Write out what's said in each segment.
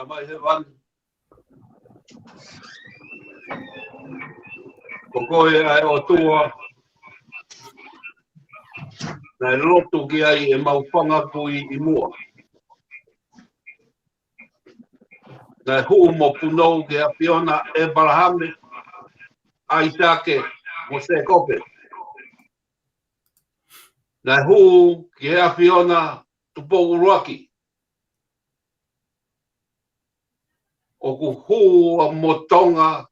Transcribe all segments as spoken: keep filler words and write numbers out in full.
Tamai Hēvani, ko koe ʻa e ʻOtua naʻe lotu ki ai ʻemau fanga kui ʻi muʻa. Naʻe hū mo punou ki he ʻAfiona ʻo ʻĒpalahame, ʻAisake, mo Sēkope. Naʻe hū ki he ʻAfiona Tupou ʻUluaki. ʻOku hū ʻa mo Tonga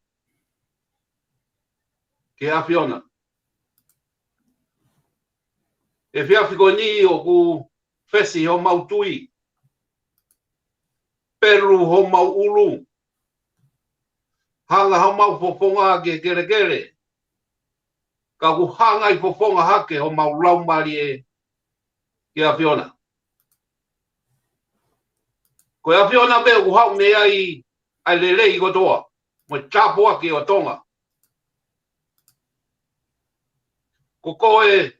ki he ʻAfiona. Efiafi ko eni ʻoku fesi homau tui, pelu homau ʻulu, hanga homau fofonga ke kelekele, ka ʻoku hanga ʻi fofonga hake homau laumālie ki he ʻAfiona. Ko e ʻAfiona pē ʻoku haʻu mei ai ʻa e lelei kotoa mo e tāpuaki ʻo Tonga. Ko koe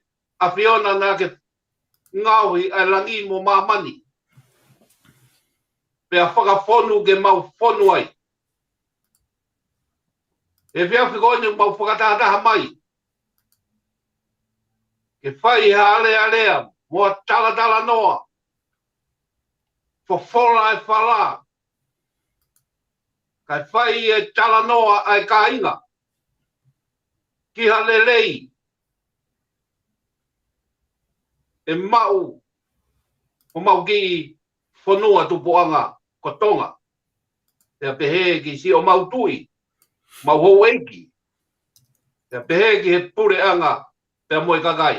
ʻAfiona naʻa ke ngaohi ʻa e langi mo māmani, pea fakafonu ke mau fonu ai. Efiafi ko eni mau fakatahataha mai ke fai ha alealea mo ha talatalanoa, fofola e fala, kae fai e talanoa ʻa e kāinga ki ha lelei ʻe maʻu ʻo homau kiʻi fonua tupuʻanga ko Tonga. Pea pehē ki siʻomau tuʻi, mau houʻeiki, pea pehē ki he puleʻanga pea mo e kakai.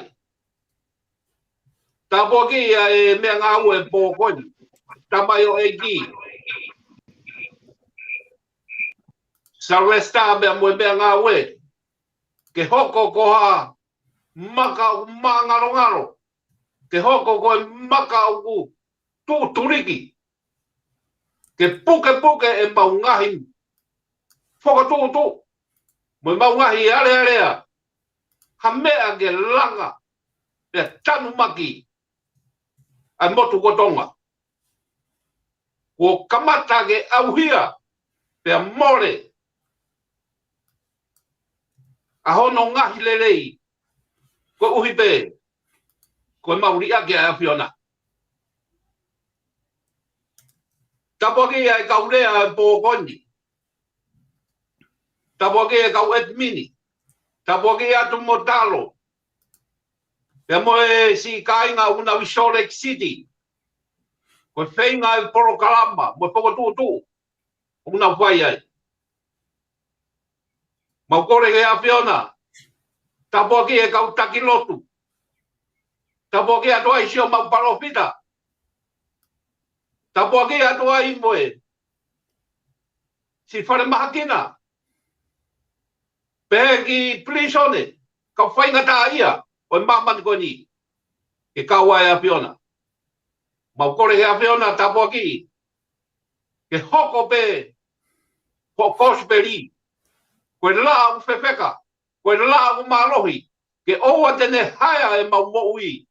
Tāpuakiʻi ʻa e meʻangāue pō ko eni, tamaioʻeiki Sylvester pea mo e meʻangāue, ke hoko ko ha maka ʻoku māngalongalo, ke hoko ko e maka ʻoku tuʻutuliki, ke pukepuke ʻemau ngaahi fokotuʻutuʻu mo ʻemau ngaahi alealea, ha meʻa ke langa pea tanumaki ʻa e motu ko Tonga. Kuo kamata ke ʻauhia pea mole ʻa hono ngaahi lelei, koeʻuhi pē ko ʻemau liʻaki ʻa e ʻAfiona. Tāpuakiʻi ʻa e kau lea ʻo e pō ko eni. Tāpuakiʻi e kau ʻetimini. Tāpuakiʻi atu mo Talo, pea mo e siʻi kāinga ʻoku nau ʻi Salt Lake City. Ko e feinga e polokalama mo e fokotuʻutuʻu ʻoku nau fai ai. Mau kole ki he ʻAfiona, tāpuakiʻi e kau taki lotu, Tāpuakiʻi atu ai siʻomau palōfita. Tāpuakiʻi atu ai mo e siʻi falemahaki na. Pehē ki pilīsone, kau faingataʻaʻia ʻo e māmani ko eni. Ke kau ai ʻAfiona. Mau kole ki he ʻAfiona tāpuakiʻi. Ke hoko pē hoʻo kosipeli. Ko e laʻā ʻoku fefeka, ko e laʻā ʻoku mālohi, ke ʻoua te ne haea ʻemau moʻui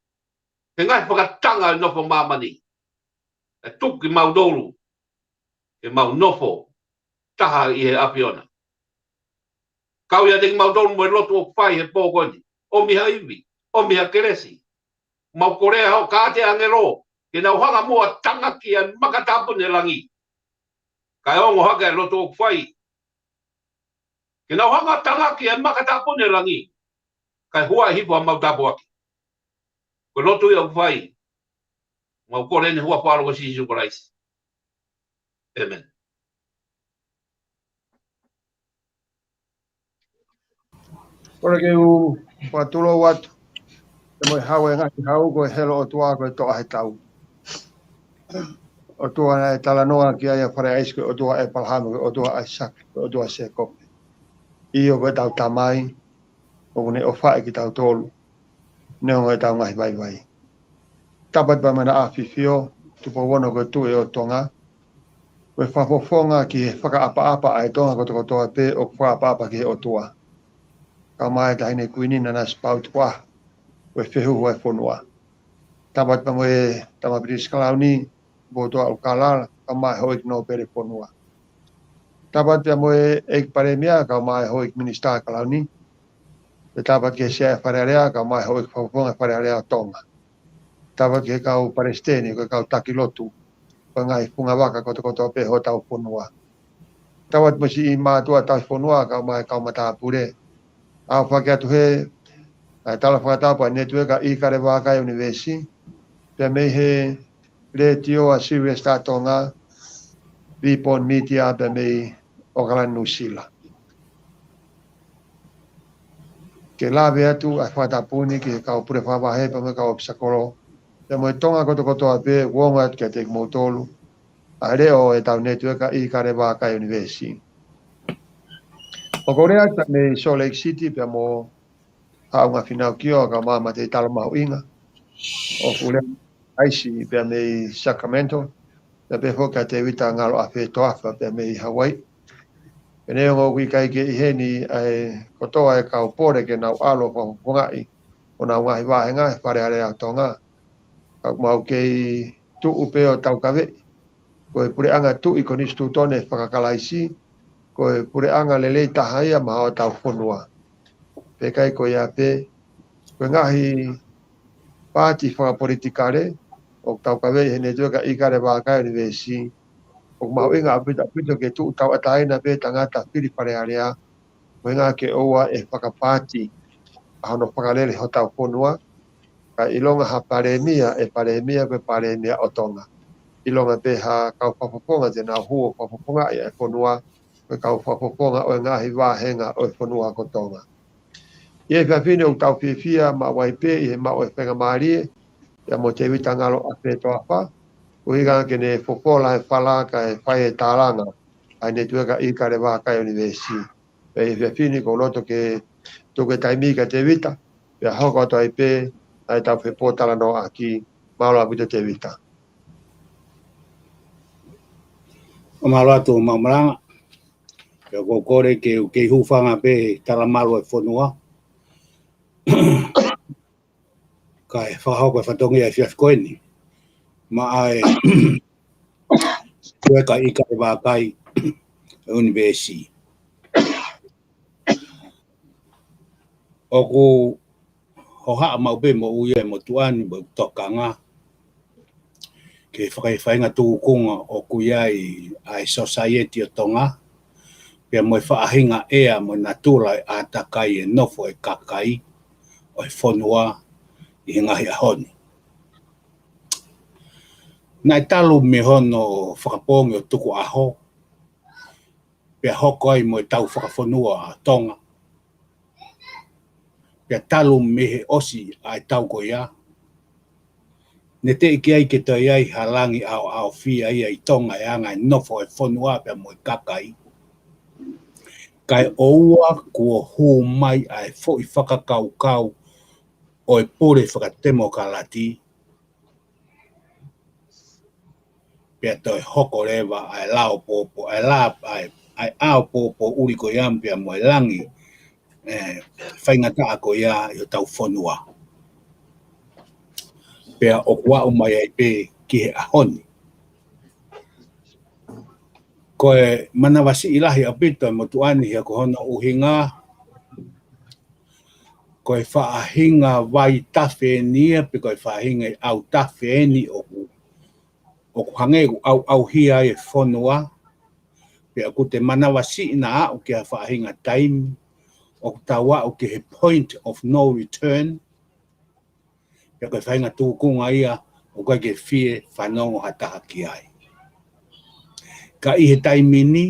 he ngaahi fakatanga ʻo e nofo māmani. ʻE tuku kimautolu ke mau nofo taha ʻi he ʻAfiona. Kau ʻiate kimautolu mo e lotu ʻoku fai he pō ko eni. ʻOmi ha ivi, ʻomi ha kelesi. Mau kole ʻa hoʻo kāte ʻāngelo ke nau hanga muʻa ʻo tangaki ʻa e maka tāpuni ʻo langi. Kae ongo hake ʻa e lotu ʻoku fai. Ke nau hanga ʻo tangaki ʻa e maka tāpuni ʻo langi. Kae huaʻi hifo ʻemau tāpuaki. Ko e lotu ia ʻoku fai. Mau kole ʻi he huafa ʻo Sīsū Kalaisi. ʻĒmeni. Kole ke u fakatulou atu. Ke mo e hau ʻa e ngaahi hau, ko e helo ʻOtua ko e toʻa he tau. ʻOtua naʻe talanoa ki ai ʻa Fale ʻAisi ko e ʻOtua ʻa ʻĒpalahame, ko e ʻOtua ʻa ʻAisake, ko e ʻOtua ʻa Sēkope. ʻIo, ko ʻetau Tamai, ʻoku ne ʻofaʻi kitautolu neongo ʻetau ngaahi vaivai. Tapu atu pea mo e ʻAfifio, Tupou Ono ko e Tuʻi ʻo Tonga, ko e fakafofonga ki he fakaʻapaʻapa ʻa e Tonga kotokotoa pē ʻoku fakaʻapaʻapa ki he ʻOtua. Kae ʻumaʻā e Taʻahine Kuini Nanasipauʻu Tukuʻaho, ko e fehuhu ʻa e fonua. Tapu atu pea mo e Tama Pilinisi Kalauni, Motuʻa ʻUlukalala, kae ʻumaʻā e Houʻeiki Nōpele Fonua. Tapu atu pea mo e ʻEiki Palēmia, kae ʻumaʻā e Houʻeiki Minisitā Kalauni. Pea tapu atu ki he Sea ʻo e Fale Alea, kae ʻumaʻā e Houʻeiki Fakafofonga ʻo e Fale Alea ʻo Tonga. Tapu atu ki he kau palesiteni, ko e kau taki lotu, ko e ngaahi fungavaka kotokotoa pē hotau fonua. Tapu atu mo e siʻi mātuʻa tauhi fonua, kae ʻumaʻā e kau matāpule. ʻOku ou fakahoko atu he, ʻa e tala fakatapu ʻa e Netiueka ʻIkale Vākai ʻUnivēsi, pea mei he Letiō ʻa Silivēsitā Tonga, Vipon Media, pea mei ʻAokalani, Nuʻusila. Ke lave atu ʻa e fakatapu ni ki he kau pule fakavahe pea mo e kau ʻōfisa kolo, pea mo e Tonga kotokotoa pē, ʻoku ongo atu kiate kimoutolu ʻa e leʻo ʻo ʻetau Netiueka ʻIkale Vākai ʻUnivēsi. ʻOku ou lea atu mei Salt Lake City pea mo Haʻunga Fīnau Kio, kae ʻumaʻā Mateitalo Mahuʻinga, ʻoku lea ʻAisi pea mei Sacramento, pea pehē foki kia Tēvita Ngalo ʻAfetoafa pea mei Hawaii. Pea neongo ʻoku ʻikai ke ʻi heni ʻa e kotoa e kau pole ke nau ʻalu ʻo fakafofongaʻi honau ngaahi vāhenga he Fale Alea ʻo Tonga, ka ʻoku mau kei tuʻu pē ʻo taukaveʻi ko e puleʻanga tuʻi konisitūtone fakakalaisi, ko e puleʻanga lelei taha ia maʻa hotau fonua. Pea ʻikai ko ia pē, ko e ngaahi paati fakapolitikale ʻoku taukaveʻi he Netiueka ʻIkale Vākai ʻUnivēsi, ʻoku mahuʻinga ʻaupito, ʻaupito ke tuʻu tauʻatāina pē tangata fili Fale Alea, ko e ʻuhinga ke ʻoua ʻe fakapaati ʻa hono fakalele hotau fonua, kae ʻilonga ha palēmia ʻe palēmia, ko e palēmia ʻo Tonga. ʻIlonga pē ha kau fakafofonga te nau hū ʻo fakafofongaʻi ʻa e fonua, ko e kau fakafofonga ʻo e ngaahi vāhenga ʻo e fonua ko Tonga. ʻI he efiafi ni ʻoku tau fiefia maʻu ai pē ʻi he maʻu e faingamālie ia mo Tēvita Ngalo ʻAfetoafa, ko e ʻuhinga ke ne fofola e fala kae fai e tālanga ʻa e Netiueka ʻIkale Vākai ʻUnivēsi. Pea ʻi he efiafi ni ʻoku ou loto ke tuku e taimi kia Tēvita, pea hoko atu ai pē ʻa ʻetau fepōtalanoaʻaki. Mālō ʻaupito Tēvita. ʻO mālō atu homau malanga. Pea ʻoku ou kole ke u kei hūfanga pē he talamalu ʻo e fonua, kae fakahoko e fatongia ʻo e efiafi ko eni maʻa e Netiueka ʻIkale Vākai ʻUnivēsi. ʻOku hohaʻa maʻu pē moʻui ʻa e motuʻa ni mo e tokanga ki he faʻahinga tūkunga ʻoku ʻi ai ʻa e sōsaieti ʻo Tonga, pea mo e faʻahinga ʻea mo e natula e ʻātakai e nofo e kakai ʻo e fonua ʻi he ngaahi ʻaho ni. Naʻe talu mei hono fakapoongi ʻo tukuʻaho, pea hoko ai mo e tau fakafonua ʻa Tonga. Pea talu mei he ʻosi ʻa e tau ko ia, Ne teʻeki ai ke toe ʻi ai ha langi ʻaoʻaofia ia ʻi Tonga ʻi he anga e nofo e fonua pea mo e kakai. Kae ʻoua kuo hū mai ʻa e foʻi fakakaukau ʻo e pule fakatemokalati, pea toe hoko leva ʻa e lao pōpō, ʻa e la, ʻa e, ʻa e ʻao pōpōʻuli ko ia pea mo e langi, ē, faingataʻa ko ia ʻi hotau fonua. Pea ʻoku aʻu mai ai pē ki he ʻaho ni. Ko e manavasiʻi lahi ʻaupito e motuʻa ni he ko hono ʻuhinga, ko e faʻahinga vaitafe eni ia, pe ko e faʻahinga ʻautafe eni ʻoku, ʻoku hangē ʻoku ʻauʻauhia ai e fonua, pea ʻoku te manavasiʻi naʻa aʻu ki ha faʻahinga taimi, ʻoku tau aʻu ki he point of no return, pea ko e faʻahinga tūkunga ia, ʻoku ʻikai ke fie fanongo ha taha ki ai. Ka ʻi he taimi ni,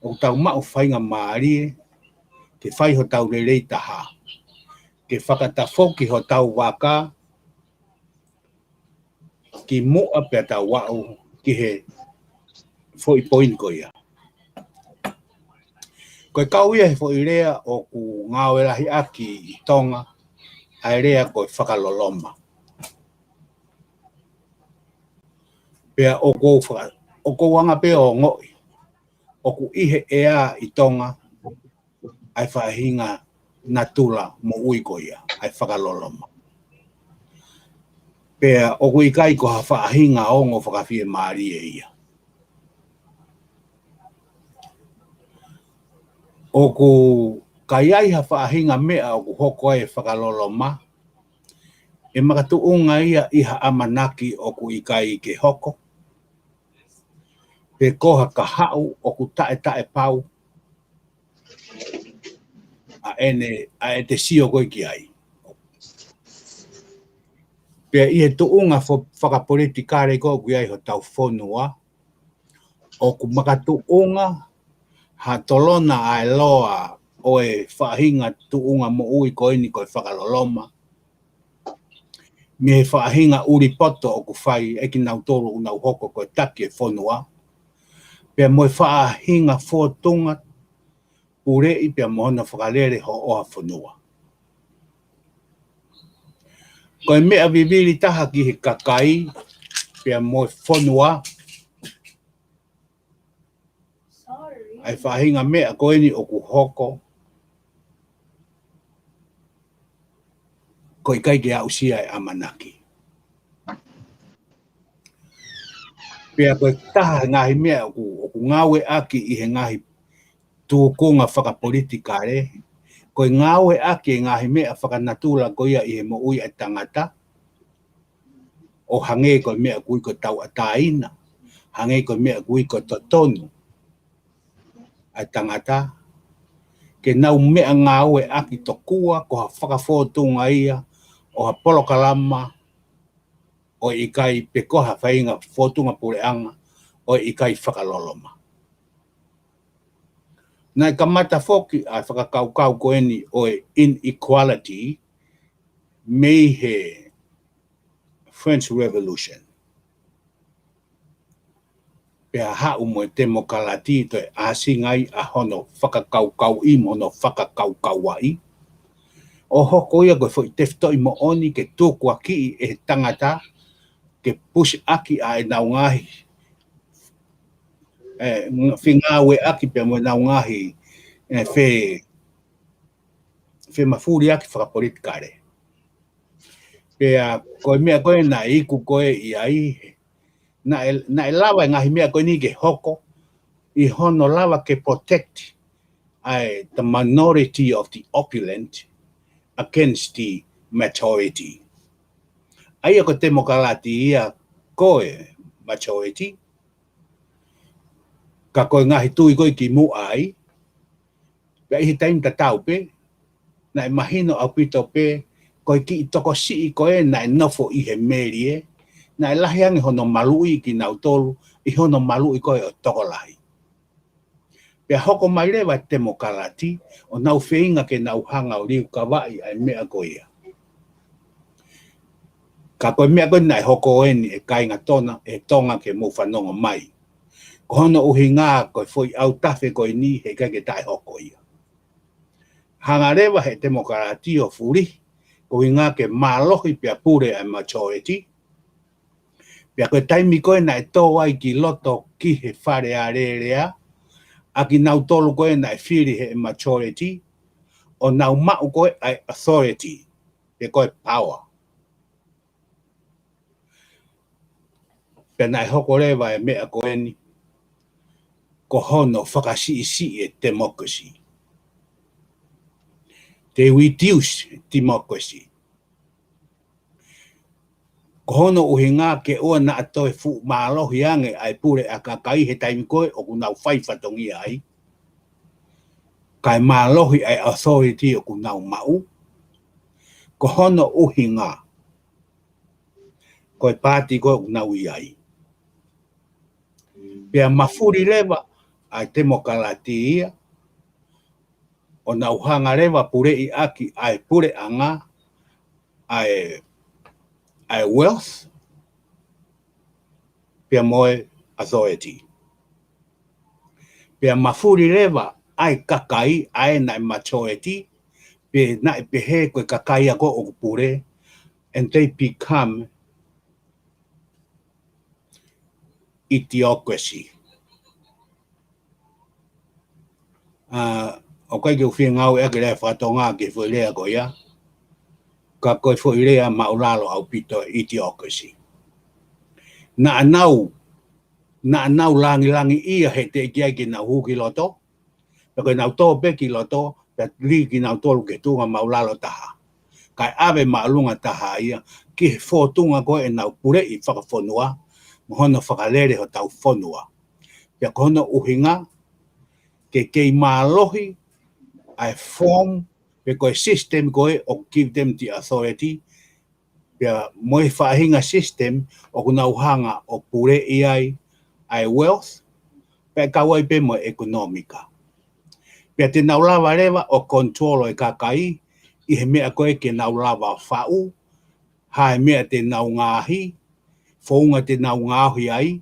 ʻoku tau maʻu faingamālie, ke fai hotau lelei taha, ke fakatafoki hotau vaka, ki muʻa pea tau aʻu ki he foʻi poini ko ia. Ko e kau ia he foʻi lea ʻoku ngāue lahi ʻaki ʻi Tonga, ʻa e lea ko e fakaloloma. Pea ʻoku ou faka-, ʻoku ou anga pē ʻo ongoʻi, ʻoku ʻi he ʻea ʻi Tonga, ʻa e faʻahinga natula moʻui ko ia, ʻa e fakaloloma. Pea ʻoku ʻikai ko ha faʻahinga ongo fakafiemālie ia. ʻOku ʻikai ʻi ai ha faʻahinga meʻa ʻoku hoko ai e fakaloloma, ʻe makatuʻunga ia ʻi ha ʻamanaki ʻoku ʻikai ke hoko, pe ko ha kahaʻu ʻoku taʻetaʻepau ʻa ʻene, ʻa ʻete sio ko ē ki ai. Pea ʻi he tuʻunga fo-, fakapolitikale ko ē ʻoku ʻi ai hotau fonua, ʻoku makatuʻunga ha tolona ʻa e loa ʻo e faʻahinga tuʻunga moʻui ko eni ko e fakaloloma, mei he faʻahinga ʻulipoto ʻoku fai ʻe kinautolu ʻoku nau hoko ko e taki e fonua, pea mo e faʻahinga fōtunga puleʻi pea mo hono fakalele ho ʻoa fonua. Ko e meʻa vivili taha ki he kakai pea mo e fonua, ʻa e faʻahinga meʻa ko eni ʻoku hoko, ko e ʻikai ke aʻusia e ʻamanaki. Pea ko e taha e ngaahi meʻa ʻoku, ʻoku ngāueʻaki ʻi he ngaahi tūkunga fakapolitikale, ko e ngāueʻaki e ngaahi meʻa fakanatula ko ia ʻi he moʻui ʻa e tangata, ʻo hangē ko e meʻa ʻoku ui ko e tauʻatāina, hangē ko e meʻa ʻoku ui ko e totonu ʻa e tangata, ke nau meʻangāueʻaki tokua ko ha fakafōtunga ia ʻo ha polokalama ʻo e ʻikai pe ko ha faʻahinga fōtunga puleʻanga ʻo e ʻikai fakaloloma. Naʻe kamata foki ʻa e fakakaukau ko eni ʻo e inequality mei he French Revolution. Pea haʻu mo e temokalati toe ʻāsinga ai ʻa hono fakakaukauʻi mo hono fakakaukauaʻi. ʻO hoko ia ko e foʻi tefitoʻi moʻoni ke tukuakiʻi ʻe he tangata, ke push ʻaki ʻa ʻenau ngaahi, ē, ng-, fengāueʻaki pea mo ʻenau ngaahi, ē, fe-, femafuliʻaki fakapolitikale. Pea ko e meʻa ko ē naʻe iku ko ē ʻi ai, naʻe, naʻe lava e ngaahi meʻa ko eni ke hoko ʻi hono lava ke protect ʻa e the minority of the opulent against the majority. ʻA ia ko e temokalati ia ko e majority, ka ko e ngaahi tui ko ē kimuʻa ai, pea ʻi he taimi tatau pē, naʻe mahino ʻaupito pē, ko e kiʻi tokosiʻi ko ē naʻe nofo ʻi he melie, naʻe lahi ange hono maluʻi kinautolu, ʻi hono maluʻi ko ē ʻo e tokolahi. Pea hoko mai leva e temokalati, ʻo nau feinga ke nau hanga ʻo liukavaʻi ʻa e meʻa ko ia. Ka ko e meʻa ko ē naʻe hoko eni ʻe kāinga Tonga, ʻe Tonga ke mou fanongo mai. Ko hono ʻuhinga ko e foʻi ʻautafe ko eni heʻikai ke taʻehoko ia. Hanga leva he temokalati ʻo fuli, ko e ʻuhinga ke mālohi pea pule ʻa e majority. Pea ko e taimi ko ē naʻe tō ai ki loto ki he Fale Alea, ʻa kinautolu ko ē naʻe fili he majority, ʻo nau maʻu ko ē ʻa e authority, pe ko e power. Pea naʻe hoko leva e meʻa ko eni, ko hono fakasiʻisiʻi e democracy. They reduce democracy. Ko hono ʻuhinga ke ʻoua naʻa toe fuʻu mālohi ange ʻa e pule ʻa e kakai he taimi ko ē ʻoku nau fai fatongia ai. Kae mālohi ʻa e authority ʻoku nau maʻu. Ko hono ʻuhinga ko e paati ko ē ʻoku nau ʻi ai. Pea mafuli leva ʻa e temokalati ia, ʻo nau hanga leva puleʻi ʻaki ʻa e puleʻanga, ʻa e, ʻa e wealth, pea mo e authority. Pea mafuli leva ʻa e kakai, ʻa ē naʻe majority, pe naʻe pehē ko e kakai ia ko ē ʻoku pule, and they become idiocracy. ʻA, ʻoku ʻikai ke u fie ngāueʻaki e lea faka-Tonga ki he foʻi lea ko ia. Ka ko e foʻi lea māʻulalo ʻaupito idiocracy. Naʻa nau, naʻa nau langilangiʻia he teʻeki ai ke nau hū ki loto. Pea ko ʻenau tō pē ki loto, pea lī kinautolu ki he tuʻunga māʻulalo taha. Kae ʻave māʻolunga taha ia, ki he fōtunga ko ē ʻenau puleʻi fakafonua, mo hono fakalele hotau fonua. Pea ko hono ʻuhinga, ke kei mālohi ʻa e form, pe ko e system ko ē ʻoku give them the authority, pea mo e faʻahinga system ʻoku nau hanga ʻo puleʻi ai ʻa e wealth, pea kau ai pē mo e ʻekonōmika. Pea te nau lava leva ʻo control e kakai, ʻi he meʻa ko ē ke nau lava faʻu, ha e meʻa te nau ngaahi, founga te nau ngaohi ai,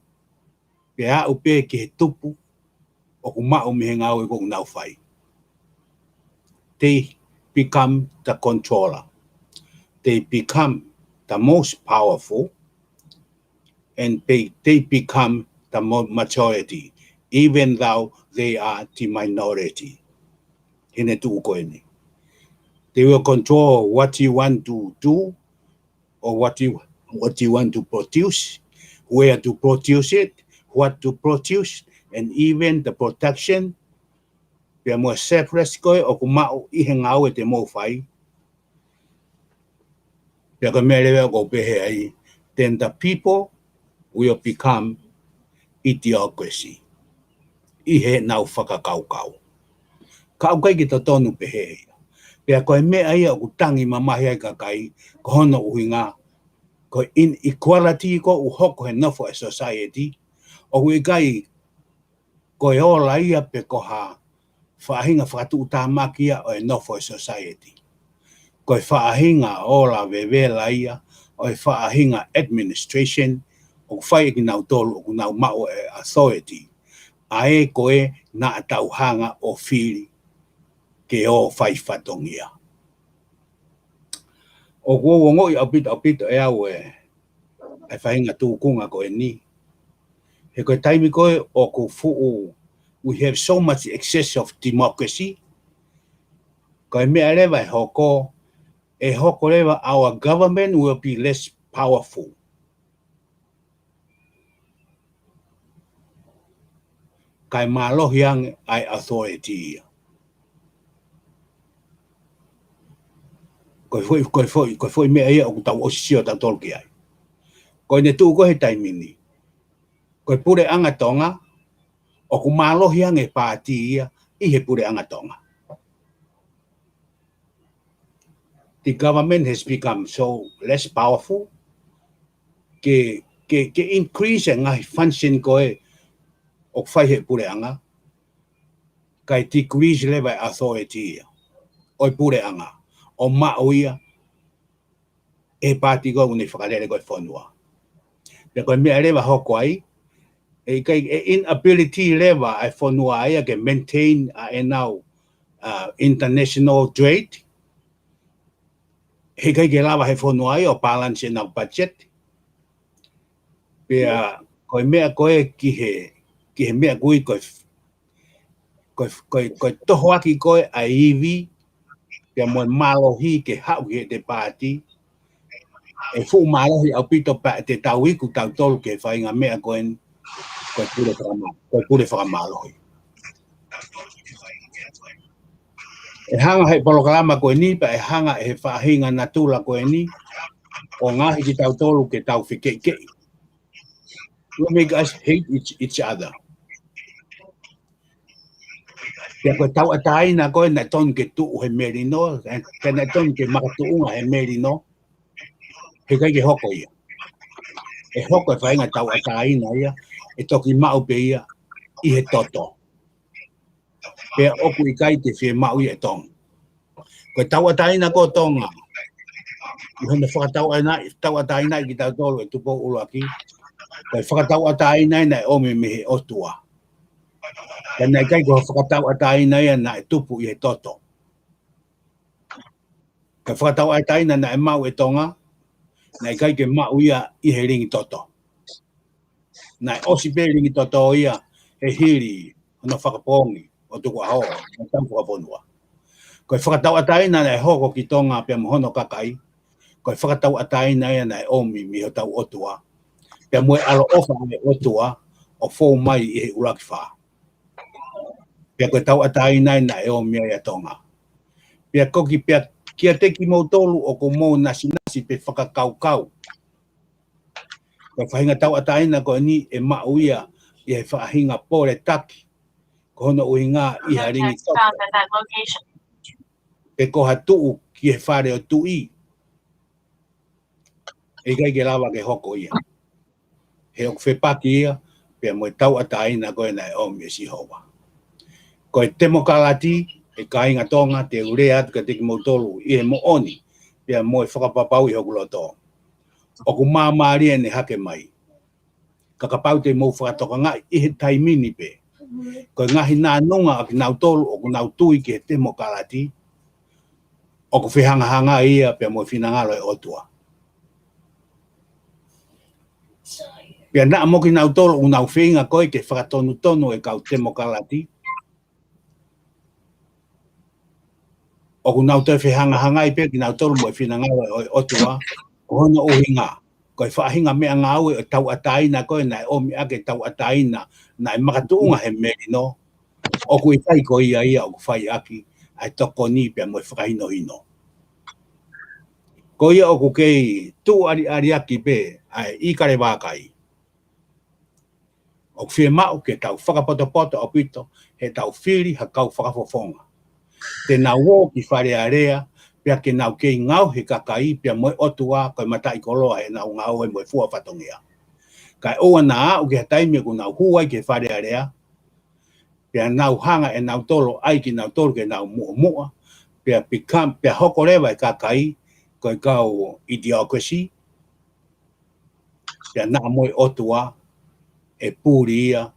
pea aʻu pē ki he tupu ʻoku maʻu mei he ngāue ʻoku nau fai. They become the controller. They become the most powerful, and they, they become the mo-, majority, even though they are the minority. He ʻene tuʻu ko eni. They will control what you want to do, or what you, what you want to produce, where to produce it, what to produce, and even the production. Pea mo e surplus ko ē ʻoku maʻu ʻi he ngāue te mou fai. Pea ko e meʻa leva ʻoku ou pehē ai, then the people will become idiocracy ʻi heʻenau fakakaukau. Ka ʻoku ʻikai ke totonu pehē ia. Pea ko e meʻa ia ʻoku tangi mamahi ai e kakai, ko hono ʻuhinga, ko e inequality ko ē ʻoku hoko he nofo e society, ʻoku ʻikai ko e ola ia pe ko ha faʻahinga fakatuʻutāmaki ia ʻo e nofo e society. Ko e faʻahinga ola vevela ia ʻo e faʻahinga administration ʻoku fai ʻe kinautolu ʻoku nau maʻu e authority, ʻa ē ko ē naʻa tau hanga ʻo fili ke ō fai fatongia. ʻOku ou ongoʻi ʻaupito, ʻaupito ʻe au e, e faʻahinga tūkunga ko eni. He ko e taimi ko ē ʻoku fuʻu, we have so much excess of democracy. Ko e meʻa leva ʻe hoko, ʻe hoko leva our government will be less powerful. Kae mālohi ange ʻa e authority ia. Ko e foʻi, ko e foʻi, ko e foʻi meʻa ia ʻoku tau ʻosi sio tautolu ki ai. Ko ʻene tuʻu ko ē he taimi ni, ko e puleʻanga Tonga, ʻoku mālohi ange e paati ia ʻi he puleʻanga Tonga. The government has become so less powerful, ke, ke, ke increase e ngaahi function ko ē ʻoku fai he puleʻanga, kae decrease leva e authority ia ʻo e puleʻanga, ʻo maʻu ia ʻe he paati ko ē ʻoku ne fakalele ko ē e fonua. Pea ko e meʻa leva ʻe hoko ai, ʻe ʻikai, ʻe inability leva ʻa e fonua ia ke maintain ʻa ʻenau, uh, international trade, heʻikai ke lava ʻe he fonua ia ʻo balance ʻenau budget. Pea ko e meʻa ko ē ki he, ki he meʻa ko ē ko e, ko e, ko e, ko e tohoaki ko ē ʻa e ivi, pea mo e mālohi ke haʻu ki heʻete paati, ʻe fuʻu mālohi ʻaupito pea te tau iku tautolu ki he faʻahinga meʻa ko eni, ko e pule fakama-, ko e pule fakamālohi. ʻE hanga ʻe he polokalama ko eni, pea ʻe hanga ʻe he faʻahinga natula ko eni, ʻo ngaohi kitautolu ke tau fekeʻikeʻi. Will make us hate each, each other. Pea ko e tauʻatāina ko ē naʻe tonu ke tuʻu he melino, ke naʻe tonu ke makatuʻunga he melino, heʻikai ke hoko ia. ʻE hoko e faʻahinga tauʻatāina ia, ʻe toki maʻu pē ia ʻi he toto. Pea ʻoku ʻikai ke fiemaʻu ia ʻe Tonga. Ko e tauʻatāina ko ē ʻo Tonga, ʻi hono fakatauʻatāina, tauʻatāina ʻi kitautolu ʻe Tupou ʻUluaki, ko e fakatauʻatāina ia naʻe ʻomi mei he ʻOtua. Pea naʻe ʻikai ko e fakatauʻatāina ia naʻe tupu ʻi he toto. Ko e fakatauʻatāina naʻe maʻu ʻe Tonga, naʻe ʻikai ke maʻu ia ʻi he lingi toto. Naʻe ʻosi pē lingi toto ia he hili hono fakapoongi ʻo tukuʻaho, ʻo tau fakafonua. Ko e fakatauʻatāina naʻe hoko ki Tonga pea mo hono kakai, ko e fakatauʻatāina ia naʻe ʻomi mei hotau ʻOtua. Pea mo e ʻaloʻofa ʻa e ʻOtua ʻo fou mai ʻi he ʻUluaki Fā. Pea ko e tauʻatāina ia naʻe ʻomi ai ʻa Tonga. Pea ko ki pea kiate kimoutolu ʻoku mou nasinasi pe fakakaukau. Ko e faʻahinga tauʻatāina ko eni ʻe maʻu ia ʻi he faʻahinga pole taki. Ko hono ʻuhinga ʻi ha lingi toto. Pe ko ha tuʻu ki he fale ʻo e tuʻi. ʻE ʻikai ke lava ke hoko ia. He ʻoku fepaki ia, pea mo e tauʻatāina ko ē naʻe ʻomi ʻe Sihova. Ko e temokalati, ʻe kāinga Tonga, te u lea atu kiate kimoutolu ʻi he moʻoni, pea mo e fakapapau ʻi hoku loto. ʻOku māmālie ʻene hake mai. Ka kapau te mou fakatokangaʻi ʻi he taimi ni pē. Ko e ngaahi nānunga ʻa kinautolu ʻoku nau tui ki he temokalati, ʻoku fehangahangai ia pea mo e finangalo ʻo e ʻOtua. Pea naʻa mo kinautolu ʻoku nau feinga ko ē ke fakatonutonu e kau temokalati, ʻoku nau toe fehangahangai pē kinautolu mo e finangalo ʻo e ʻOtua, ko hono ʻuhinga, ko e faʻahinga meʻangāue ʻo e tauʻatāina ko ē naʻe ʻomi ʻaki e tauʻatāina naʻe makatuʻunga he melino, ʻoku ʻikai ko ia ia ʻoku fai ʻaki ʻa e tokoni pea mo e fakahinohino. Ko ia ʻoku kei tuʻu ʻaliʻaliaki pē ʻa e ʻIkale Vākai. ʻOku fiemaʻu ke tau fakapotopoto ʻaupito, he tau fili ha kau fakafofonga. Te nau ō ki Fale Alea, pea ke nau kei ngaohi e kakai, pea mo e ʻOtua, ko e mataʻikoloa ʻenau ngāue mo e fua fatongia. Kae ʻoua naʻa aʻu ki ha taimi ʻoku nau hū ai ki Fale Alea, pea nau hanga ʻe nautolu ʻai kinautolu ke nau muʻomuʻa, pea become, pea hoko leva e kakai, ko e kau idiocracy, pea naʻa mo e ʻOtua, ʻe puli ia,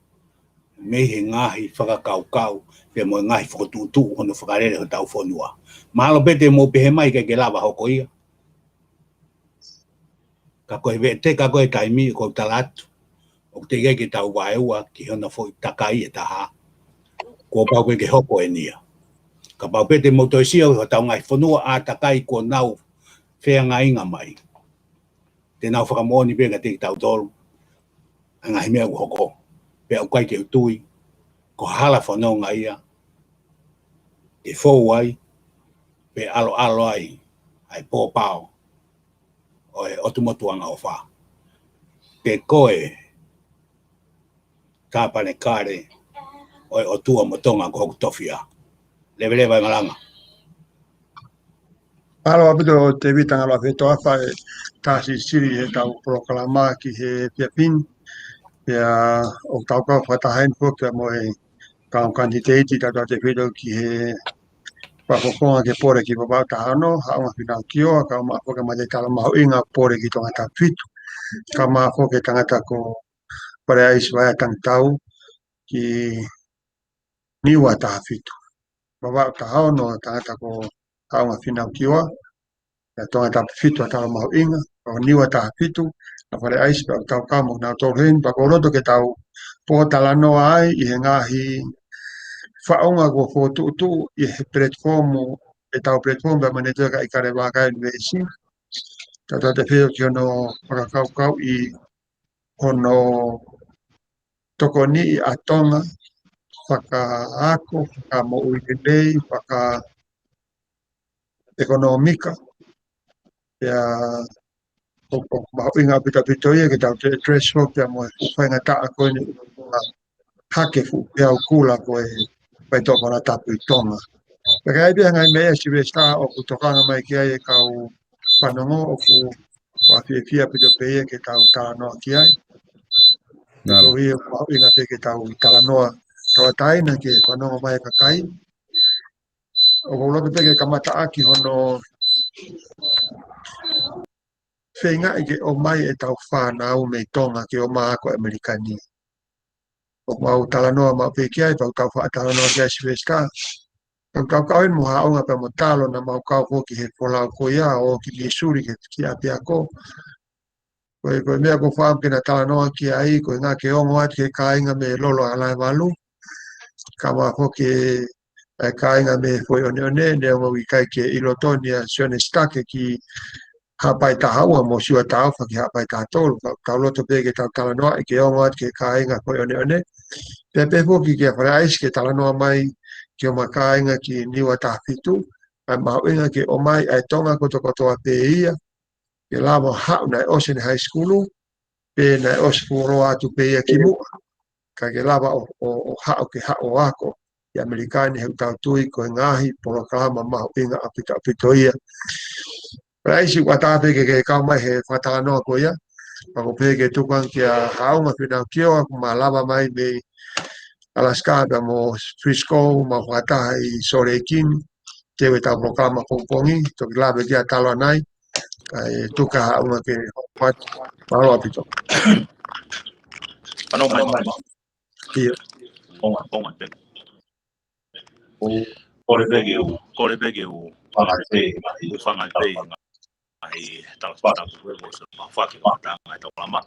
mei he ngaahi fakakaukau, pea mo e ngaahi fokotuʻutuʻu hono fakalele hotau fonua. Mahalo pē te mou pehē mai ʻikai ke lava hoko ia. Ka ko e veʻeteka ko ē taimi ʻoku ou tala atu, ʻoku teʻeki ai ke tau vaeua ki hono foʻi takai ʻe taha. Kuo pau pē ke hoko eni ia. Kapau pē te mou toe sio hotau ngaahi fonua ʻātakai kuo nau feangainga mai. Te nau fakamoʻoni pē kiate kitautolu ʻa e ngaahi meʻa ʻoku hoko. Pea ʻoku ʻikai ke u tui, ko e hala fononga ia, ke fou ai, pe ʻaloʻalo ai, ʻa e pōpao ʻo e ʻOtu Motu Angaʻofa. Pe ko e Tāpanekale ʻo e ʻOtua mo Tonga ko hoku tofiʻa. Leveleva e malanga. Mālō ʻaupito Tēvita Ngaloafetoafa e tā sisili he tau polokalama ki he efiafi ni. Pea ʻoku tau kau fakataha heni foki mo e kau kanititeiti tau tefito ki he Fakafofonga ki he pole ki Vavaʻu taha ono, Haʻunga Finau Kioa, kae ʻumaʻā foki e mate tala mahuʻinga pole ki Tongatapu fitu, kae ʻumaʻā foki e tangata ko Faleaisi Vaea Tangitau ki Niua taha fitu. Vavaʻu taha ono, tangata ko Haʻunga Finau Kioa, ʻa Tongatapu fitu ʻa e tala mahuʻinga, ʻa Niua taha fitu, ʻa Faleaisi, pea ʻoku tau kau mo kinautolu heni, pea ʻoku ou loto ke tau pōtalanoa ai ʻi he ngaahi faʻunga kuo fokotuʻutuʻu ʻi he platform, ʻetau platform pea mo e Network ʻa ʻIkale Vaka University. Tautautefito ki hono fakakaukauʻi hono tokoniʻi ʻa Tonga, fakaako, fakamoʻui lelei, fakaʻekonōmika. Pea ʻoku, ʻoku mahuʻinga ʻaupito ʻaupito ia ke tau toe address foki pea mo e fuʻu faingataʻa ko eni ʻoku hake fuʻu peau kula ko e faitoʻo konatapu ʻi Tonga. Pea ka ai pē ha ngaahi meʻa, Sylvester, ʻoku tokanga mai ki ai e kau fanongo, ʻoku ou fiefia ʻaupito pē ia ke tau talanoa ki ai. Naam. Ko ia ʻoku mahuʻinga pē ke tau talanoa tauʻatāina ke fanongo mai e kakai. ʻOku ou loto pē ke kamataʻaki hono feingaʻi ke ʻomai ʻetau fānau mei Tonga ke ō mai ʻo ako ʻAmelika ni. ʻOku mau talanoa maʻu pē ki ai, pea ʻoku tau faʻa talanoa ki ai, Sylvester. Pea ʻoku tau kau heni mo Haʻunga pea mo Talo, naʻa mau kau foki he folau ko ia ʻo ʻoki ki Missouri ki he, ki he ʻapiako. Ko e, ko e meʻa ʻoku ou fakaʻamu ke na talanoa ki ai, ko e ʻuhinga ke ongo atu ki he kāinga mei Lolo ʻa Laevalu, kae ʻumaʻā foki e kāinga mei Foʻi ʻOneʻone, neongo ʻoku ʻikai ke ʻi loto ni ʻa Sione Sitake ki Haʻapai taha ua mo Siua Taufa ki Haʻapai taha tolu, ka ʻoku tau loto pē ke tau talanoaʻi ke ongo atu ki he kāinga Foʻi ʻOneʻone. Pea pehē foki kia Faleaisi ke talanoa mai ki homa kāinga ki Niua taha fitu, ʻa e mahuʻinga ke ʻomai ʻa e Tonga kotokotoa pē ia, ke lava haʻu naʻe ʻosi ʻene high school, pe naʻe ʻosi fuoloa atu pē ia kimuʻa, ka ke lava ʻo, ʻo, ʻo haʻu ke haʻu ʻo ako ʻi ʻAmelika ni, he ʻoku tau tui ko e ngaahi polokalama mahuʻinga ʻaupito ʻaupito ia. Faleaisi, ʻoku ʻatā pē ke, ke kau mai he fakatalanoa ko ia. Pea ʻoku ou pehē ke tuku ange kia Haʻunga Finau Kioa, ʻoku ma lava mai mei Alaska pea mo Frisco, ma fakataha ʻi Salt Lake ni. Teu ʻetau polokalama pongipongi, toki lave ki ai ʻa Talo ʻanai, kae tuku ʻa Haʻunga ke hoko atu. Mālō ʻaupito. Ano mai, mai. Ia. Onga, onga, pē. ʻOku ou kole pē ke u, kole pē ke u fanga pē, fanga pē, ngaahi tala fata ko e ko se ma fake ma tanga e tau lama.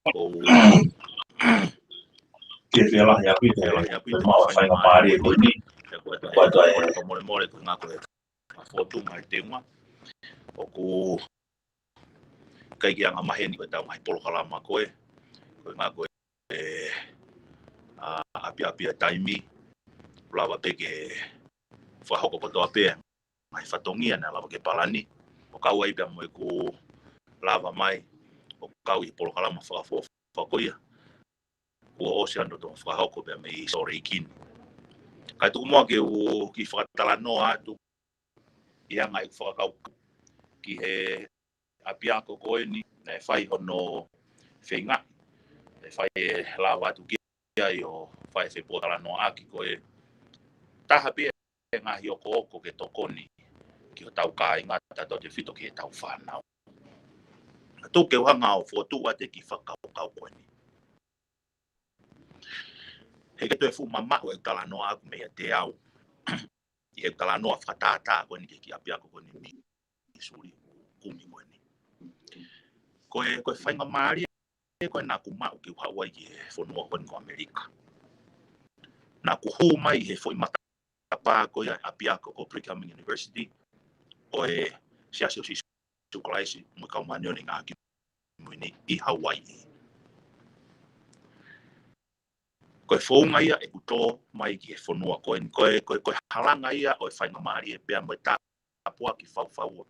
ʻOku ou ke fie lahi ʻaupito, fie lahi ʻaupito, mau faingamālie ko eni. Ko e, ko e, ko e, ko e molemole ko e ngaahi ko e fotunga e teunga. ʻOku ʻikai ke anga maheni ko e tau ngaahi polokalama ko e, ko e ngaahi ko e, ʻa, ʻapiʻapi ʻa e taimi, lava pē ke fakahoko kotoa pē ngaahi fatongia naʻe lava ke palani. ʻO kau ai pea mo ʻeku lava mai ʻo kau ʻi he polokalama fakafoʻou ko ia, kuo ʻosi ʻa e nofo fakahoko pea mei Salt Lake ni. Kae tuku muʻa ke u kiʻi fakatalanoa atu ʻi he anga ʻeku fakakaukau ki he ʻapiako ko eni, naʻe fai hono feingaʻi, naʻe fai e lava atu ki ai ʻo fai e fepōtalanoaʻaki ko e taha pē e ngaahi okooko ke tokoni ki hotau kāinga, tautautefito ki heʻetau fānau. Tuku ke u hanga ʻo fokotuʻu atu e kiʻi fakakaukau ko eni. He ʻikai toe fuʻu mamaʻo e talanoa ʻaku mei ʻiate au ʻi he talanoa fakatātā ko eni ki he kiʻi ʻapiako ko eni mei Missouri, kumi ko eni. Ko e, ko e faingamālie ko ē naʻa ku maʻu ke u haʻu ai ki he fonua ko eni ko ʻAmelika. Naʻa ku hū mai he foʻi matapā ko ia ʻapiako ko Brigham Young University, ʻo e Siasi ʻo Sīsū Kalaisi mo e Kau Māʻoniʻoni ʻi he Ngaahi ʻAho Kimui ni ʻi Hauaiʻi. Ko e founga ia ʻeku tō mai ki he fonua ko eni, ko e, ko e, ko e halanga ia ʻo e faingamālie pea mo e tāpuaki faufaua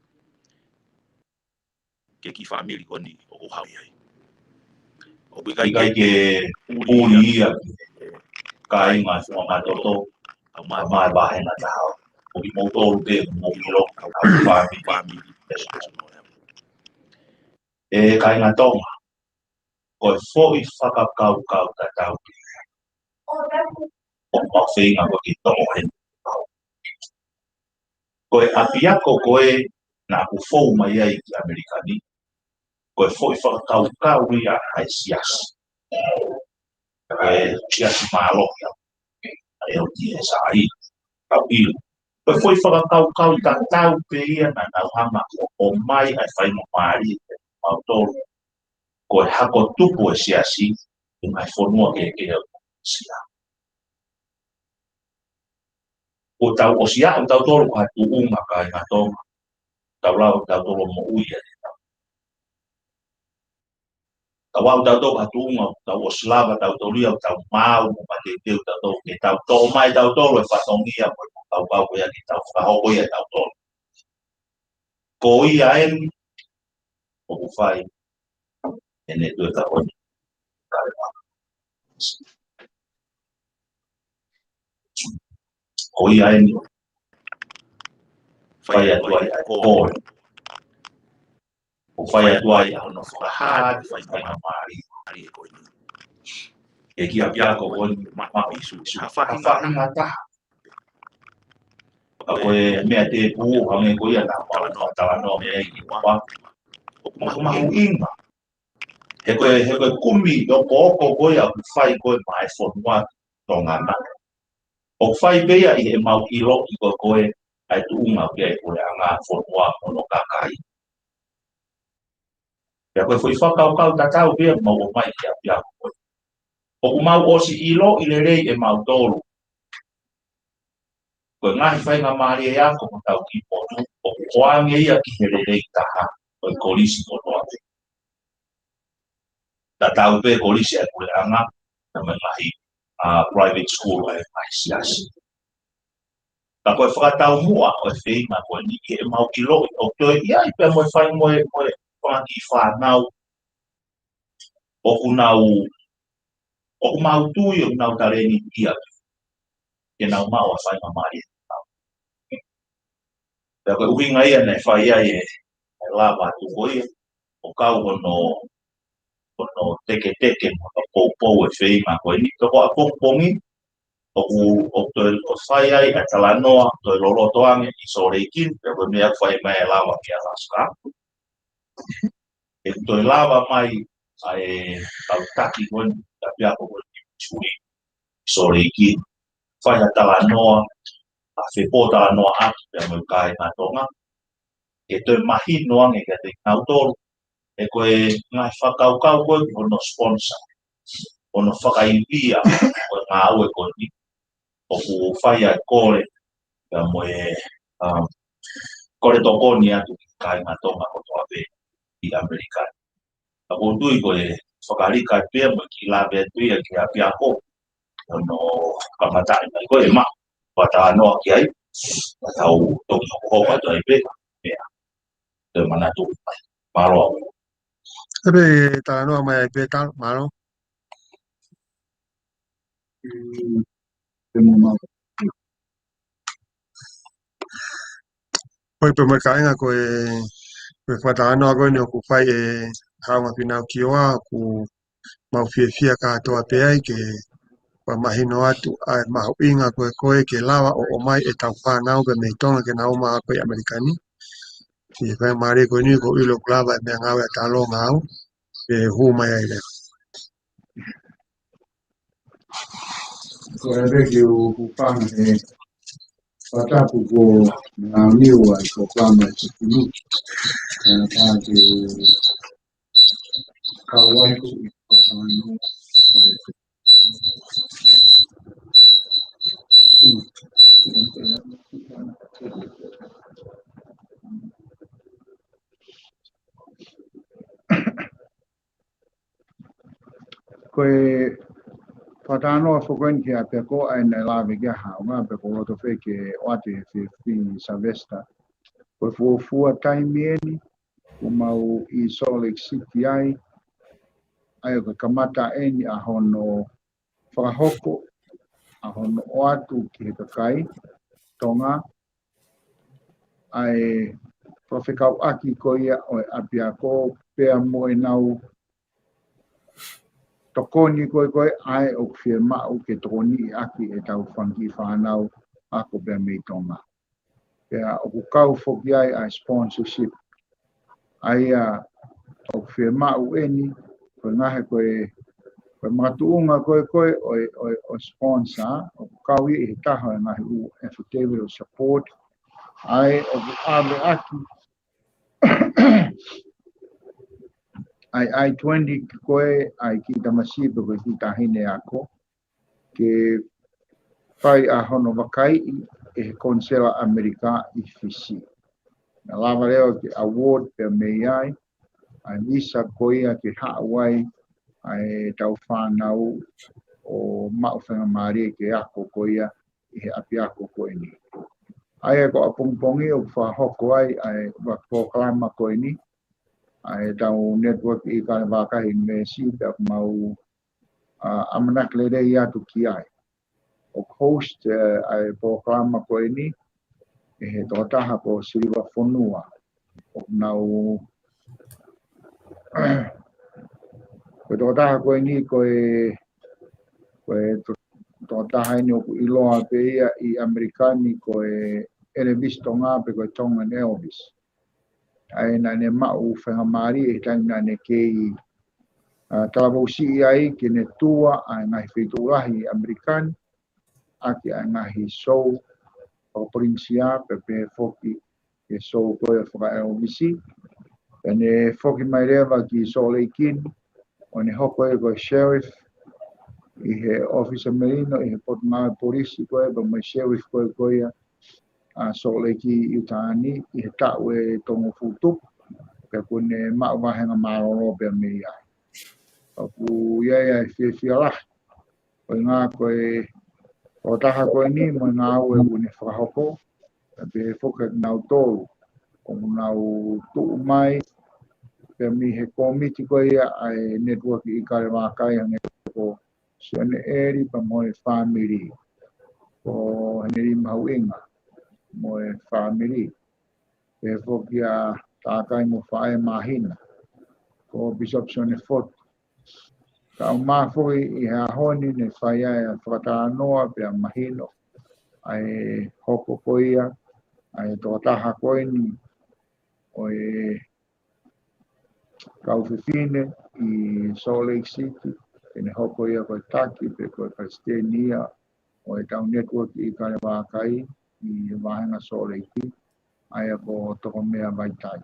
ki he kiʻi fāmili ko eni ʻoku ou haʻu ai. ʻOku ʻikai ke puli ia ki he kāinga Fuaʻamotoʻoto, ʻa e vāhenga taha. ʻOku kimoutolu pē, mou ʻilo, ʻa e fāmili. ʻE kāinga Tonga, ko e foʻi fakakaukau tatau pē ia ʻoku mau feinga ko e kiʻi toʻo heni. Ko e ʻapiako ko ē naʻa ku fou mai ai ki ʻAmelika ni, ko e foʻi fakakaukau ia ʻa e siasi. Ko e siasi mālohi ia, ʻa e L D S I, kau ʻilo. Ko e foʻi fakakaukau tatau pē ia naʻa nau hanga ʻo ʻomai ʻa e faingamālie kiate kimautolu. Ko e hako tupu e siasi, ʻi he ngaahi fonua kehekehe ʻo Siasi. Kuo tau ʻosi aʻu tautolu ki ha tuʻunga, kāinga Tonga, tau lava tautolu ʻo moʻui ai. Tau aʻu tautolu ki ha tuʻunga, tau ʻosi lava tautolu ia, tau maau mo mateuteu tautolu, ke tau toʻo mai tautolu e fatongia mo e kaukau ko ia ke tau fakahoko ia tautolu. Ko ia eni ʻoku fai ʻe he network ko eni. Ko ia eni. Fai atu ai ʻa e kole. ʻO fai atu ai ʻa hono fakahā atu ʻa e faingamālie ko eni. Ke ki ʻapiako ko eni, ma, ma, isu, isu. Ha faʻahinga taha. Ka ko e meʻa tēpū, hangē ko ia naʻa ku talanoa mei ai kimuʻa. ʻOku mahuʻinga. He ko e, he ko e kumi okooko ko ia ʻoku fai ko ē maʻa e fonua Tonga na. ʻOku fai pē ia ʻi heʻemau ʻiloʻi ko ē ko ē ʻa e tuʻunga pē ʻa e puleʻanga, fonua mo hono kakai. Pea ko e foʻi fakakaukau tatau pē ia ʻoku mau ʻomai ki ʻapiako ko ē. ʻOku mau ʻosi ʻiloʻi lelei ʻe mautolu ko e ngaahi faingamālie ako mo tau kiʻi potu, ʻoku ʻoange ia ki he lelei taha, ko e kolisi kotoa pē. Tatau pē kolisi ʻa e puleʻanga, pea mo e ngaahi, ʻa, private school ʻa e ngaahi siasi. Ka ko e fakataumuʻa ʻo e feinga ko eni ʻi heʻemau ʻiloʻi ʻoku toe ʻi ai pea mo e fai mo e, mo e fanga kiʻi fānau ʻoku nau, ʻoku mau tui ʻoku nau talēniti ia ke nau maʻu ʻa e faingamālie. Pea ko e ʻuhinga ia naʻe fai ai e, e lava atu ko ia, ʻo kau hono, hono teketeke mo hono poupou e feinga ko eni. Pea ko ʻapongipongi, ʻoku, ʻoku toe, ʻo fai ai ʻa e talanoa, toe loloto ange ʻi Sōleki, pea ko e meʻa ʻoku fai mai e lava ki Alaska. ʻE toe lava mai ʻa e kau taki ko eni, ʻa e ʻapiako ko eni, Missouri, Sōleki, fai ha talanoa, ʻa e fepōtalanoaʻaki pea mo e kāinga Tonga, ke toe mahino ange kiate kinautolu, ʻe ko e ngaahi fakakaukau ko ē ki hono sponsor, hono fakaivia ko e ngāue ko eni, ʻoku fai ʻa e kole, pea mo e, um, kole tokoni atu ki he kāinga Tonga kotoa pē ʻi ʻAmelika. Ka ʻoku ou tui ko e fakalika pē mo e kiʻi lave atu ia ki he ʻapiako, hono kamataʻi mai ko ē ma, pea talanoa ki ai, pea tau toki hokohoko atu ai pē, pea, te manatu mai. Mālō. Pea talanoa mai ai pē, mālō. Ko e pē mo e kāinga ko e, ko e fakatalanoa ko eni ʻoku fai ʻe Haʻunga Fīnau Kioa, ʻoku mau fiefia kātoa pē ai ke fakamahino atu ʻa e mahuʻinga ko ē ko ē ke lava ʻo ʻomai ʻetau fānau pē mei Tonga ke nau ō mai ko ē ʻi ʻAmelika ni. Ki he faingamālie ko eni ʻoku ou ʻilo ʻoku lava e meʻangāue ʻa Talongau, ke hū mai ai leva. Ko e leke u kupanga he fatapu ko na niu ai ko kama e tukunu. Kana tā ke kau ai ko i papano. Ko e fakatalanoa foki eni ki he ʻapiako ʻa ē naʻe lave ki ai Haʻunga, pea ʻoku ou loto pē ke ʻoatu ʻe he efiafi Sylvester. Ko e fuofua taimi eni, ʻoku mau ʻi Salt Lake City ai, ʻa ia ʻoku kamata eni ʻa hono fakahoko, ʻa hono ʻoatu ki he kakai Tonga, ʻa e fakafekauʻaki ko ia ʻo e ʻapiako pea mo ʻenau tokoni ko ē ko ē ʻa ē ʻoku fiemaʻu ke tokoniʻi ʻaki ʻetau fanga kiʻi fānau ako pea mei Tonga. Pea ʻoku kau foki ai ʻa e sponsorship. ʻA ia ʻoku fiemaʻu eni, ko e ngaahi ko e, ko e makatuʻunga ko ē ko ē ʻo e, ʻo e, ʻo e sponsor, ʻoku kau ia ʻi he taha ʻo e ngaahi ʻū affidavit of support, ʻa ē ʻoku ʻave ʻaki ʻa e I twenty ko ē ʻa e kiʻi tamasiʻi pe ko e kiʻi taʻahine ako, ke fai ʻa hono vakaiʻi ʻe he Konisela ʻAmelika ʻi Fisi. Naʻe lava leva ke award pea mei ai ʻa e visa ko ia ke haʻu ai ʻa e tau fānau ʻo maʻu faingamālie ke ako ko ia ʻi he ʻapiako ko eni. ʻA ia ko ʻapongipongi ʻoku fakahoko ai ʻa e polokalama ko eni, ʻa e tau network ʻi Kalevaka University, pea ʻoku mau ʻamanaki lelei atu ki ai. ʻOku host ʻa e polokalama ko eni ʻe he tokotaha ko Siliva Fonua. ʻOku nau, ko e tokotaha ko eni ko e, ko e to-, tokotaha eni ʻoku ʻiloa pē ia ʻi ʻAmelika ni ko e Elvis Tonga pe ko e Tongan Elvis. ʻA ia naʻa ne maʻu faingamālie ʻi he taimi naʻa ne kei, ʻa, talavou siʻi ai ke ne tour ʻa e ngaahi feituʻu lahi ʻi ʻAmelika ni, ʻaki ʻa e ngaahi sou fakapolinisia pea pehē foki ki he sou ko ia faka-Elvis. Pea ne foki mai leva ki Salt Lake ni, ʻo ne hoko ia ko e sheriff ʻi he ʻōfisa melino ʻi he potungāue polisi ko ia, pea mo e sheriff ko ia, ko ia ʻa Salt Lake ʻi ʻIutā ni ʻi he taʻu ʻe tolungofulu tupu, pea kuo ne maʻu vāhenga mālōlō pea mei ai. ʻOku ʻi ai ʻa e fiefia lahi, ko e ngaahi ko e tokotaha ko eni mo e ngāue ʻoku ne fakahoko, pea pehē foki kinautolu ʻoku nau tuʻu mai pea mei he kōmiti ko ia ʻa e network ʻi Kalevaka, hangē ko Sione ʻEli pea mo e fāmili, ko Heneli Mahuʻinga mo e fāmili, pehē foki ʻa Tākai mo Faʻē Māhina, ko Bishop Sione Fotu. Ka ʻoku mau foki ʻi he ʻaho ni ne fai ai ʻa e fakatalanoa pea mahino ʻa e hoko ko ia ʻa e tokotaha ko eni ʻo e kau fefine ʻi Salt Lake City, ke ne hoko ia ko e taki pe ko e palesiteni ia ʻo e tau network ʻi Kalevaka ʻi he vāhenga Salt Lake, ʻa ia ko Tokomea Vaitai.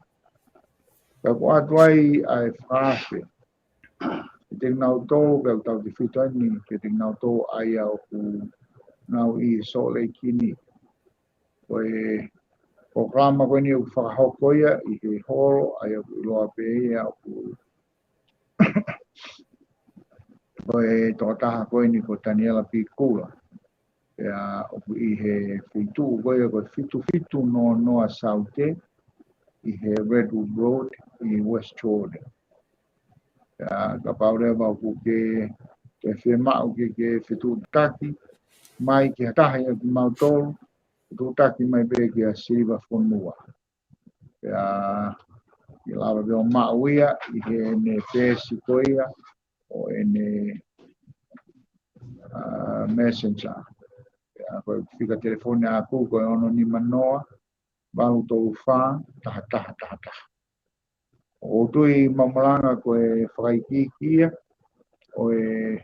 Pea ʻoku ʻoatu ai ʻa e fakaafe kiate kinautolu, pea ʻoku tautefito eni kiate kinautolu ʻa ia ʻoku nau ʻi Salt Lake ni. Ko e polokalama ko eni ʻoku fakahoko ia ʻi he holo, ʻa ia ʻoku ʻiloa pē ia ʻoku, ko e tokotaha ko eni ko Taniela Pikula. Pea ʻoku ʻi he feituʻu ko ia ko e fitu fitu noa noa Saute, ʻi he Redwood Road ʻi West Jordan. Pea kapau leva ʻoku ke, ke fiemaʻu ke, ke fetuʻutaki mai ki ha taha ia kimautolu, fetuʻutaki mai pē kia Siliva Fonua. Pea ke lava pē ʻo maʻu ia ʻi heʻene peesi ko ia ʻo ʻene, ʻa, Messenger. Pea ko e fika telefoni ʻaʻaku ko e ono nima noa, valu tolu fā, taha taha taha taha. ʻOku ou tui Mamalanga ko e fakaikiiki ia ʻo e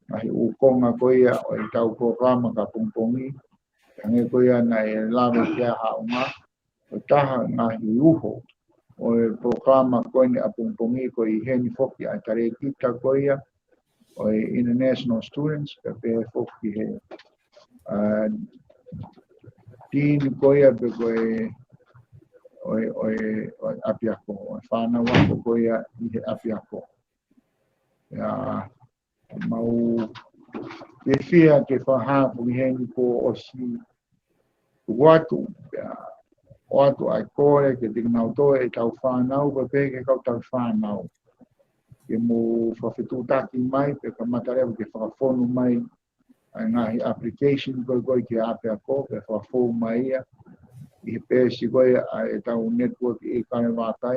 ngaahi ʻū konga ko ia ʻo e tau polokalama ki ʻapongipongi. Hangē ko ia naʻe lava ke haʻunga, ko e taha ngaahi uho ʻo e polokalama ko eni ʻapongipongi ko e ʻi heni foki ʻa e talēkita ko ia ʻo e International Students, pea pehē foki he, ʻa, dean ko ia pe ko e, ʻo e, ʻo e, ʻo e ʻapiako, ʻo e fānau ako ko ia ʻi he ʻapiako. Pea mau fiefia ke fakahā ʻoku ʻi heni kuo ʻosi tuku atu, pea ʻoatu ʻa e kole kiate kinautolu ʻe tau fānau, pea pehē ki he kau tau fānau ke mou fakafetuʻutaki mai, pea kamata leva ke fakafonu mai ʻa e ngaahi application ko ē ko ē ki he ʻapiako, pea fakafou mai ia ʻi he peesi ko ia ʻa e tau network ʻi Kalevaka,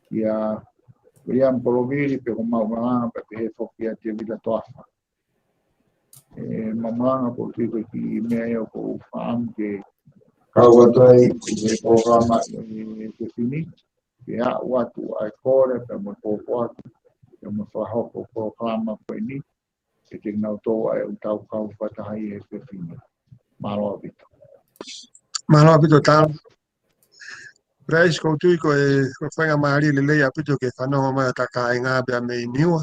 kia William Polovili pe ko Mamalanga pea pehē foki kia Tevita Toafa. ʻE Mamalanga, ʻoku ou tui ko e kiʻi meʻa ia ʻoku ou fakaʻamu ke Kau atu ai ʻi he polokalama ʻi he efiafi ni, ke aʻu atu ʻa e kole pea mo e pōpoaki, pea mo e fakahoko polokalama ko eni, ke te nau tō ai ʻo tau kau fakataha ʻi he efiafi ni. Mālō ʻaupito. Mālō ʻaupito Talo. Prais, ʻoku ou tui ko e, ko e faingamālie lelei ʻaupito ke fanongo mai ʻa e kāinga pea mei Niua.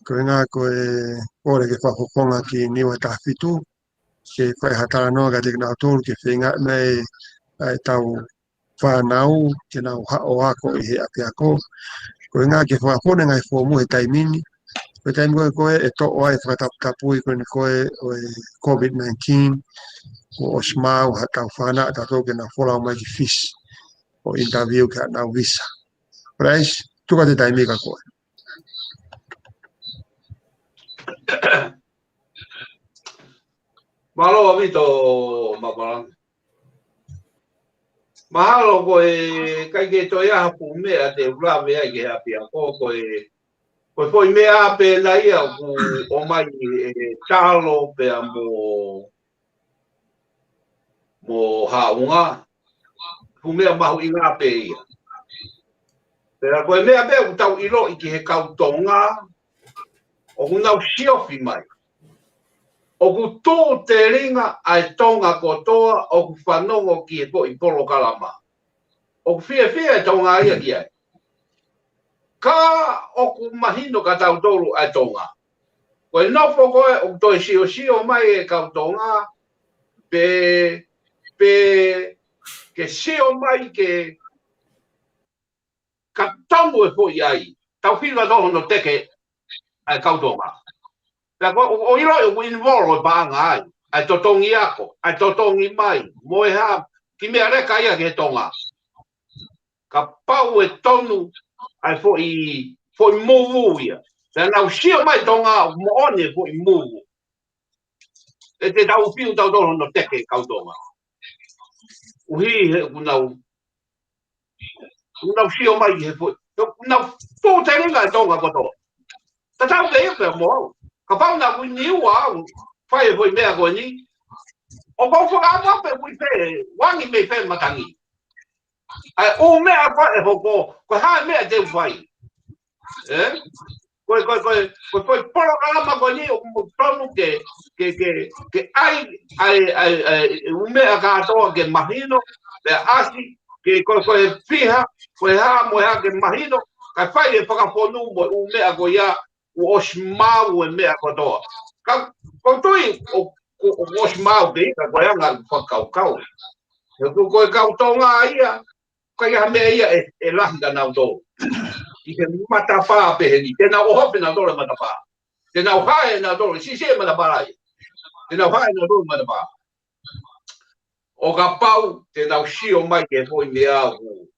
Ko e ʻuhinga ko e kole ke fakafofonga ki Niua taha fitu, ke fai ha talanoa kiate kinautolu ke feinga mai ʻa e tau fānau ke nau haʻu ʻo ako ʻi he ʻapiako. Ko e ʻuhinga ke fakafonu e ngaahi foomu he taimi ni. Ko e taimi ko ē ko ē ʻe toʻo ai e fakataputapui ko eni ko ē ʻo e COVID nineteen, kuo ʻosi maʻu ha tau fānau ʻa tautolu ke nau folau mai ki Fisi ʻo interview ki haʻanau visa. Prais, tuku atu e taimi kia koe. Mālō ʻaupito, Mapalangi. Mahalo ko e ʻikai ke toe ʻi ai ha fuʻu meʻa te u lave ai ki he ʻapiako, ko e, ko e foʻi meʻa pē ena ia ʻoku ʻomai ʻe Talo pea mo, mo Haʻunga. Fuʻu meʻa mahuʻinga pē ia. Pea ko e meʻa pē ʻoku tau ʻiloʻi ki he kau Tonga, ʻoku nau siofi mai. ʻOku tuʻu telinga ʻa e Tonga kotoa ʻoku fanongo ki he foʻi polokalama. ʻOku fiefia e Tonga ia ki ai. Ka ʻoku mahino kia tautolu ʻa e Tonga. Ko e nofo ko ē ʻoku toe siosio mai e kau Tonga, pe, pe ke sio mai ke ka tonu e foʻi ai, tau fila tō hono teke ʻa e kau Tonga. Pea ko, ʻo, ʻo ʻiloʻi ʻoku involve e paʻanga ai, ʻa e totongi ako, ʻa e totongi mai, mo e hā, ki meʻa leka ia ki he Tonga. Kapau ʻe tonu ʻa e foʻi, foʻi muvu ia. Pea nau sio mai Tonga, moʻoni e foʻi muvu. ʻE te tau fiu tautolu hono teke kau Tonga. ʻUhi he ʻoku nau, ʻoku nau sio mai ki he foʻi, ʻoku nau tuʻu telinga e Tonga kotoa. Tatau pē ia pea mo au. Kapau naʻa ku ʻi Niua au, fai e foʻi meʻa ko eni. ʻOku ou fakaʻamu pē kui pē, wangi mei fē matangi. ʻA e ʻū meʻa ko ē ʻe hoko, ko e hā e meʻa te u fai. ʻE? Ko e, ko e, ko e, ko e, ko e polokalama ko eni ʻoku tonu ke, ke, ke, ke ʻai, ʻai, ʻai, ʻai, ʻū meʻa kātoa ke mahino, pea ʻasi, ke ko e, ko e fiha, ko e hā mo e hā ke mahino, kae fai e fakafonu mo e ʻū meʻa ko ia, kuo ʻosi maʻu e meʻa kotoa. Ka, ʻoku ou tui, ʻo, ʻo, ʻoku ʻosi maʻu ke ika ko e anga ʻeku fakakaukau. He ko, ko e kau Tonga ia, ʻikai ha meʻa ia ʻe, ʻe lahi kia nautolu. ʻI he matapā pehē ni, te nau ʻohofi nautolu e matapā. Te nau hae nautolu, siʻisiʻi e matapā ia. Te nau hae nautolu e matapā. ʻO kapau te nau sio mai ki he foʻi meʻa ʻoku.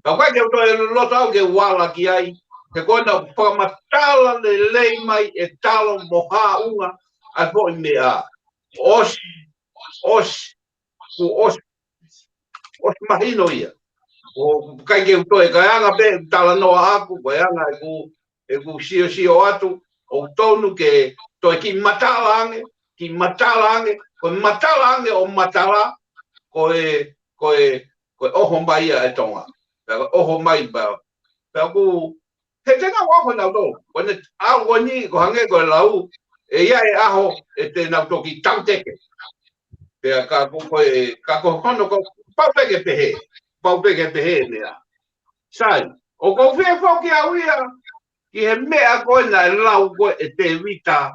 Ka ʻoku ʻikai ke u toe loto au ke u ala ki ai, he ko ena ʻoku fakamatala lelei mai ʻe Talo mo Haʻunga ʻa e foʻi meʻa. ʻOsi, ʻosi, kuo ʻosi, ʻosi mahino ia. ʻOku ʻikai ke u toe, ko e anga pē ʻeku talanoa ʻaku, ko e anga ʻeku, ʻeku siosio atu, ʻoku tonu ke toe kiʻi matala ange, kiʻi matala ange, ko e matala ange ʻo matala, ko e, ko e, ko e ʻoho mai ia ʻa e Tonga. Pea ko e ʻoho mai pea, pea ʻoku, he te nau ʻoho nautolu. Ko ʻene ʻaho ko eni, ko e hangē ko e lau, ʻe ʻi ai e ʻaho, ʻe te nau toki tauteke. Pea ka ko, ko e, ka ko hono ko, pau pē ke pehē, pau pē ke pehē e meʻa. Sai, ʻoku ou fie foki au ia, ki he meʻa ko ē naʻe lau ko ē ʻe Tēvita,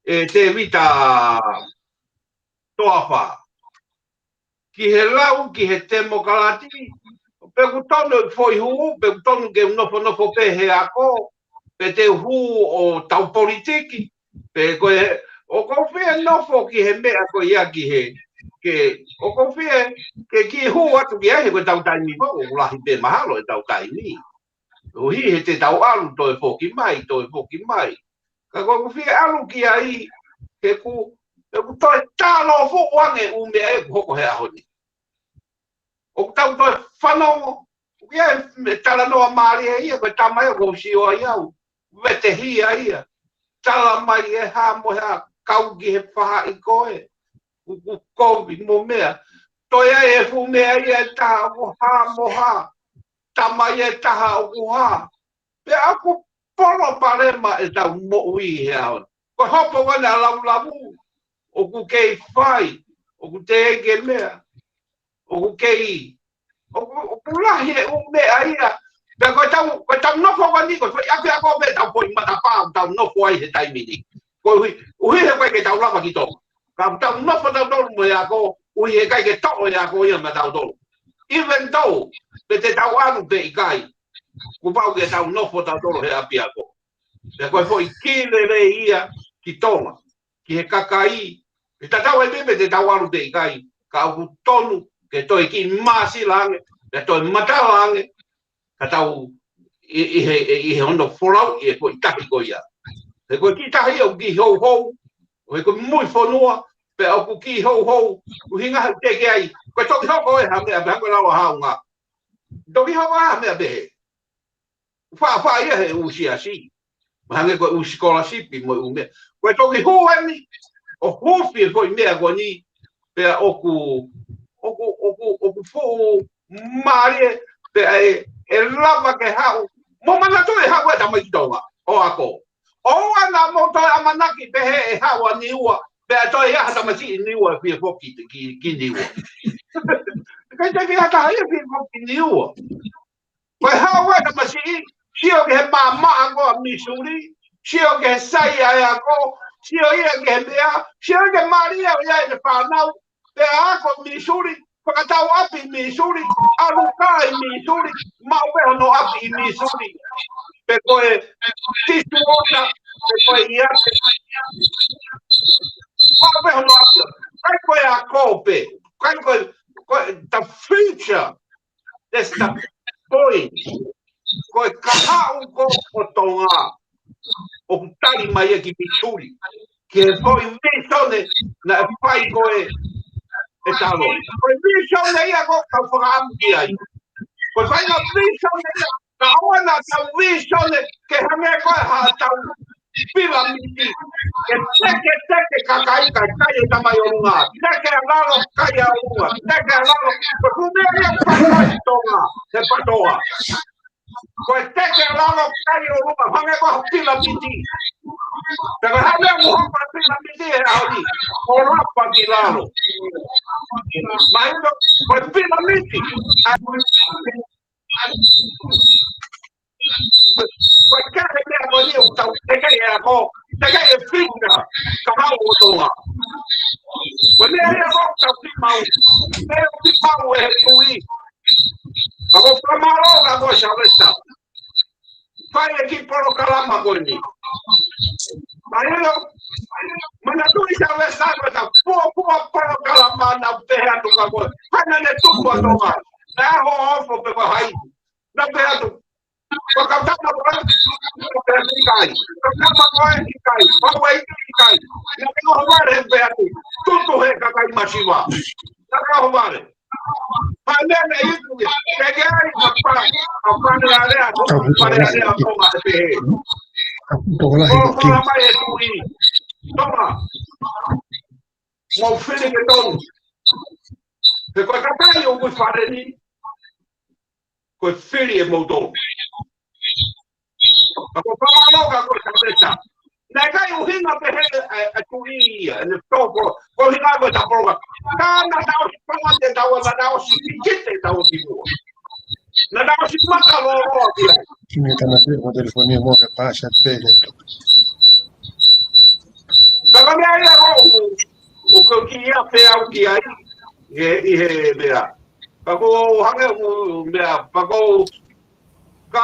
ʻe Tēvita Toafa. Ki he lau, ki he temokalati, pe ʻoku tonu e foʻi hū, pe ʻoku tonu ke u nofonofo pē he ako, pe te u hū ʻo tau politiki, pe ko e, ʻoku ou fie nofo ki he meʻa ko ia ki he, ke, ʻoku ou fie, ke kiʻi hū atu ki ai he ko e tau taimi foki, ʻoku lahi pē mahalo e tau taimi. ʻUhi he te tau ʻalu toe foki mai, toe foki mai. Ka ko ʻeku fie ʻalu ki ai, he ʻoku, he ʻoku toe talanoa foʻou ange ʻū meʻa ʻoku hoko he ʻaho ni. ʻOku tau toe fanongo, ʻoku ʻi ai e talanoa mālie ia, ko e tama ia ʻoku ou sio ai au, vetehia ia. Tala mai e hā mo e hā, kau ki he fahaʻi ko ē. kuku kovi mo meʻa. Toe ai e fuʻu meʻa ia ʻe taha ʻoku hā mo hā. Tama ia ʻe taha ʻoku hā. Pea ʻoku palopalema ʻetau moʻui he ʻaho ni. Ko e hopo ko ena ʻa e laulavu. ʻOku kei fai. ʻOku teʻeki ke meʻa. ʻOku kei, ʻoku, ʻoku lahi e ʻū meʻa ia. Pea ko ʻetau, ko ʻetau nofo ko eni, ko e foʻi ʻapiako pē ʻetau foʻi matapā, ʻoku tau nofo ai he taimi ni. Koeʻuhi, ʻuhi he ʻikai ke tau lava ki Tonga. Ka ʻoku tau nofo tautolu mo e ako, ʻuhi he ʻikai ke toʻo e ako ia maʻatautolu. Even though, pe te tau ʻalu pe ʻikai, kuo pau ke tau nofo tautolu he ʻapiako. Pea ko e foʻi kī lelei ia ki Tonga. Ki he kakai, ʻe tatau ai pē pe te tau ʻalu pe ʻikai, ka ʻoku tonu ke toe kiʻi māsila ange, pea toe matala ange, ka tau ʻi, ʻi he, ʻi he hono folau ʻi he foʻi tahi ko ia. He ko e kiʻi tahi ʻoku kiʻi houhou, ʻo he ko e mui fonua, pea ʻoku kiʻi houhou, ʻuhinga he teʻeki ai, ko e toki hoko e ha meʻa, pea ko e lau ʻa Haunga. Toki hoko ha meʻa pehē. Faʻa, faʻa ia he ʻū siasi. Mahalo ko e ʻū sikolasipi mo e ʻū meʻa. Ko e toki hū eni, ʻo hufi e foʻi meʻa ko eni, pea ʻoku, ʻoku, ʻoku, ʻoku fuʻu mālie, pea ʻe, ʻe lava ke haʻu. Mo manatu ʻe haʻu e tamaiki Tonga, ʻo ako. ʻOua naʻa mou toe ʻamanaki pehē ʻe haʻu ʻa Niua, pea toe ʻi ai ha tamasiʻi Niua ʻe fie foki ki, ki Niua. ʻIkai toe ʻi ai ha taha ia ʻe fie foki ki Niua. Ko e haʻu e tamasiʻi, sio ki he maʻamaʻa ko ē ʻa Missouri, sio ki he sai ʻa e ako, sio ia ki he meʻa, sio ki he mālie ʻoku ʻi ai ʻene fānau, pea ako Missouri, fakatau ʻapi Missouri, ʻalu kai Missouri, maʻu pē hono ʻapi ʻi Missouri. Pe ko e Tissuwater, pe ko e ʻiate. Maʻu pē hono ʻapi. ʻIkai ko e ako pē. ʻIkai ko e, ko e, the future. That's the point. Ko e kahaʻu ko ē ʻo Tonga. ʻOku tali mai ia ki Missouri. Ki he foʻi visone naʻe fai ko ē ʻe Talo. Ko e visone ia ʻoku ou fakaʻamu ki ai. Ko e faʻahinga visone ia. Ka ʻoua naʻa tau visone ke hangē ko e haʻatau pilamiti. Ke teke, teke kakai, kakai e tamai ʻolunga. Teke ʻa lalo, kai ʻa ʻolunga. Teke ʻa lalo. Ko e fuʻu meʻa ia ʻoku fai ʻi Tonga, he PTOA. Ko e teke ʻa lalo, kai ʻolunga. Hangē ko ha pilamiti. Pea ko e hā e meʻa ʻoku hoko he pilamiti he ʻaho ni? Ko e lapa ki lalo. Mahino, ko e pilamiti. Ko e kakai meʻa ko eni ʻoku tau teke e ako, teke e fika, kahaʻu ʻo Tonga. Ko e meʻa ia ʻoku tau fiemaʻu, meʻa ʻoku fiemaʻu ʻe he kui. Ka ʻoku ou fakamālō atu kia Sylvester. Fai e kiʻi polokalama ko eni. Mahino, manatuʻi Sylvester ko e ta fuofua polokalama naʻa pehē atu kia koe. Hana ne tuku ʻa Tonga. Naʻe ʻaho ofo pe ko hai. Naʻa pehē atu. Fakatama ko ē, ʻikai. Fakatama ko ē, ʻikai. Pau ʻe ʻikai. Naʻa ke ʻohovale he pehē atu. Tutu he kakai masiva. Naʻa ke ʻohovale. Pea meʻa ne iku ke, ke ke ai ka pa, ka pa ne alea, ka pa ne alea ko ma te pehē. Ko la mai e tui. Toma. Mo fili ke tonu. He ko e kakai ʻoku ʻi fale ni. Ko e fili ʻe moutolu. Ka ko e fakamālō kia koe Sylvester. Naʻe ʻikai ʻuhinga pehē ʻa e, ʻa e tuʻi ia, ʻene tō polo. Ko e ʻuhinga ko e ta polo ka. Ka naʻa ta ʻosi panga te tau, naʻa ta ʻosi ki te tau ki mua. Naʻa ta ʻosi mata lōloa ki ai. Kiʻi tama te mo telefoni mo ke pasa te ke. Ka ka meʻa ia ko ʻoku, ʻoku kiʻi ʻafe au ki ai. ʻI he, ʻi he meʻa. Pea ko hangē ʻoku meʻa, pea ko ka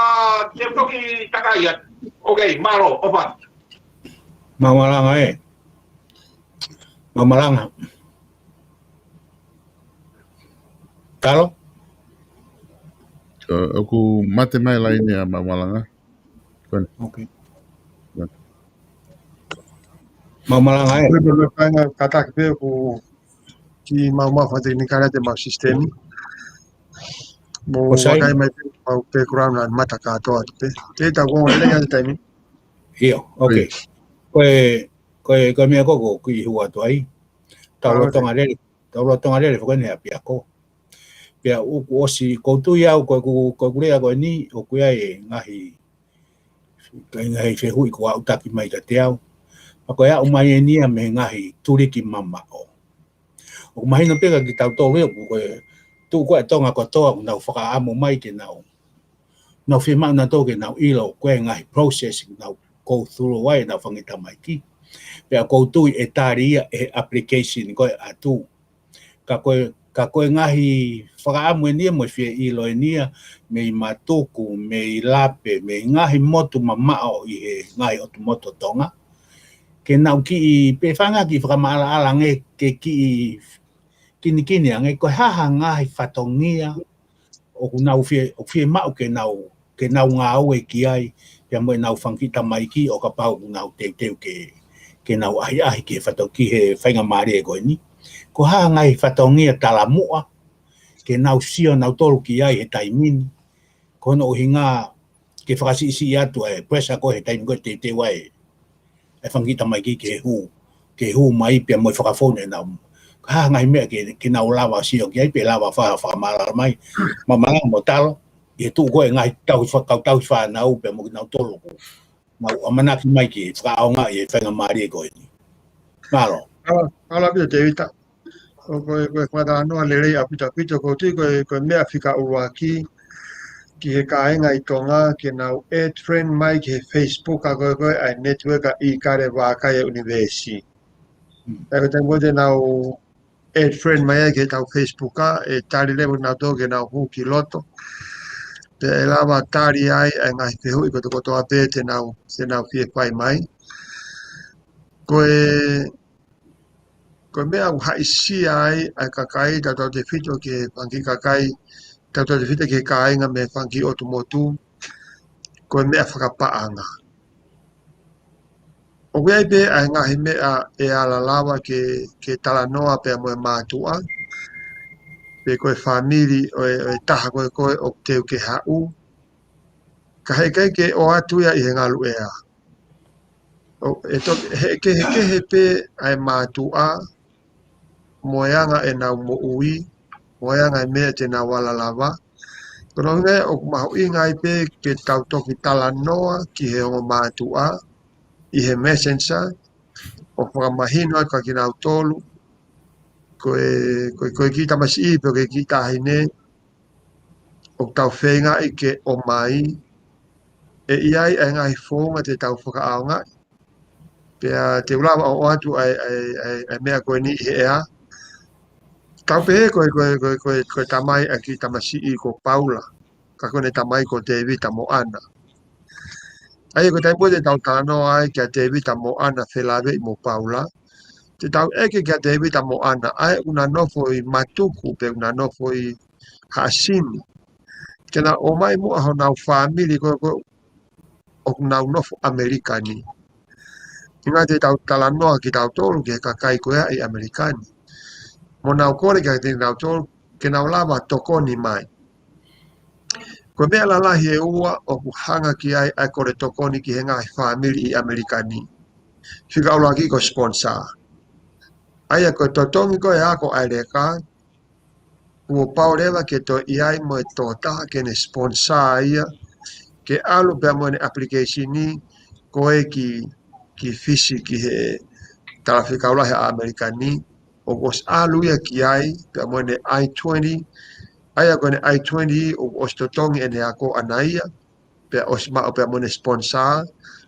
te toki takai atu. Ok, mālō, ʻofa. Mālō Malanga ē. Mālō Malanga. Talo? ʻOku mate mai laine ʻa Mālō Malanga. Ko eni. Ok. Mālō Malanga ē. Ko e pē kātaki pē ʻoku kiʻi maumau fakatekinikale ʻa e mau sisitemi. Mo e vakai mai pē mau background ʻa e mata kātoa atu pē. Te ta konga lelei ʻa e taimi. ʻIo, ok. Ko e, ko e, ko e meʻa ko ē ʻoku kiʻi hū atu ai. tau lolotonga lele, tau lolotonga lele foki ʻeni he ʻapiako. Pea ʻoku ʻosi, ʻoku ou tui au ko ʻeku, ko ʻeku lea ko ʻeni, ʻoku ʻi ai e ngaahi, ko e ngaahi fehuʻi kuo aʻutaki mai kiate au. Pea ko e aʻu mai ʻeni ia mei he ngaahi tuliki mamaʻo. ʻOku mahino pē kia kitautolu ʻoku ko e tuʻu ko ē ʻa Tonga kotoa ʻoku nau fakaʻamu mai ke nau, nau fiemaʻu nautolu ke nau ʻilo ko e ngaahi process ʻoku nau go through ai ʻenau fanga kiʻi tamaiki. Pea ʻoku ou tui ʻe tali ia ʻe he application ko ē ʻa Tuʻi. Ka ko e, ka ko e ngaahi fakaʻamu ʻeni ia mo e fie ʻilo ʻeni ia mei Matuku, mei Lape, mei ngaahi motu mamaʻo ʻi he ngaahi ʻotu motu ʻo Tonga. Ke nau kiʻi, pē fanga kiʻi fakamaʻalaʻala ange ke kiʻi kinikini ange, ko e hā ha ngaahi fatongia ʻoku nau fie, ʻoku fiemaʻu ke nau, ke nau ngāue ki ai, pea mo ʻenau fanga kiʻi tamaiki ʻo kapau ʻoku nau teuteu ke, ke nau ʻahiʻahi ki he fato-, ki he faingamālie ko ʻeni. Ko e hā ha ngaahi fatongia talamuʻa ke nau sio nautolu ki ai he taimi ni. Ko hono ʻuhinga ke fakasiʻisiʻi atu e pressure ko ē he taimi ko ē teuteu ai e fanga kiʻi tamaiki ke hū, ke hū mai pea mo e fakafonu ʻenau. Ko e hā ha ngaahi meʻa ke, ke nau lava sio ki ai pe lava fa-, fakamaʻalaʻala mai. Mamaʻo mo Talo, ʻi he tuʻu ko ē ngaahi tauhi fa-, kau tauhi fānau pea mo kinautolu ʻoku nau ʻamanaki mai ke fakaʻaongaʻi e faingamālie ko ʻeni. Mālō. Mālō, mālō ʻaupito Tēvita. ʻO ko e, ko e fakatalanoa lelei ʻaupito ʻaupito, ʻoku ou tui ko e, ko e meʻa fika ʻuluaki ki he kāinga ʻi Tonga ke nau add friend mai ki he Facebook ʻa ko ē, ko ē ʻa e network ʻa ʻIkale Vākai ʻUnivēsi. Mm. Pea ko e taimi ko ē te nau add friend mai ai ki heʻetau Facebook ʻe tali leva nautolu ke nau hū ki loto. Pea ʻe lava tali ai ʻa e ngaahi fehuʻi kotokotoa pē te nau, te nau fie fai mai. Ko e, ko e meʻa ʻoku haʻisia ai ʻa e kakai, tautautefito ki he fanga kiʻi kakai, tautautefito ki he kāinga mei he fanga kiʻi ʻotu motu, ko e meʻa fakapaʻanga. ʻOku ʻi ai pē ʻa e ngaahi meʻa ʻe ala lava ke, ke talanoa pea mo e mātuʻa, pe ko e fāmili ʻo e, ʻo e taha ko ē ko ē ʻoku teu ke haʻu, ka heʻikai ke ʻoatu ia ʻi he ngaluʻea. ʻO, ʻe to-, he, kehekehe pē ʻa e mātuʻa, mo e anga ʻenau moʻui, mo e anga e meʻa te nau ala lava. Ko hono ʻuhinga ia ʻoku mahuʻinga ai pē ke tau toki talanoa ki he ongo mātuʻa ʻi he Messenger, ʻo fakamahino ai kia kinautolu, ko e, ko e, ko e kiʻi tamasiʻi pe ko e kiʻi taʻahine ʻoku tau feingaʻi ke ʻomai, ʻe ʻi ai ʻa e ngaahi founga te tau fakaʻaongaʻi. Pea te u lava ʻo ʻoatu ʻa e, ʻa e, ʻa e, ʻa e meʻa ko eni ʻi he ʻea. Tau pehē ko e, ko e, ko e, ko e, ko e tamai ʻa e kiʻi tamasiʻi ko Paula. Ka ko ʻene tamai ko Tēvita Moana. ʻA ia ko e taimi ko ē te tau talanoa ai kia Tēvita Moana felāveʻi mo Paula, te tau ʻeke kia Tēvita Moana, ʻa ē ʻoku na nofo ʻi Matuku pe ʻoku na nofo ʻi Haʻasini. Ke na ʻomai muʻa honau fāmili ko ē, ko ē ʻoku nau nofo ʻAmelika ni. ʻInga te tau talanoa kitautolu ki he kakai ko ē ʻi ʻAmelika ni. Mo nau kole kia kinautolu, ke nau lava tokoni mai. Ko e meʻa lalahi ʻe ua ʻoku hanga ki ai ʻa e kole tokoni ki he ngaahi fāmili ʻi ʻAmelika ni. Fika ʻuluaki ko e sponsor. ʻA ia ko e totongi ko ē ako ʻa e leka, kuo pau leva ke toe ʻi ai mo e tokotaha ke ne sponsor ia, ke ʻalu pea mo ʻene application ni, ko ē ki, ki Fisi ki he talafekau lahi ʻa ʻAmelika ni, ʻoku ʻosi ʻalu ia ki ai, pea mo ʻene I twenty, ʻa ia ko ʻene I twenty, ʻoku ʻosi totongi ʻene ako ʻana ia, pea ʻosi maʻu pea mo ʻene sponsor,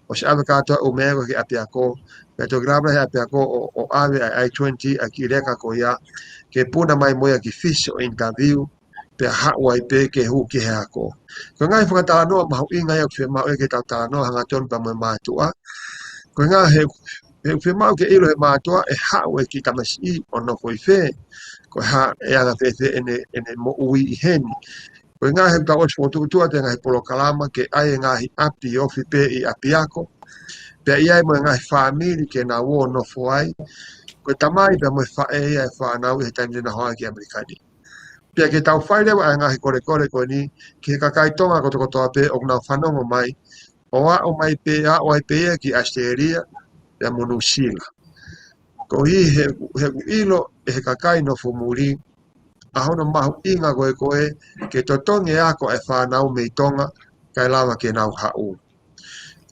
ʻosi ʻave kātoa ʻū meʻa ko ē ki ʻapiako, pea toki lava he ʻapiako ʻo, ʻo ʻave ʻa e I twenty ʻa e kiʻi leka ko ia, ke puna mai mo ia ki Fisi ʻo interview, pea haʻu ai pē ke hū ki he ako. Ko e ngaahi fakatalanoa mahuʻinga ia ʻoku fiemaʻu ia ke tau talanoa hangatonu pea mo e mātuʻa. Ko e ngaahi he, he fiemaʻu ke ʻilo he mātuʻa ʻe haʻu e kiʻi tamasiʻi ʻo nofo ʻi fē. Ko e hā e anga fēfē ʻene, ʻene moʻui ʻi heni. Ko e ngaahi he tau ʻosi fokotuʻutuʻu atu e ngaahi polokalama ke ʻai e ngaahi ʻapi ofi pē ʻi ʻapiako. Pea ʻi ai mo e ngaahi fāmili ke nau ō ʻo nofo ai. Ko e tamai pea mo e faʻē ia e fānau ʻi he taimi te nau hanga ki ʻAmelika ni. Pea ke tau fai leva ʻa e ngaahi kolekole ko eni, ki he kakai Tonga kotokotoa pē ʻoku nau fanongo mai, ʻo aʻu mai pē, aʻu ai pē ia ki ʻAositelēlia, pea mo Nuʻusila. Koeʻuhi he, he ʻoku ʻilo ʻe he kakai nofo muli ʻa hono mahuʻinga ko ē ko ē ke totongi e ako ʻa e fānau mei Tonga kae lava ke nau haʻu.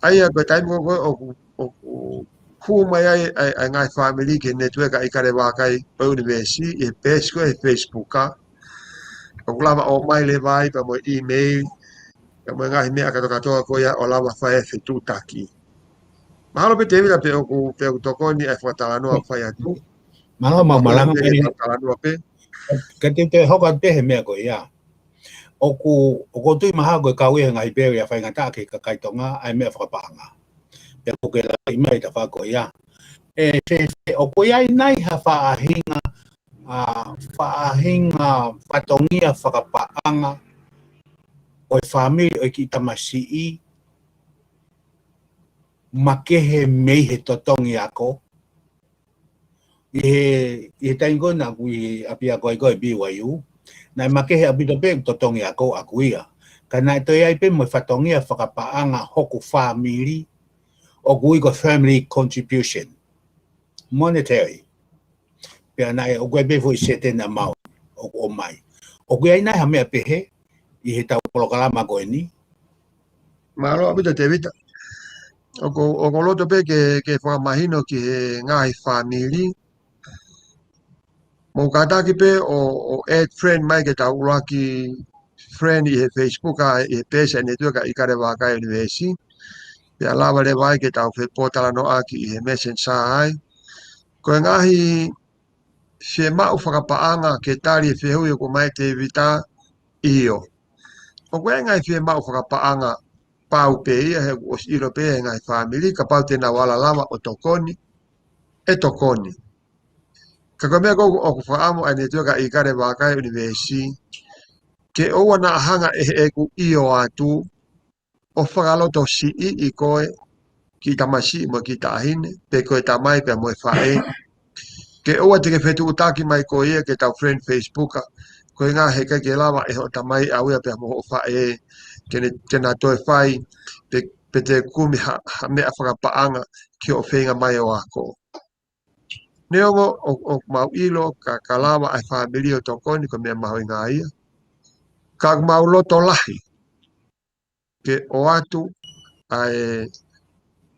ʻA ia ko e taimi ko ē ʻoku, ʻoku hū mai ai ʻa e, ʻa e ngaahi fāmili ki he netiueka ʻa ʻIkale Vākai ʻo e ʻunivēsi ʻi he peesi ko ē he Facebook, ʻoku lava ʻo ʻomai leva ai pea mo e email, pea mo e ngaahi meʻa kātoa kātoa ko ia ʻo lava fai e fetuʻutaki. Mahalo pē Tēvita pe ʻoku, pe ʻoku tokoni ʻa e fakatalanoa ʻoku fai atu. Mahalo mau Mahalo malanga pē ke pē. fakatalanoa pē. Ka te te hoko atu pē he meʻa ko ia. ʻOku, ʻoku ou tui mahalo ko e kau ia he ngaahi barrier faingataʻa ki he kakai Tonga ʻa e meʻa fakapaʻanga. Pea ʻoku ke lave mai he tafaʻaki ko ia. ʻE, se, se, ʻoku ʻi ai nai ha faʻahinga, ʻa, faʻahinga fatongia fakapaʻanga ʻo e fāmili ʻo e kiʻi tamasiʻi makehe mei he totongi ako. ʻI he, ʻi he taimi ko ē naʻa ku ʻi ʻapiako ai ko ē ʻi B Y U, naʻe makehe ʻaupito pē totongi ako ʻaʻaku ia. Ka naʻe toe ʻi ai pē mo e fatongia fakapaʻanga hoku fāmili, ʻoku ui ko e family contribution. Monetary. Pea naʻe ʻoku ʻi ai pē foʻi certain amount ʻoku ʻomai. ʻOku ʻi ai nai ha meʻa pehē ʻi heʻetau polokalama ko eni? Mālō ʻaupito Tēvita. ʻOku, ʻoku ou loto pē ke, ke fakamahino ki he ngaahi fāmili. Mou kātaki pē ʻo, ʻo add friend mai ke tau ʻuluaki friend ʻi he Facebook ʻa, ʻi he peesi ʻa e netiueka ʻa ʻIkale Vākai ʻUnivēsi. Pea lava leva ai ke tau fepōtalanoaʻaki ʻi he Messenger ai. Ko e ngaahi fiemaʻu fakapaʻanga ke tali e fehuʻi ʻoku ʻomai Tēvita, ʻio. ʻOku ʻi ai e ngaahi fiemaʻu fakapaʻanga pau pē ia he ʻoku ʻosi ʻilo pē ʻe he ngaahi fāmili, kapau te nau ala lava ʻo tokoni, ʻe tokoni. Ka ko e meʻa ko ē ʻoku fakaʻamu ʻa e netiueka ʻa ʻIkale Vākai ʻUnivēsi, ke ʻoua naʻa hanga ʻe heʻeku ʻio atu ʻo fakalotosiʻi koe, kiʻi tamasiʻi mo e kiʻi taʻahine, pe ko e tamai pea mo e faʻē. Ke ʻoua te ke fetuʻutaki mai koe ia ki heʻetau friend Facebook, ko e ʻuhinga he ʻikai ke lava ʻe hoʻo tamai ʻau ia pea mo hoʻo faʻē, ke ne, ke na toe fai, pe, pe te kumi ha, ha meʻa fakapaʻanga ki hoʻo feinga mai ʻo ako. Neongo ʻoku, ʻoku mau ʻilo ka, ka lava ʻa e fāmili ʻo tokoni ko e meʻa mahuʻinga ia. Ka ʻoku mau loto lahi ke ʻoatu ʻa e,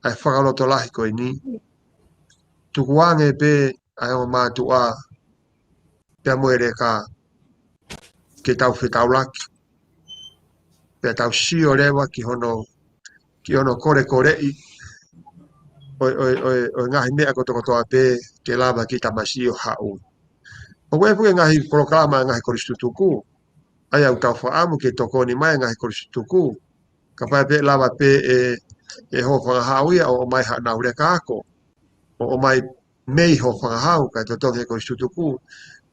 ʻa e fakalotolahi ko eni. Tukuange pē ʻa e ongo mātuʻa pea mo e leka ke tau fetaulaki. Pea tau sio leva ki hono, ki hono kolekoleʻi ʻo, ʻo, ʻo, ʻo e ngaahi meʻa kotokotoa pē ke lava kiʻi tamasiʻi ʻo haʻu. ʻOku ʻi ai foki e ngaahi polokalama ʻa e ngaahi kolisi tutuku. ʻA ia ʻoku tau fakaʻamu ke tokoni mai e ngaahi kolisi tutuku. Kapau pē lava pē ʻe, ʻe Hofangahau ia ʻo ʻomai haʻanau leka ako. ʻO ʻomai mei Hofangahau kae totongi he kolisi tutuku.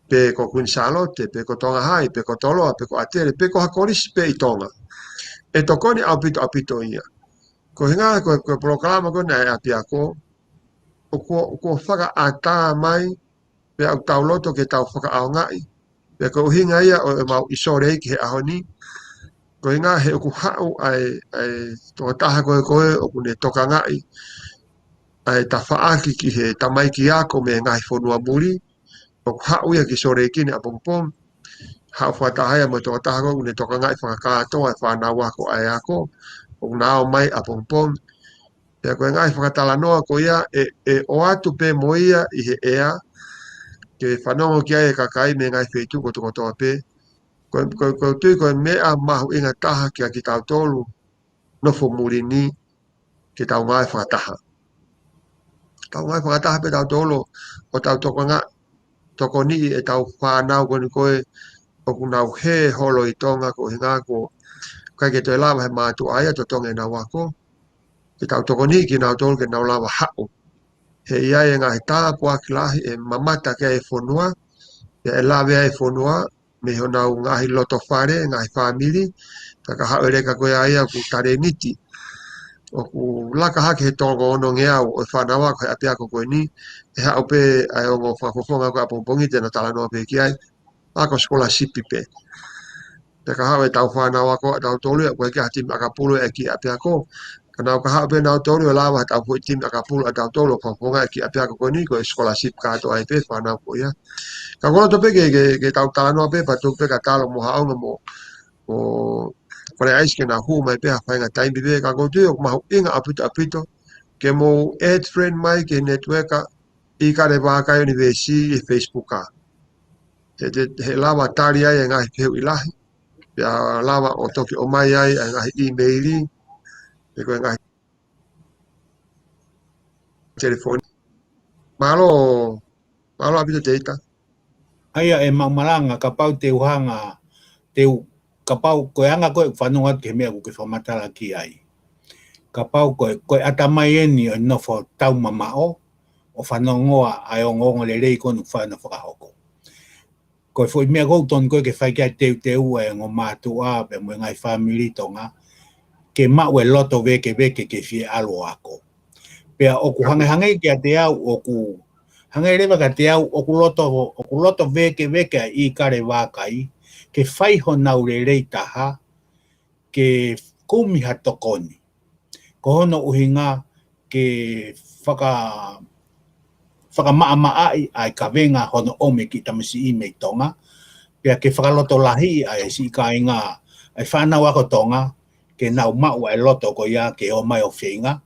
Pe ko Kuini Sālote, pe ko Tonga Hai, pe ko Toloa, pe ko ʻAtele, pe ko ha kolisi pē ʻi Tonga. ʻE tokoni ʻaupito ʻaupito ia. Ko e ʻuhinga, ko, ko e polokalama ko ena ʻa e ʻapiako, ʻoku, ʻoku fakaʻatā mai, pea ʻoku tau loto ke tau fakaʻaongaʻi. Pea ko e ʻuhinga ia ʻo, ʻo ʻemau ʻi Sōleki he ʻaho ni. Ko e ʻuhinga he ʻoku haʻu ʻa e, ʻa e tokotaha ko ē ko ē ʻoku ne tokangaʻi ʻa e tafaʻaki ki he tamaiki ako mei he ngaahi fonua muli. ʻOku haʻu ia ki Sōleki ni ʻapongipongi. Haʻu fakataha ia mo e tokotaha ko ē ʻoku ne tokangaʻi fakakātoa e fānau ako ʻa e ako. ʻOku na ō mai ʻapongipongi. Pea ko e ngaahi fakatalanoa ko ia ʻe, ʻe ʻoatu pē mo ia ʻi he ʻea, ke fanongo ki ai e kakai mei he ngaahi feituʻu kotokotoa pē. Ko, ko, ko e tui ko e meʻa mahuʻinga taha kia kitautolu nofo muli ni, ke tau ngāue fakataha. Tau ngāue fakataha pē tautolu ʻo tau tokonga, tokoniʻi ʻetau fānau ko eni ko ē ʻoku nau hē holo ʻi Tonga ko e ʻuhinga ko e ʻikai ke toe lava he mātuʻa ia ʻo totongi ʻenau ako. Ke tau tokoniʻi kinautolu ke nau lava haʻu. He ʻi ai e ngaahi tāpuaki lahi ʻe mamata ki ai e fonua, pea ʻe lave ai e fonua, mei honau ngaahi loto fale, ngaahi fāmili, ka ka haʻu e leka ko ia ia ʻoku talēniti. ʻOku laka hake he toko onongeau ʻo e fānau ako he ʻapiako ko eni, ʻe haʻu pē ʻa e ongo fakafofonga ko ē ʻapongipongi te na talanoa pē ki ai, ako sikolasipi pē. Pea ka haʻu ʻetau fānau ako ʻatautolu ia, ʻoku ʻikai ke ʻi ai ha timi ʻakapulu ʻi he kiʻi ʻapiako, Ka nau ka haʻu pē nautolu ʻo lava ha tau foʻi timi ʻakapulu ʻa tautolu ʻo fakafofongaʻi e kiʻi ʻapiako ko eni, ko e scholarship kātoa ai pē fānau ko ia. Ka ko e loto pē ke, ke, ke tau talanoa pē, pea tuku pē ka talo mo Haʻonga mo, mo Fale ʻAisi ke nau hū mai pē ha faʻahinga taimi pē, ka ʻoku ou tui ʻoku mahuʻinga ʻaupito ʻaupito ke mou add friend mai ki he network ʻa ʻIkale Vākai University ʻi he Facebook. He, he, he lava tali ai e ngaahi fehuʻi lahi, pea lava ʻo toki ʻomai ai e ngaahi email, pe ko e ngaahi telefoni. Mālō, mālō ʻaupito Teita. ʻA ia ʻe maʻu malanga, kapau te u hanga, te u, kapau ko e anga ko ē ʻoku fanongo atu ki he meʻa ʻoku ke fakamatala ki ai. Kapau ko e, ko e ʻatamai eni ʻo e nofo taumamaʻo, ʻo fanongoa ʻa e ongoongo lelei ko eni ʻoku fai ʻo fakahoko. Ko e foʻi meʻa ʻoku totonu ko ē ke fai ki ai e teuteu ʻa e ongo mātuʻa pea mo e ngaahi fāmili Tonga, ke maʻu e loto vēkeveke ke fie ʻalu ʻo ako. Pea ʻoku hangehangē kiate au, ʻoku hangē leva kiate au, ʻoku loto, ʻoku loto vēkeveke ʻa ʻIkale Vākai ke fai honau lelei taha, ke kumi ha tokoni. Ko hono ʻuhinga ke faka-, fakamaʻamaʻaʻi ʻa e kavenga hono ʻomi e kiʻi tamasiʻi mei Tonga, pea ke fakalotolahiʻi ʻa e siʻi kāinga, ʻa e fānau ako Tonga, ke nau maʻu ʻa e loto ko ia ke ō mai ʻo feinga.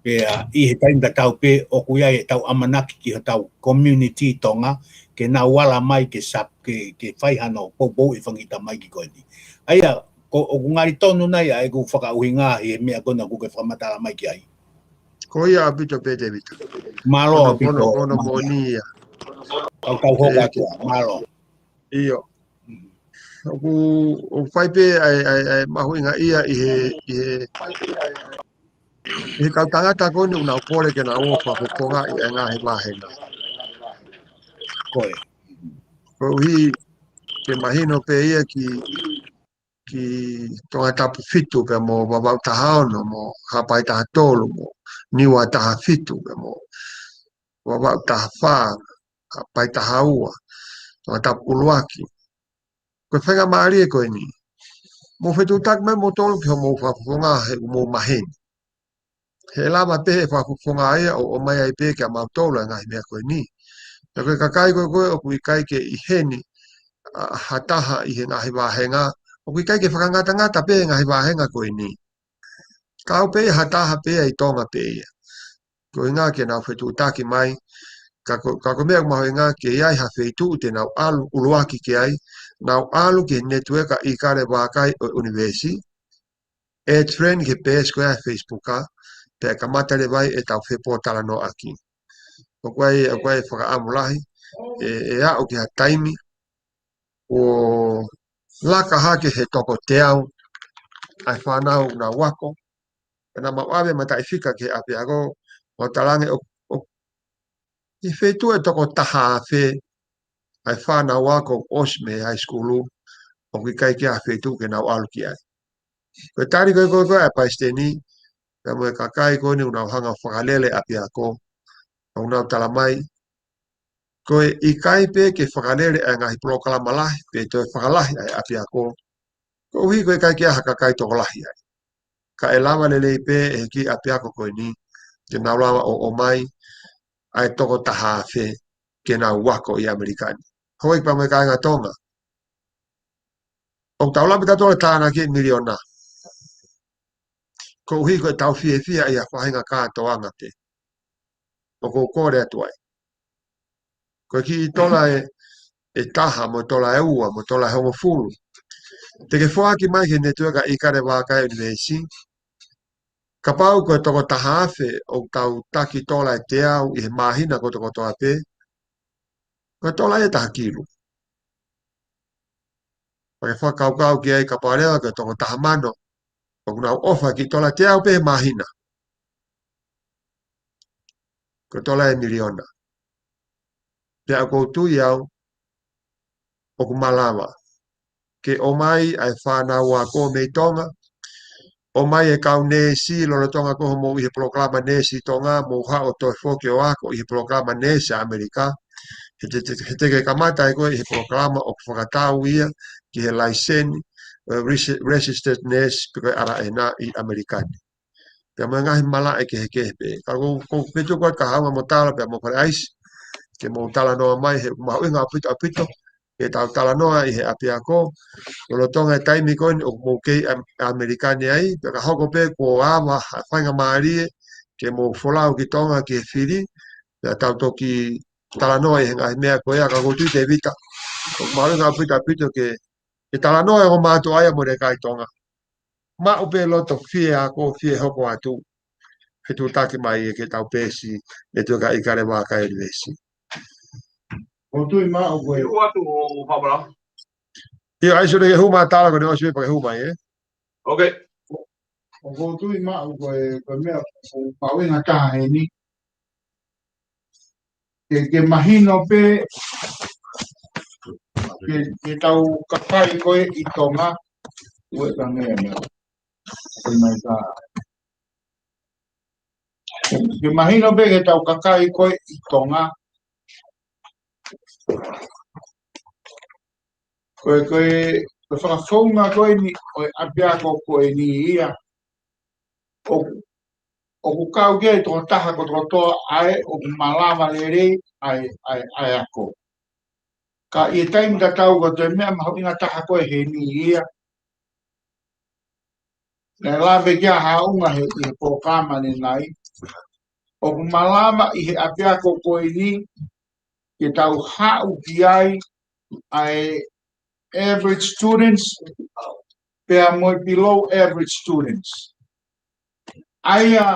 Pea ʻi he taimi tatau pē ʻoku ʻi ai ʻetau ʻamanaki ki hotau community Tonga, ke nau ala mai ke sap-, ke, ke fai hano poupou e fanga kiʻi tamaiki ko eni. ʻA ia, ko, ʻoku ngali tonu nai ʻa ʻeku fakaʻuhinga ʻi he meʻa ko ena ʻoku ke fakamatala mai ki ai. Ko ia ʻaupito pē Tēvita. Mālō ʻaupito. Ko hono, ko hono moʻoni ia. Kau kau hoka atu ā, mālō. ʻIo. ʻOku, ʻoku fai pē ʻa e, ʻa e, ʻa e mahuʻinga ia ʻi he, ʻi he, ʻi he kau tangata ko eni ʻoku nau kole ke nau ō ʻo fakafofongaʻi e ngaahi vāhenga. Ko e. Koeʻuhi ke mahino pē ia ki, ki Tongatapu fitu pea mo Vavaʻu taha ono, mo Haʻapai taha tolu, mo Niua taha fitu, pea mo Vavaʻu taha fā, Haʻapai taha ua, Tongatapu ʻuluaki. Ko e faingamālie ko eni. Mou fetuʻutaki mai moutolu ki hoʻomou fakafofonga he ʻoku mou maheni. He lava pē he fakafofonga ia ʻo, ʻomai ai pē kia mautolu e ngaahi meʻa ko eni. Pea ko e kakai ko ē ko ē ʻoku ʻikai ke ʻi heni, ʻa, ha taha ʻi he ngaahi vāhenga, ʻoku ʻikai ke fakangatangata pē he ngaahi vāhenga ko eni. Kau pē ia ha taha pē ia ʻi Tonga pē ia. Ko e ʻuhinga ke nau fetuʻutaki mai, ka ko, ka ko e meʻa ʻoku mahuʻinga ke ʻi ai ha feituʻu te nau ʻalu ʻuluaki ki ai, nau ʻalu ki he network ʻa ʻIkale Vākai ʻo e ʻunivēsi, add friend ki he peesi ko ia he Facebook, pea kamata leva ai ʻetau fepōtalanoaʻaki. ʻOku ʻi ai, ʻoku ʻi ai e fakaʻamu lahi, ʻe, ʻe aʻu ki ha taimi, ʻo laka hake he toko teau ʻa e fānau ʻoku nau ako, pea naʻa mau ʻave mataʻifika ki he ʻapiako, ʻo talaange ʻo, ʻo, ʻi he feituʻu ʻe toko taha afe ʻa e fānau ako ʻosi mei he high school, ʻoku ʻikai ke ʻi ai ha feituʻu ke nau ʻalu ki ai. Ko e tali ko ē ko ē ko ē ʻa e palesiteni, pea mo e kakai ko eni ʻoku nau hanga ʻo fakalele ʻapiako, ʻoku nau tala mai, ko e ʻikai pē ke fakalele ʻa e ngaahi polokalama lahi, pe toe fakalahi ʻa e ʻapiako, koeʻuhi ko e ʻikai ke ʻi ai ha kakai tokolahi ai. Ka ʻe lava lelei pē ʻe he kiʻi ʻapiako ko eni, ke nau lava ʻo, ʻomai ʻa e toko taha afe ke nau ako ʻi ʻAmelika ni. Hoi pea mo e kāinga Tonga. ʻOku tau lava pē tautolu ʻo tānaki e miliona. Koeʻuhi ko ʻetau fiefia ʻi ha faʻahinga kātoanga pē. ʻOku ou kole atu ai. Ko e kiʻi tola ʻe, ʻe taha, mo e tola ʻe ua, mo e tola ʻe hongofulu. Te ke foaki mai ki he network ʻa ʻIkale Vākai ʻUnivēsi. Kapau ko e toko taha afe ʻoku tau taki tola ʻe teau ʻi he māhina kotokotoa pē, ko e tola ʻe taha kilu. Pea ke fakakaukau ki ai kapau leva ko e toko taha mano ʻoku nau ʻofa ki he tola teau pē he māhina, ko e tola ʻe miliona. Pea ʻoku ou tui au ʻoku malava ke ʻomai ʻa e fānau ako mei Tonga, ʻomai e kau neesi lolotonga ko ē hoʻomou ʻi he polokalama neesi Tonga, mou haʻu ʻo toe foki ʻo ako ʻi he polokalama neesi ʻa ʻAmelika. He te, te, he te ke kamata ai koe ʻi he polokalama ʻoku fakatau ia ki he laiseni, eh, regi-, registered nurse pe ko e R N ʻi ʻAmelika ni. pea mo e ngaahi malaʻe kehekehe pē. Ka ʻoku ou, ʻoku ou fie tuku atu ha ʻaonga mo tala pea mo Fale ʻAisi, ke mou talanoa mai he mahuʻinga ʻaupito ʻaupito ke tau talanoa ʻi he ʻapiako. Lolotonga e taimi ko eni ʻoku mou kei ʻa-, ʻAmelika ni ai, pea ka hoko pē kuo ava ha faingamālie ke mou folau ki Tonga ki he fili, pea tau toki talanoa ʻi he ngaahi meʻa ko ia. Ka ʻoku ou tui Tevita, ʻoku mahuʻinga ʻaupito ʻaupito ke, ke talanoa e ongo mātuʻa ia mo e kakai Tonga. Maʻu pē loto fie ako, fie hoko atu, fetuʻutaki mai ʻi he ke tau peesi, ʻe tuʻu ka ʻi Kalevaka University. ʻOku ou tui maʻu ko e. Ua tu o Pabala. ʻIo, ʻai sole ke hū mai tala ko eni ʻosi pea ke hū mai, ē? Ok. ʻOku ou tui maʻu ko e, ko e meʻa ʻoku mahuʻinga taha heni. Ke, ke mahino pē, ke, ke tau kakai ko ē ʻi Tonga, ue ka meʻa meʻa. Ko e mai ka. Ke mahino pē ke tau kakai ko ē ʻi Tonga. Ko e, ko e, ko e fakafounga ko eni, ʻo e ʻapiako ko eni ia. ʻOku, ʻoku kau ki ai e tokotaha kotokotoa ʻa ē ʻoku malava lelei ʻa e, ʻa e, ʻa e ako. Ka ʻi he taimi tatau ko e toe meʻa mahuʻinga taha ko ē heni ia. Naʻe lave ki ai ha ʻaonga he, ʻi he polokalama ʻanenai. ʻOku malava ʻi he ʻapiako ko eni, ke tau haʻu ki ai ʻa e average students, pea mo e below average students. ʻA ia,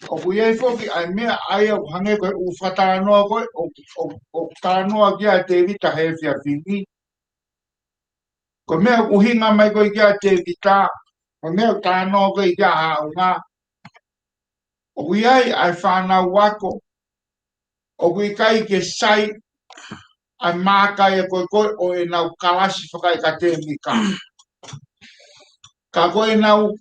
ʻoku ʻi ai foki ʻa e meʻa, ʻa ia ʻoku hangē ko e ʻū fakatalanoa ko ē, ʻo, ʻo, ʻo talanoa ki ai Tevita he efiafi ni. Ko e meʻa ʻoku ʻuhinga mai ko ē ki ai Tevita, ko e meʻa ʻoku talanoa ko ē ki ai ha ʻaonga. ʻOku ʻi ai ʻa e fānau ako, ʻoku ʻikai ke sai ʻa e mākai ko ē ko ē ʻo ʻenau kalasi fakaʻekatēmika. Ka ko ʻenau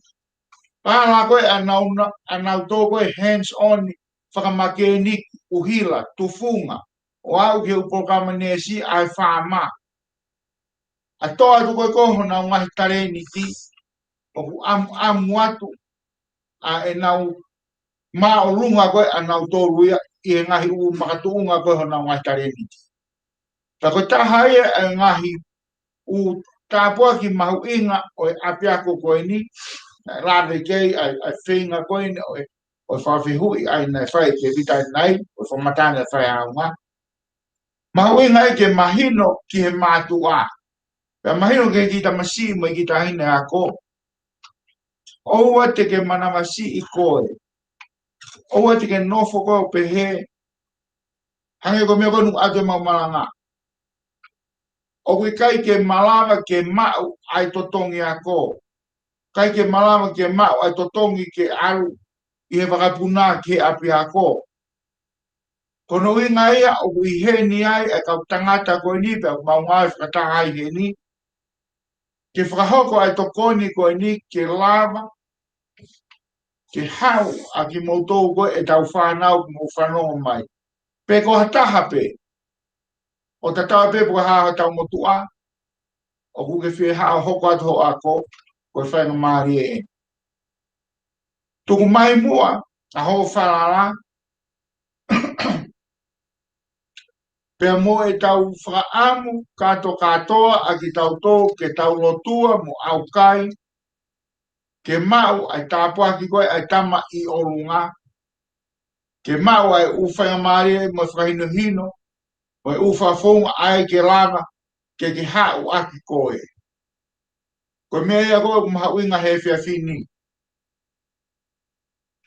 pala ko ē ʻa nau, ʻa nau tō ko ē hands on, fakamākeniki, ʻuhila, tufunga, ʻo aʻu ki he ʻū polokalama neesi ʻa e faama. ʻA e tō atu ko ē ko ē honau ngaahi talēniti, ʻoku ʻamu, ʻamu atu ʻa ʻenau māʻolunga ko ē ʻanautolu ia ʻi he ngaahi ʻū makatuʻunga ko ē honau ngaahi talēniti. Ka ko e taha ia ʻa e ngaahi ʻū tāpuaki mahuʻinga ʻo e ʻapiako ko eni, naʻe lave ki ai ʻa e, ʻa e feinga ko eni ʻo e, ʻo e fakafehuʻi ʻa ia naʻe fai ʻe Tevita ʻanenai, ʻo e fakamatala naʻe fai ʻe he ʻaonga. Mahuʻinga ia ke mahino ki he mātuʻa. Pea mahino ki he kiʻi tamasiʻi mo e kiʻi taʻahine ako. ʻOua te ke manavasiʻi koe. ʻOua te ke nofo koe ʻo pehē, hangē ko e meʻa ko ē naʻe ʻoatu ʻe he maʻu malanga. ʻOku ʻikai ke malava ke maʻu ʻa e totongi ako. ʻIkai ke malava ke maʻu ʻa e totongi ke ʻalu ʻi he vakapuna ki he ʻapiako. Ko hono ʻuhinga ia ʻoku ʻi heni ai ʻa e kau tangata ko eni pea ʻoku mau ngāue fakataha ai heni. Ke fakahoko ʻa e tokoni ko eni ke lava ke haʻu ʻa kimoutolu ko ē ʻetau fānau ʻoku mou fanongo mai. Pe ko ha taha pē. ʻO tatau pē pe ko e hā hotau motuʻa, ʻoku ke fie haʻu ʻo hoko atu hoʻo ako, ko e faingamālie ē. Tuku mai muʻa ʻa hoʻo falala, pea mo ʻetau fakaʻamu kātokātoa ʻa kitautolu ke tau lotua mo ʻaukai, ke maʻu ʻa e tāpuaki ko ē ʻa e Tama ʻi ʻolunga, ke maʻu ʻa e ʻū faingamālie mo e fakahinohino, mo e ʻū fakafounga ʻa ia ke lava ke ke haʻu ʻaki koe. Ko e meʻa ia ko ē ʻoku mahuʻinga he efiafi ni.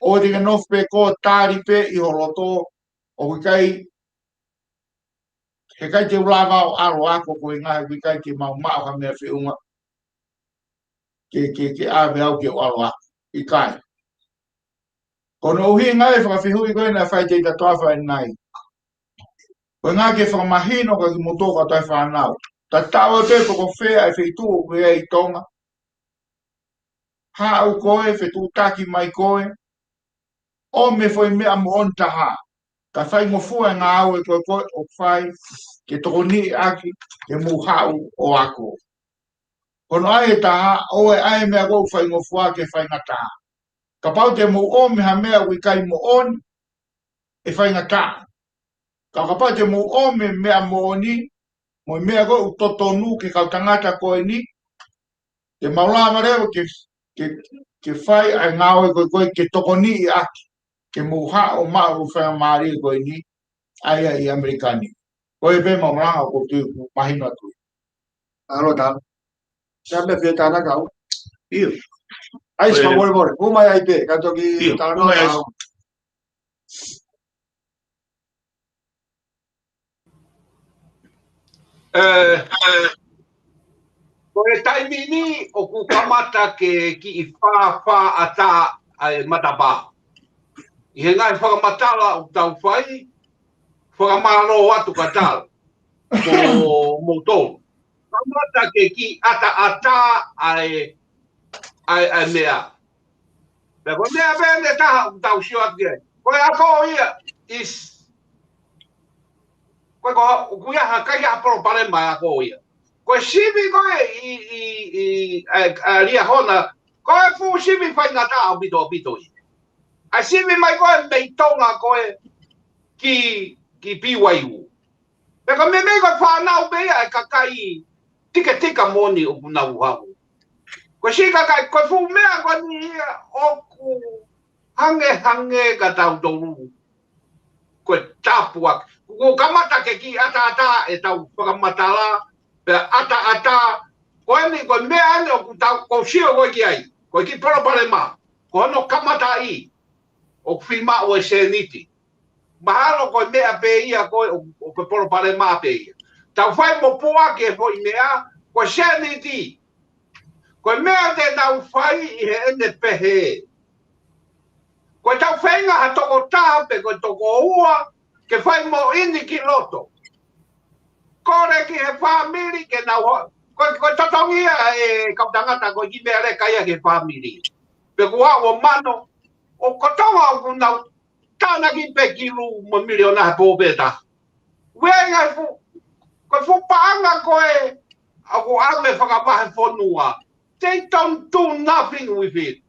ʻOua te ke nofo pē koe ʻo tali pē ʻi ho loto, ʻoku ʻikai, heʻikai te u lava ʻo ʻalu ʻo ako ko e ngaahi, ʻoku ʻikai te mau maʻu ha meʻa feʻunga ke, ke, ke ʻave au ke u ʻalu ʻo ako. ʻIkai. Ko hono ʻuhinga e fakafehuʻi ko ē naʻe fai ʻe Tevita Toafa ʻanenai. Ko e ʻuhinga ke fakamahino kia kimoutolu kātoa e fānau. Tatau ai pē pe ko fē ʻa e feituʻu ʻoku ke ʻi ai ʻi Tonga. Haʻu koe, fetuʻutaki mai koe. ʻOmi e foʻi meʻa moʻoni taha. Ka faingofua e ngāue ko ē ko ē ʻoku fai, ke tokoniʻi ʻaki, ke mou haʻu ʻo ako. Ko hono ʻai ʻe taha, ʻoua ʻe ʻai e meʻa ko ē ʻoku faingofua ke faingataʻa. Kapau te mou ʻomi ha meʻa ʻoku ʻikai moʻoni, ʻe faingataʻa. Ka kapau te mou ʻomi meʻa moʻoni, mo e meʻa ko ē ʻoku totonu ki he kau tangata ko eni, te mau lava leva ke, ke, ke fai ʻa e ngāue ko ē ko ē ke tokoniʻi ʻaki, ke mou haʻu ʻo maʻu ʻa e faingamālie ko eni, ʻa ia ʻi ʻAmelika ni. Ko ia pē mau malanga ʻoku ou tui ʻoku mahino atu. Alo tā. Sa me fie tāna kau. ʻIo. ʻAi, sa mole mole. Hū mai ai pē, ka toki ʻIo, tāna hū mai ai. Kau. ʻE, ko e taimi ni ʻoku kamata ke kiʻi fāfā ʻatā ʻa e matapā. ʻI he ngaahi fakamatala ʻoku tau fai, fakamālō atu ka tau. Mo, mo tau. Kamata ke kiʻi ʻataʻatā ʻa e, ʻa e, ʻa e meʻa. Pea ko e meʻa pē ʻe taha ʻoku tau sio atu ki ai. Ko e ako ia, is, ko e ko, ʻoku ʻi ai ha kai ha palopalema e ako ia. Ko e sivi ko ē ʻi, ʻi, ʻi, ʻa, ʻa Liahona, ko e fuʻu sivi faingataʻa ʻaupito, ʻaupito ia. ʻA e sivi mai ko ē mei Tonga ko ē ki, ki B Y U. Pea ka meimei ko e fānau pē ia e kakai tiketika moʻoni ʻoku nau haʻu. Ko e siʻi kakai, ko e fuʻu meʻa ko eni ia ʻoku hangehangē kia tautolu. Ko e tāpuaki. Kuo kamata ke kiʻi ʻataʻatā ʻetau fakamatala, pea ʻataʻatā. Ko eni, ko e meʻa eni ʻoku tau, ʻoku ou sio ko ē ki ai. Ko e kiʻi palopalema. Ko hono kamataʻi. ʻOku fiemaʻu e sēniti. Mahalo ko e meʻa pē ia ko ē ʻo, ʻo ko e palopalema pē ia. Tau fai mo puʻaki e foʻi meʻa, ko e sēniti. Ko e meʻa te nau fai ʻi heʻene pehē. Ko ʻetau feinga ha tokotaha pe ko e tokoua, ke fai moʻoni ki loto. Kole ki he fāmili ke nau ho-, ko, ko e totongi ia e kau tangata ko e kiʻi meʻa leka ia ki he fāmili. Pe ko au ʻo Mano, ʻoku totonu ʻoku nau tānaki pē ki lū mo e miliona he pō pē taha. Uenga fu, ko e fuʻu paʻanga ko ē, ʻoku ʻave fakavahefonua. They don't do nothing with it.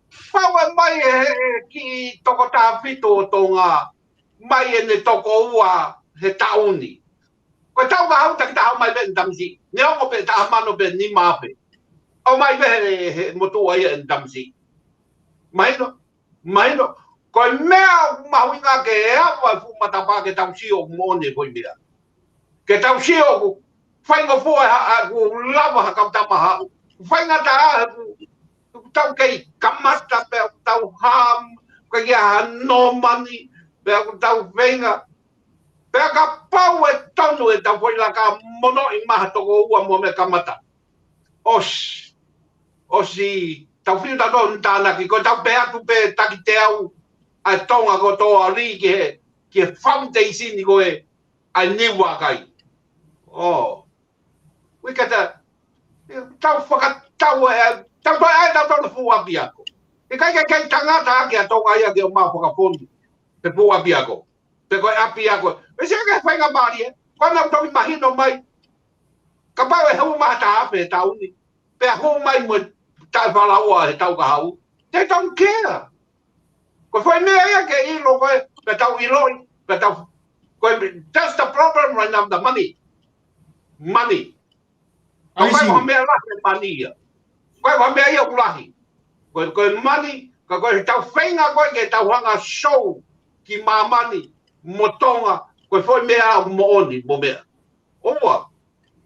Fau e mai e, e kiʻi toko taha fitu ʻo Tonga, mai ʻene toko ua he taʻu ni. Ko e taʻu kahaʻu takitaha mai pē ʻene tamasiʻi. Neongo pē taha mano pe nima afe. ʻOmai pē he, he motuʻa ia ʻene tamasiʻi. Mahino, mahino. Ko e meʻa ʻoku mahuʻinga ke ava e fuʻu matapā ke tau sio ʻoku moʻoni e foʻi meʻa. Ke tau sio ʻoku faingofua ha, ha, ʻoku lava ha kau tama haʻu. Faingataʻa he ʻoku, ʻoku tau kei kamata pē ʻoku tau ham, kei ha nōmani, pea ʻoku tau feinga. Pea kapau ʻe tonu ʻetau foʻi laka monoʻi mai ha toko ua mo e meʻa kamata. ʻOsi, ʻosi, tau fiu tautolu ʻo tānaki, ko ʻetau pehē atu pē taki teau, ʻa Tonga kotoa ʻo lī ki he, ki he foundation ko ē, ʻa e Niua kai. ʻŌ. We got a, tau faka-, tau, ē, tau toe ʻai tautolu fuʻu ʻapiako. ʻIkai ke kei tangata ʻaki ʻa Tonga ia ke ʻomai fakafonu. He fuʻu ʻapiako. Pe ko e ʻapiako. ʻE sio ki he faingamālie. Ko ʻenau toki mahino mai. Kapau ʻe hū mai ha taha afe he taʻu ni. Pea hū mai mo e taʻefalaua he taʻu kahaʻu. They don't care. Ko e foʻi meʻa ia ke ʻilo ko ē, pea tau ʻiloʻi, pea tau, ko e, that's the problem right now, the money. Money. Ka I see. Ko e meʻa lahi e mani ia. Ko e meʻa ia ʻoku lahi. Ko e, ko e mani, ka ko ʻetau feinga ko ē ke tau hanga ʻo show ki māmani mo Tonga, ko e foʻi meʻa ʻoku moʻoni mo meʻa. ʻOua,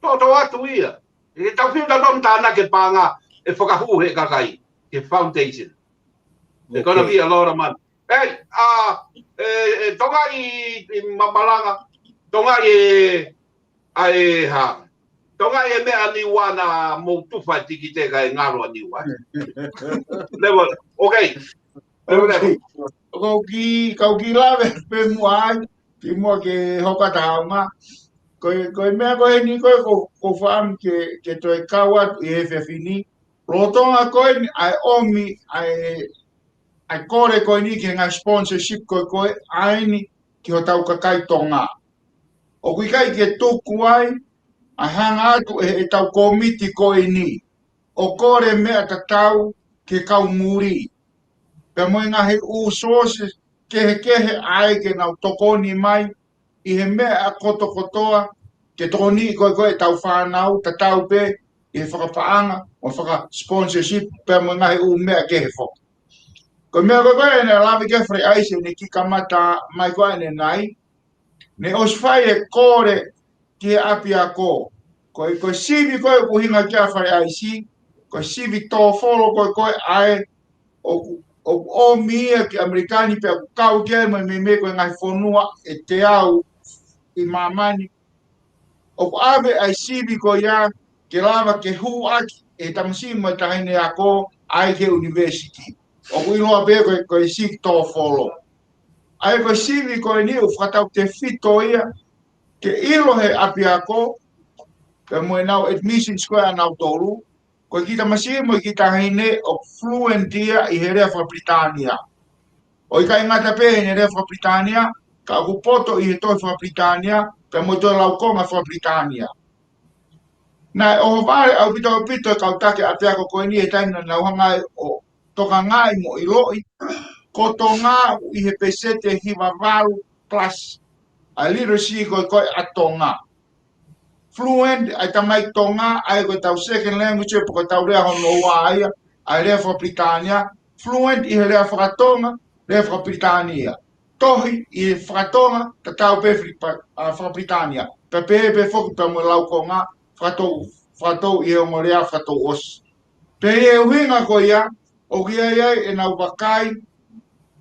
toto atu ia. ʻE tau fiu tautolu ʻo tānaki e paʻanga ʻe fakahū he kakai, he foundation. It's gonna be a lot of money. Hey, ʻa, ʻe, ʻe, Tonga ʻi, ʻi ma-, malanga, Tonga ʻi, ʻa e hā. Tonga ʻi he meʻa Niua naʻa mou tufa e tikite kae ngalo ʻa Niua. Level, okay. Level, level. Okay. Kau kiʻi, kau kiʻi lave pē muʻa ai, kimuʻa ke hoko atu ʻa e ʻaonga. Ko e, ko e meʻa ko eni ko ē ʻoku, ʻoku ou fakaʻamu ke, ke toe kau atu ʻi he efiafi ni. Lolotonga ko eni ʻa e ʻomi, ʻa e, ʻa e kole ko eni ki he ngaahi sponsorship ko ē ko ē, ʻa eni ki hotau kakai Tonga. ʻOku ʻikai ke tuku ai, ʻa e hanga atu ʻe, ʻetau kōmiti ko eni. ʻO kole meʻa tatau ki he kau muli. pea mo e ngaahi ʻū sources kehekehe ʻa ē ke nau tokoni mai ʻi he meʻa kotokotoa, ke tokoniʻi ko ē ko ē ʻetau fānau, tatau pē ʻi he fakapaʻanga, mo e faka-sponsorship, pea mo e ngaahi ʻū meʻa kehe foki. Ko e meʻa ko ē ko ē ʻene lave ki ai Fale ʻAisi ʻene kiʻi kamata mai ko ē ʻanenai, ne ʻosi fai e kole ki he ʻapiako. Ko e, ko e sivi ko ē ʻoku ʻuhinga ki ai Fale ʻAisi, ko e sivi tōfolo ko ē ko ē ʻa ē ʻoku, ʻoku ʻomi ia ki ʻAmelika ni pea ʻoku kau ki ai mo e meimei ko e ngaahi fonua ʻe teau ʻi māmani. ʻOku ʻave ʻa e sivi ko ia ke lava ke hū ʻaki ʻe he tamasiʻi mo e taʻahine ako ʻa ē ki he university. ʻOku ʻiloa pē ko e, ko e sivi tōfolo. ʻA ē ko e sivi ko eni ʻoku fakatautefito ia ke ʻilo he ʻapiako, pea mo ʻenau admissions ko ē ʻanautolu, ko e kiʻi tamasiʻi mo e kiʻi taʻahine ʻoku fluent ia ʻi he lea faka-Pilitānia. ʻOku ʻikai ngata pē heʻene lea faka-Pilitānia, ka ʻoku poto ʻi he tohi faka-Pilitānia, pea mo e toe laukonga faka-Pilitānia. Naʻe ʻohovale ʻaupito ʻaupito e kau taki ʻapiako ko eni he taimi naʻa nau hanga ai ʻo tokangaʻi mo ʻiloʻi ko Tonga ʻoku ʻi he peseti ʻe hiva valu plus ʻa e literacy ko ē ko ē ʻa Tonga. Fluent ʻa e tamaiki Tonga, ʻa ē ko ʻetau second language, pe ko ʻetau lea hono ua ia, ʻa e lea faka-Pilitānia, fluent ʻi he lea faka-Tonga, lea faka-Pilitānia. Tohi ʻi he faka-Tonga, tatau pē Filipa-, ʻa, faka-Pilitānia. Pea pehē pē foki pea mo e laukonga, fakatou, fakatou ʻi he ongo lea, fakatou ʻosi. Pea ʻi he ʻuhinga ko ia, ʻoku ʻi ai ai ʻenau vakai,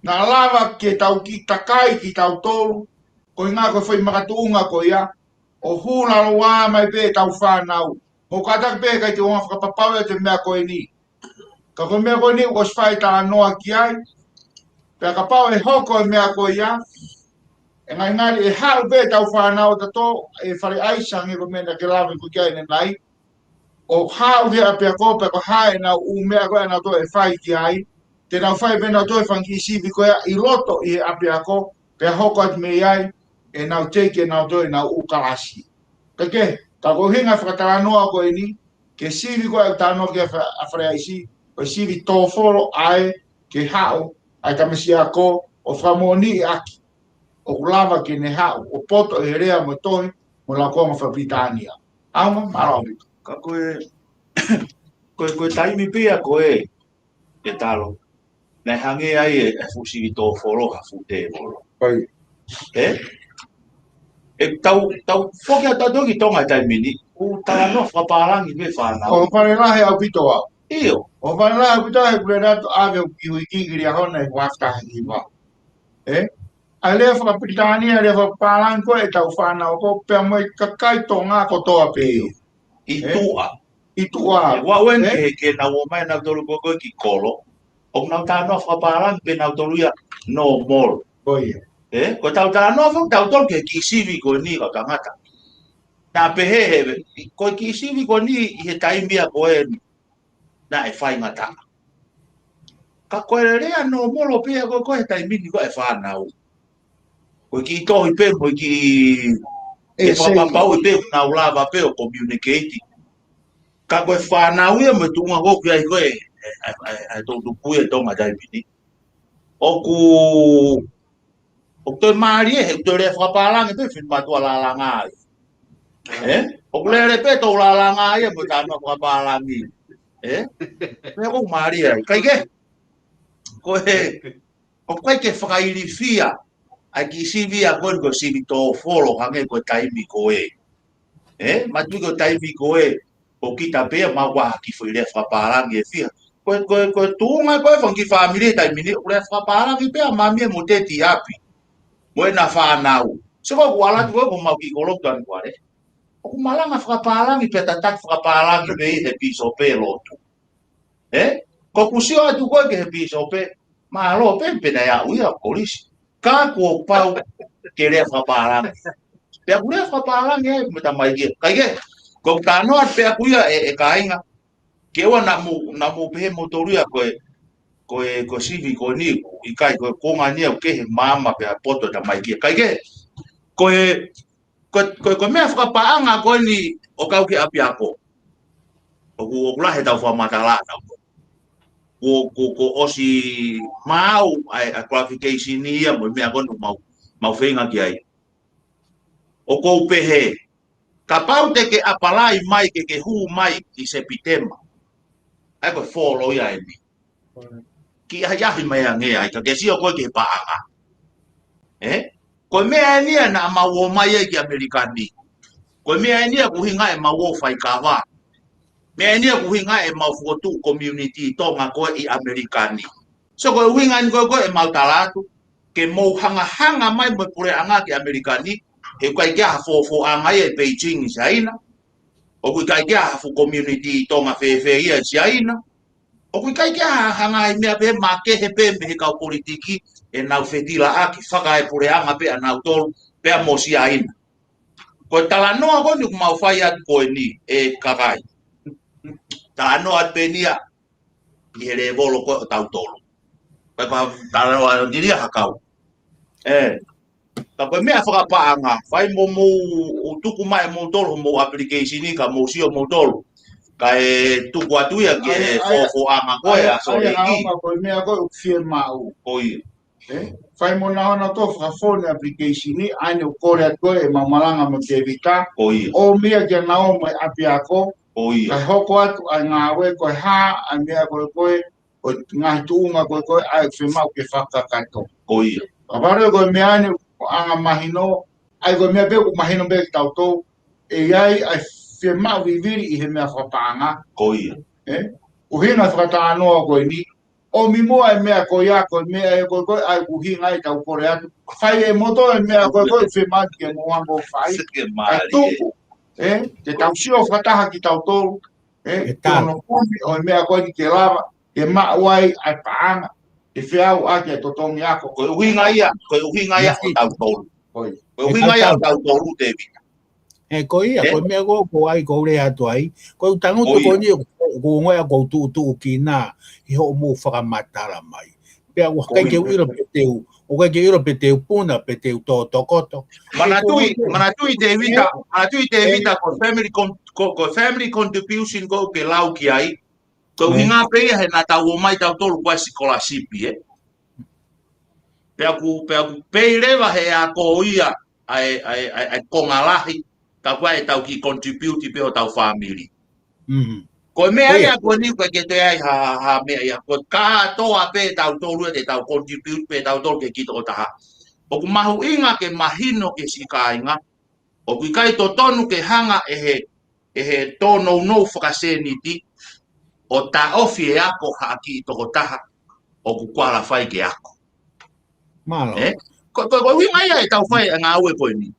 naʻa lava ke tau kiʻi takai kitautolu, ko e ʻuhinga ko e foʻi makatuʻunga ko ia, ʻo hū lalo ā mai pē ʻetau fānau. Mou kātaki pē ʻikai te u hanga fakapapauʻi ʻa e meʻa ko eni. Ka ko e meʻa ko eni ʻoku ʻosi fai talanoa ki ai. Pea kapau ʻe hoko e meʻa ko ia, ʻe ngalingali ʻe haʻu pē ʻetau fānau ʻatautolu, ʻe Fale ʻAisi hangē ko e meʻa naʻa ke lave ko ē ki ai ʻanenai, ʻo haʻu ki he ʻapiako pea ko e hā ʻenau ʻū meʻa ko ē ʻanautolu ʻe fai ki ai, te nau fai pē ʻe nautolu e fanga kiʻi sivi ko ia ʻi loto ʻi he ʻapiako, pea hoko atu mei ai ʻenau teiki ʻe nautolu ʻenau ʻū kalasi. Kae kehe, ka ko e ʻuhinga fakatalanoa ko eni, ke sivi ko ē ʻoku talanoa ki ai ʻa Fa-, ʻa Fale ʻAisi, ko e sivi tōfolo ʻa ē ke haʻu ʻa e tamasiʻi ako ʻo fakamoʻoniʻi ʻaki ʻoku lava ke ne haʻu ʻo poto ʻi he lea mo e tohi mo e laukonga faka-Pilitānia. ʻAonga, mālō ʻaupito. Ka ko e, ko e, ko e taimi pē ia ko ē, ʻe Talo, naʻe hangē ai e, e fuʻu sivi tōfolo ha fuʻu tēvolo. ʻE? ʻE tau, tau foki atu atu ki Tonga he taimi ni, ʻoku talanoa fakapālangi pē fānau. ʻOhovale lahi ʻaupito au. ʻIo. ʻOhovale lahi ʻaupito au he kuo lea atu ʻave ʻo ki hui kikili a hona e huafta he hiva. ʻE? ʻA e lea faka-Pilitānia, lea fakapālangi ko ē ʻetau fānau ko ē, pea mo e kakai Tonga kotoa pē. ʻI tuʻa. ʻI tuʻa. ʻE, ua uen ke, ke nau ō mai nautolu ko ē ko ē ki kolo. ʻOku nau talanoa fakapālangi pē nautolu ia normal. Ko ia. ʻE, ko ʻetau talanoa foki tautolu ki he kiʻi sivi ko eni kau tangata. Naʻa pehē he, ko e kiʻi sivi ko eni ʻi he taimi ia ko ē naʻe faingataʻa. Ka ko e lea normal pē ia ko ē ko ē he taimi ni ko ē ʻa e fānau. Ko e kiʻi tohi pē, ko e kiʻi, ʻe fakapapauʻi pē, nau lava pē ʻo communicate. Ka ko e fānau ia mo e tuʻunga ko ē ʻoku ʻi ai ko ē, ʻa e, ʻa e, ʻa e toʻutupu ia ʻi Tonga taimi ni. ʻOku, ʻoku toe mālie, he ʻoku toe lea fakapālangi pē, finematuʻa lālanga ai. ʻE? ʻOku lele pē ʻetau lālanga ia mo e talanoa fakapālangi. ʻE? Meʻa ʻoku mālie ai. Kae kehe, ko e, ʻoku ʻikai ke fakailifia ʻa e kiʻi sivi ia ko eni ko e sivi tōfolo hangē ko e taimi ko ē. ʻE? Mātuʻaki ko e taimi ko ē, ʻoku kita pē ia mau ʻai ha kiʻi foʻi lea fakapālangi ʻe fiha. Ko e, ko e, ko e tuʻunga ko ē fanga kiʻi fāmili he taimi ni, ʻoku lea fakapālangi pē ʻa mami mo teti ʻi ʻapi. Mo ʻena fānau. Sio ko ē ʻoku ala atu ko ē ko mau kiʻi kolo atu ʻanenai. ʻOku malanga fakapālangi pea tataki fakapālangi pē ʻe he pīsope lotu. ʻE? Ko ʻeku sio atu ko ē ki he pīsope, mālō pē, pē naʻe aʻu ia ʻo kolisi. Ka kuo pau ke lea fakapālangi. Pea ʻoku lea fakapālangi ai mo e tamaiki ia. Kae kehe, ko ʻeku talanoa pē ʻaku ia ʻe, ʻe kāinga. Ke ʻoua naʻa mou, naʻa mou pehē moutolu ia ko e, ko e, ko e sivi ko eni, ʻikai ko e konga ni ʻoku kehe maama pea poto e tamaiki ia. Kae kehe, ko e, ko e, ko e, ko e meʻa fakapaʻanga ko eni ʻo kau ki ʻapiako. ʻOku, ʻoku lahi ʻetau fakamatala ʻatautolu. ko, ko, ko ʻosi maʻu ʻa e, ʻa e qualification ia mo e meʻa ko eni ʻoku mau, mau feinga ki ai. ʻOku ou pehē, kapau te ke apply mai ke ke hū mai ʻi Sepitema. ʻA ia ko e folo ia eni. Kiʻi ʻahiʻahi mai ange ai, ka ke sio koe ki he paʻanga. Ē? Ko e meʻa eni ia naʻa mau ō mai ai ki ʻAmelika ni. Ko e meʻa eni ia ʻoku ʻuhinga ʻemau ō faikava. Meʻa eni ia ʻoku ʻuhinga ʻemau fokotuʻu community Tonga ko ē ʻi ʻAmelika ni. So ko e ʻuhinga eni ko ē ʻemau tala atu, ke mou hangahanga mai mo e puleʻanga ki ʻAmelika ni, he ʻoku ʻikai ke ʻi ai ha fofoʻanga ia ʻi Beijing ʻi Siaina. ʻOku ʻikai ke ʻi ai ha fuʻu community Tonga fēfē ia ʻi Siaina. ʻOku ʻikai ke ʻi ai ha ngaahi meʻa pē makehe pē mei he kau politiki ʻenau fetilaʻaki fakaepuleʻanga pē ʻanautolu pea mo Siaina. Ko e talanoa ko eni ʻoku mau fai atu ko eni ʻe kakai. Talanoa atu pē eni ia ʻi he lēvolo ko ē ʻotautolu. Pea ko e talanoa ʻo Nilia Hakau. Ē, ka ko e meʻa fakapaʻanga, fai mo mou ʻo tuku mai moutolu homou application ka mou sio moutolu. Kae tuku atu ia ki he fofoʻanga ko ē ʻa Sōleki. Ko e meʻa ko ē ʻoku fiemaʻu. Ko ia. Ē? Fai mo na ona tō fakafonu application, ʻa eni ʻoku kole atu ko ē ʻemau malanga mo Tēvita. Ko ia. ʻOmi ia kia naua mo e ʻapiako. Ko ia. Kae hoko atu ʻa e ngāue ko e hā, ʻa e meʻa ko ē ko ē, ʻo e ngaahi tuʻunga ko ē ko ē, ʻa e fiemaʻu ke fakakakato. Ko ia. Ka vale ko e meʻa eni, ʻoku anga mahino, ʻa ia ko e meʻa pē ʻoku mahino pē kitautolu, ʻe ʻi ai ʻa e fiemaʻu vivili ʻi he meʻa fakapaʻanga. Ko ia. Ē? ʻUhinga fakatalanoa ko eni, ʻomi muʻa e meʻa ko ia, ko e meʻa ē ko ē ko ē, ʻa ia ʻoku ʻuhinga ai ʻetau kole atu. Fai ʻe moutolu e meʻa ko ē ko ē, fiemaʻu ke mou anga fai. Seke ʻAi mali, ē. Tuku. Ē? Ke tau sio fakataha kitautolu. Ē? Ke tau. Ke ono kumi ʻo e meʻa ko eni ke lava, ke maʻu ai ʻa e paʻanga. Ke feau ʻaki e totongi ako. Ko e ʻuhinga ia, ko e ʻuhinga ia ʻotautolu. Ko ia. Ko e ʻuhinga ia ʻotautolu, Tēvita. Ē, ko ia, ko e meʻa ko ē ʻoku ou ʻai, ʻoku ou lea atu ai. Ko e tangutu ko eni, ʻoku ou ongoʻi ʻoku ou tuʻutuʻu kina ʻi hoʻomou fakamatala mai. Pea ʻoku ʻikai ke u ʻilo pe te u, ʻoku ʻikai ke u ʻilo pe te u puna, pe te u tō tokoto. Manatuʻi, manatuʻi Tēvita, manatuʻi Tēvita, ko e family con-, ko, ko e family contribution ko ē ʻoku ke lau ki ai. Ko e ʻuhinga pē ia he naʻa tau ō mai tautolu ko e scholarship, ē. Pea ʻoku, pea ʻoku pei leva he ako ia ʻa e, ʻa e, ʻa e, ʻa e konga lahi, ka ko e ʻetau kiʻi contribute pē hotau family. Ko e meʻa ia ko eni ʻoku ʻikai ke toe ʻi ai ha, ha meʻa ia. Ko e kātoa pē tautolu ia te tau contribute pē tautolu ke kiʻi tokotaha. ʻOku mahuʻinga ke mahino ki he siʻi kāinga, ʻoku ʻikai totonu ke hanga ʻe he, ʻe he tōnounou fakasēniti ʻo taʻofi e ako ha kiʻi tokotaha ʻoku qualify ke ako. Mālō. Ē? Ko, ko, ko e ʻuhinga ia ʻetau fai e ngāue ko eni.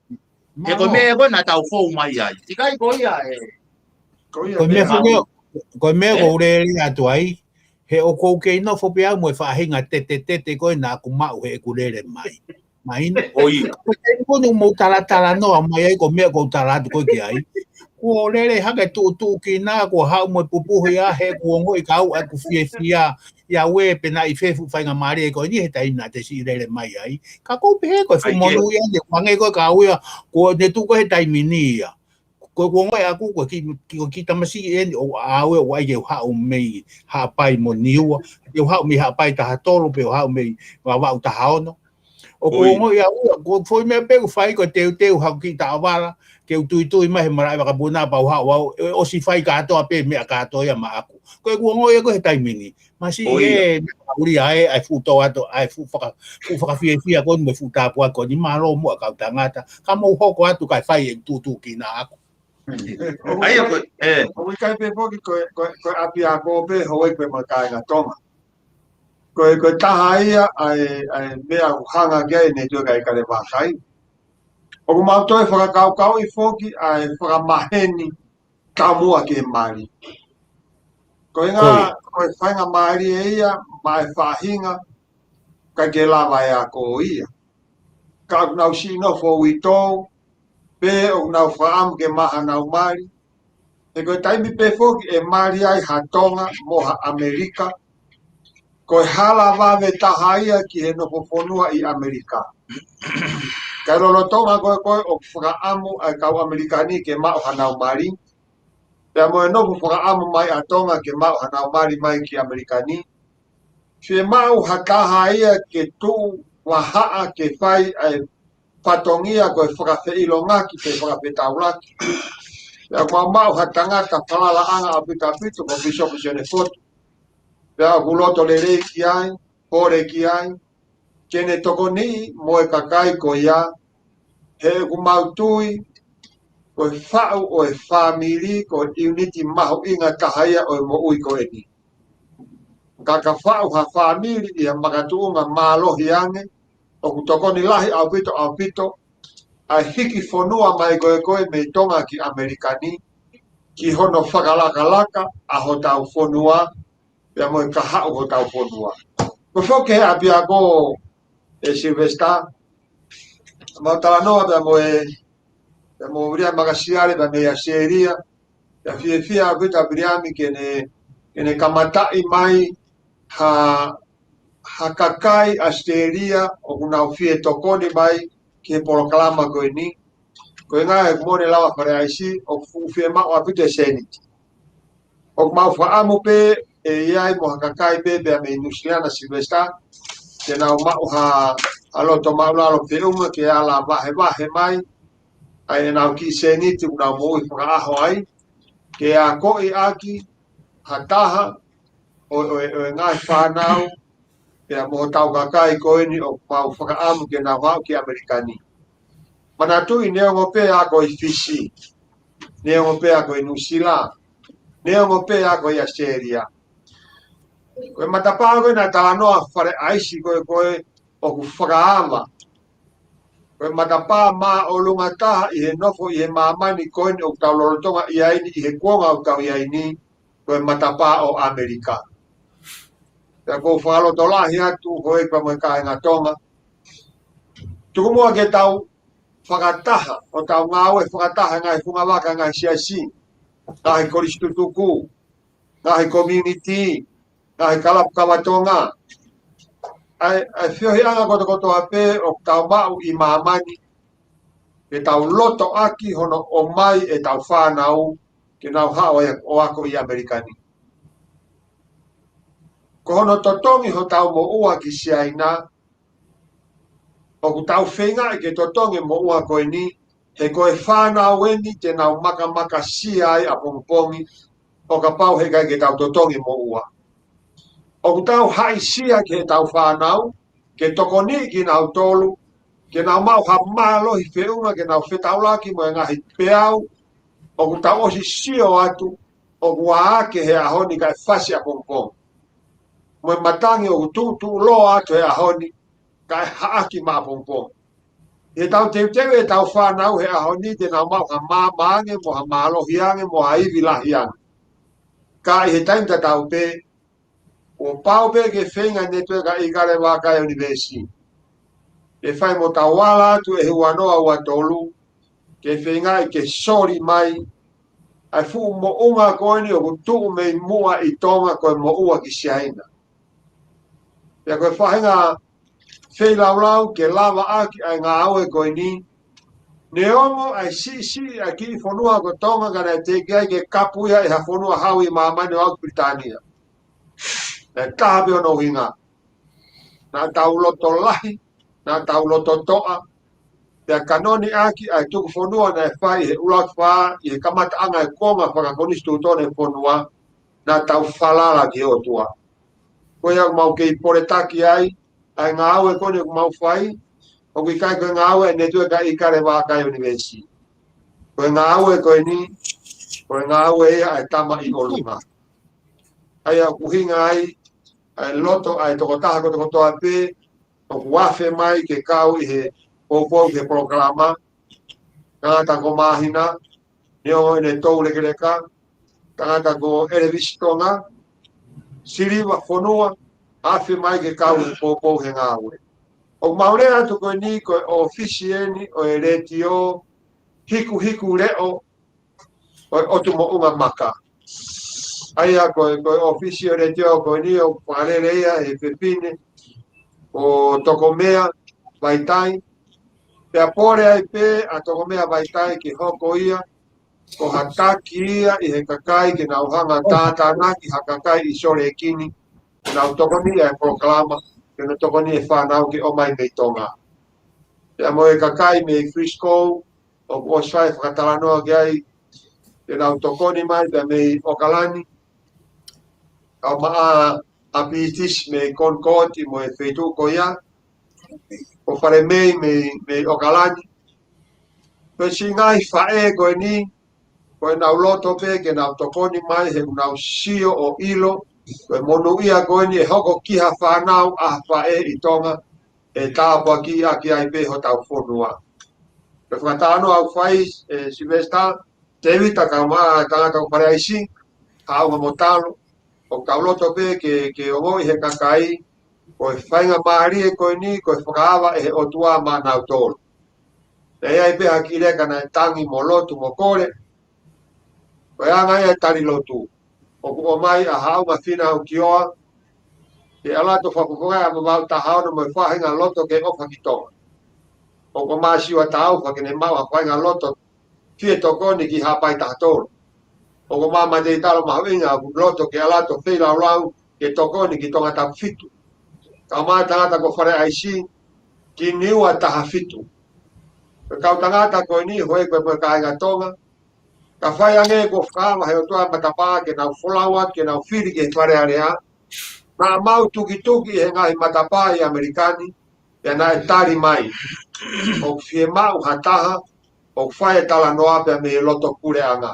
He ko e meʻa ko ē naʻa tau fou mai ai. ʻIkai ko ia ē. Ko ia ko e meʻa pē foki ʻoku, ko e meʻa ʻoku ou lele atu ai, he ʻoku ou kei nofo pē au mo e faʻahinga tete tete ko ē naʻa ku maʻu heʻeku lele mai. Mahino. Ko ia. Ko e taimi ko eni ʻoku mou talatalanoa mai ai, ko e meʻa ʻoku ou tala atu ko ē ki ai. Kuo lele hake tuʻutuʻu kina, kuo haʻu mo e pupuhi ʻa he kuo ongoʻi ka ʻoku fiefia ia ʻoku pehē naʻe ʻi fē fuʻu faingamālie ko eni he taimi naʻa te siʻi lele mai ai. Ka ʻoku ou pehē ko e fuʻu monūʻia ʻeni, hangē ko e ka ʻoku ia, kuo ne tuʻu ko ē he taimi ni ia. Ko e kuo ongoʻi ʻaku, ko e kiʻi, kiʻi, ko e kiʻi tamasiʻi ʻeni ʻoku ʻaʻau ʻoku ʻai ke u haʻu mei Haʻapai mo Niua, ke u haʻu mei Haʻapai taha tolu, pe u haʻu mei Vavaʻu taha ono. ʻOku ou ongoʻi au ia, ko e foʻi meʻa pē ʻoku fai ko e teuteu haku kiʻi taʻovala, ke u tuitui mai he malaʻe vakapuna pea u haʻu au, ʻe ʻosi fai kātoa pē meʻa kātoa ia maʻaku. Ko e kuo ongoʻi ʻaku he taimi ni, masiʻi ē, meʻa ʻuli ʻa e, ʻa e fuʻu tō atu, ʻa e fuʻu faka-, fuʻu fakafiefia ko eni mo e fuʻu tāpuaki ko eni, mālō muʻa kau tangata, ka mou hoko atu kae fai e tuʻutuʻu kina ʻaku. ʻA ia ko e, ē. ʻOku ʻikai pē foki ko e, ko e, ko e ʻapiako pē houʻeiki pē mo e kāinga Tonga. Ko e, ko e taha ia ʻa e, ʻa e meʻa ʻoku hanga ki ai ʻene tuʻu kai kale vākai. ʻOku mau toe fakakaukauʻi foki ʻa e fakamaheni taumuʻa ki he mali. Ko e ʻuhinga, ko e faingamālie ia maʻa e faʻahinga ʻikai ke lava e ako ia. Ka ʻoku nau siʻi nofo uitou, pe ʻoku nau fakaʻamu ke maʻu hanau mali. He ko e taimi pē foki ʻe mali ai ha Tonga mo ha ʻAmelika, ko e hala vave taha ia ki he nofo fonua ʻi ʻAmelika. Ka lolotonga ko ē ko ē ʻoku fakaʻamu ʻa e kau ʻAmelika ni ke maʻu hanau mali, pea mo e nofo fakaʻamu mai ʻa Tonga ke maʻu hanau mali mai ki ʻAmelika ni, Fiemaʻu ha taha ia ke tuʻu vahaʻa ke fai ʻa e fatongia ko e fakafeʻilongaki pe fakafetaulaki. Pea ʻoku mau maʻu ha tangata falalaʻanga ʻaupito ʻaupito ko Pīsope Sione Fotu. Pea ʻoku loto lelei ki ai, pole ki ai, ke ne tokoniʻi mo e kakai ko ia, he ʻoku mau tui, ko e faʻu ʻo e fāmili, ko e ʻiuniti mahuʻinga taha ia ʻo e moʻui ko eni. Ka ka faʻu ha fāmili ʻi ha makatuʻunga mālohi ange, ʻoku tokoni lahi ʻaupito ʻaupito, ʻa e hiki fonua mai ko ē ko ē mei Tonga ki ʻAmelika ni, ki hono fakalakalaka ʻa hotau fonua, pea mo e kahaʻu hotau fonua. Ko e foki he ʻapiako ʻe Sylvester, mau talanoa pea mo e, pea mo Viliami Makasiale pea mei ʻAositelēlia, pea fiefia ʻaupito ʻa Viliami ke ne, ke ne kamataʻi mai ha, ha kakai ʻAositelēlia ʻoku nau fie tokoni mai ki he polokalama ko eni. Ko e ngaahi ʻoku mo ne lava Fale ʻAisi, ʻoku fuʻu fiemaʻu ʻaupito e sēniti. ʻOku mau fakaʻamu pē ʻe ʻi ai mo ha kakai pē pea mei Nuʻusila na Sylvester, ke nau maʻu ha, ha loto māʻulalo feʻunga ke ala vahevahe mai ʻa ʻenau kiʻi sēniti ʻoku nau moʻui fakaʻaho ai, ke akoʻi ʻaki ha taha ʻo, ʻo, ʻo e ngaahi fānau, pea mo hotau kakai ko eni ʻoku mau fakaʻamu ke nau haʻu ki ʻAmelika ni. Manatuʻi neongo pē ʻa ko ē ʻi Fisi, neongo pē ʻa ko ē ʻi Nuʻusila, neongo pē ʻa ko ē ʻi ʻAositelēlia. Ko e matapā ko ē naʻe talanoa Fale ʻAisi ko ē ko ē ʻoku fakaava. Ko e matapā māʻolunga taha ʻi he nofo ʻi he māmani ko eni ʻoku tau lolotonga ʻi ai ni ʻi he kuonga ʻoku tau ʻi ai ni, ko e matapā ʻo ʻAmelika. Pea ʻoku ou fakalotolahi atu ko e pea mo e kāinga Tonga. Tuku muʻa ke tau fakataha, ʻo tau ngāue fakataha ngaahi fungavaka ngaahi siasi, ngaahi kolisi tutuku, ngaahi community, ngaahi kalapu kava Tonga. ʻA e, ʻa e feohiʻanga kotokotoa pē ʻoku tau maʻu ʻi māmani, ke tau loto ʻaki hono ʻomai ʻetau fānau, ke nau haʻu ʻo ako ʻi ʻAmelika ni. Ko hono totongi hotau moʻua ki Siaina, ʻoku tau feingaʻi ke totongi moʻua ko eni, he ko e fānau eni te nau makamakasia ai ʻapongipongi, ʻo kapau he ʻikai ke tau totongi moʻua. ʻOku tau haʻisia ki heʻetau fānau, ke tokoniʻi kinautolu, ke nau maʻu ha mālohi feʻunga, ke nau fetaulaki mo e ngaahi peau, ʻoku tau ʻosi sio atu, ʻoku ʻā hake he ʻaho ni kae fasi ʻapongipongi. Mo e matangi ʻoku tuʻutuʻuloa atu he ʻaho ni, kae haʻaki maʻapongipongi. ʻI heʻetau teuteu ʻetau fānau he ʻaho ni te nau maʻu ha maama ange, mo ha mālohi ange, mo ha ivi lahi ange. Ka ʻi he taimi tatau pē, kuo pau pē ke feinga e Netiueka ʻIkale Vakai ʻUnivēsi, ke fai mo tau ala atu ʻi he ua noa ua tolu, ke feingaʻi ke soli mai ʻa e fuʻu moʻunga ko eni ʻoku tuʻu mei muʻa ʻi Tonga ko e moʻua ki Siaina. Pea ko e faʻahinga feilaulau ke lava ʻaki ʻa e ngāue ko eni, neongo ʻa e siʻisiʻi ʻa e kiʻi fonua ko Tonga ka naʻe teʻeki ai ke kapu ia ʻe ha fonua hau ʻi māmani ʻo aʻu ki Pilitānia. Naʻe taha pē hono ʻuhinga. Naʻa tau loto lahi, naʻa tau loto toʻa, pea kanoni ʻaki ʻa e tuku fonua naʻe fai he ʻUluaki Fā, ʻi he kamataʻanga e kuonga fakakonisitūtone fonua, naʻa tau falala ki he ʻOtua. Ko ia ʻoku mau kei poletaki ai, ʻa e ngāue ko eni ʻoku mau fai, ʻoku ʻikai ko e ngāue ʻa e Netiueka ʻIkale Vakai ʻUnivēsi. Ko e ngāue ko eni, ko e ngāue ia ʻa e Tama ʻi ʻolunga. ʻA ia ʻoku ʻuhinga ai, ʻa e loto, ʻa e tokotaha kotokotoa pē, ʻoku afe mai ke kau ʻi he poupou he polokalama, tangata ko Māhina, neongo ʻene toulekeleka, tangata ko ʻElevisi Tonga, Siliva Fonua, afe mai ke kau ʻi he poupou he ngāue. ʻOku mau lea atu ko eni ko e ʻōfisi eni ʻo e letiō, hikuhiku leʻo, ʻo e ʻOtu Moʻunga Maka. ʻA ia ko e, ko e ʻōfisi ʻo e letiō ko eni ʻoku fakalele ia ʻe he fefine ko Tokomea Vaitai. Pea pole ai pē ʻa Tokomea Vaitai ke hoko ia ko ha taki ia ʻi he kakai ke nau hanga ʻo tātānaki ha kakai ʻi Sōleki ni. ke nau tokoni ʻa e polokalama, ke nau tokoni e fānau ke ʻomai mei Tonga. Pea mo e kakai mei Frisco, ʻoku ʻosi fai fakatalanoa ki ai, ke nau tokoni mai pea mei ʻOkalani, kau maʻa ʻa Pītisi mei Concord mo e feituʻu ko ia, ko Falemei mei, mei ʻOkalani. Pea siʻi ngaahi faʻē ko eni, ko ʻenau loto pē ke nau tokoni mai he ʻoku nau sio ʻo ʻilo, ko e monūʻia ko eni ʻe hoko ki ha fānau ʻa ha faʻē ʻi Tonga, ʻe tāpuakiʻi ʻaki ai pē hotau fonua. Pea fakatalanoa ʻoku fai, ʻe Sylvester, Tēvita kau maʻa tangata ʻo Faleaisi, Haʻunga mo Talo, ʻoku tau loto pē ke, ke ongoʻi he kakai, ko e faingamālie ko eni, ko e fakaava ʻe he ʻOtua maʻanautolu. Naʻe ʻi ai pē ha kiʻi leka naʻe tangi mo lotu mo kole, ko e anga ia e tali lotu. ʻOku ʻomai ʻa Haʻunga Fīnau Kioa, ke ʻalu atu ʻo fakafofongaʻi ʻa Vavaʻu taha ono mo e faʻahinga loto ke ʻofa ki Tonga. ʻOku ʻomai ʻa Siua Taufa ke ne maʻu ha faʻahinga loto fie tokoni ki Haʻapai taha tolu. ʻOku ʻomai ʻa Mateitalo Mahuʻinga ʻoku loto ke ʻalu atu ʻo feilaulau ke tokoni ki Tongatapu fitu. Kau maʻa tangata ko Faleaisi ki Niua taha fitu. Ko e kau tangata ko eni, houʻeiki pea mo e kāinga Tonga, ka fai ange kuo fakaava ʻe he ʻOtua e matapā ke nau folau atu, ke nau fili ki he Fale Alea. Naʻa mau tukituki he ngaahi matapā ʻi ʻAmelika ni, pea naʻe tali mai. ʻOku fiemaʻu ha taha ʻoku fai e talanoa pea mei he loto puleʻanga.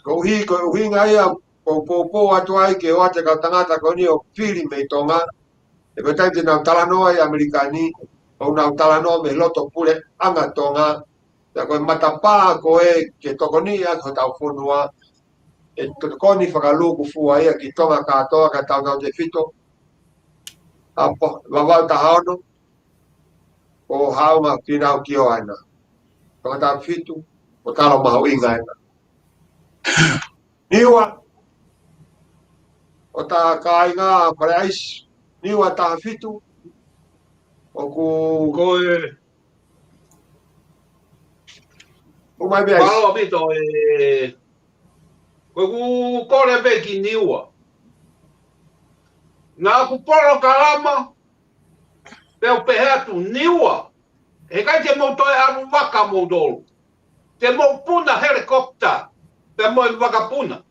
Koeʻuhi, ko e ʻuhinga ia ʻoku ou poupou atu ai ke ʻoatu e kau tangata ko eni ʻo fili mei Tonga. He ko e taimi te nau talanoa ʻi ʻAmelika ni, ʻoku nau talanoa mei he loto puleʻanga Tonga. Pea ko e matapā ko ē ke tokoniʻi ʻaki hotau fonua, ʻe tokoni fakalūkufua ia ki Tonga kātoa, ka tautautefito ʻa Vavaʻu taha ono, ko Haʻunga Fīnau Kioa ena. Tongatapu fitu, ko Talo Mahuʻinga ena. Niua, ʻo ta kāinga Faleaisi, Niua taha fitu, ʻoku Ko e ʻOmai pē ai. Mālō ʻaupito, ē, ko ʻeku kole pē ki Niua. Naʻa ku polokalama, pea u pehē atu Niua, heʻikai te mou toe ʻalu vaka moutolu. Te mou puna helikopita, pea mo e vakapuna.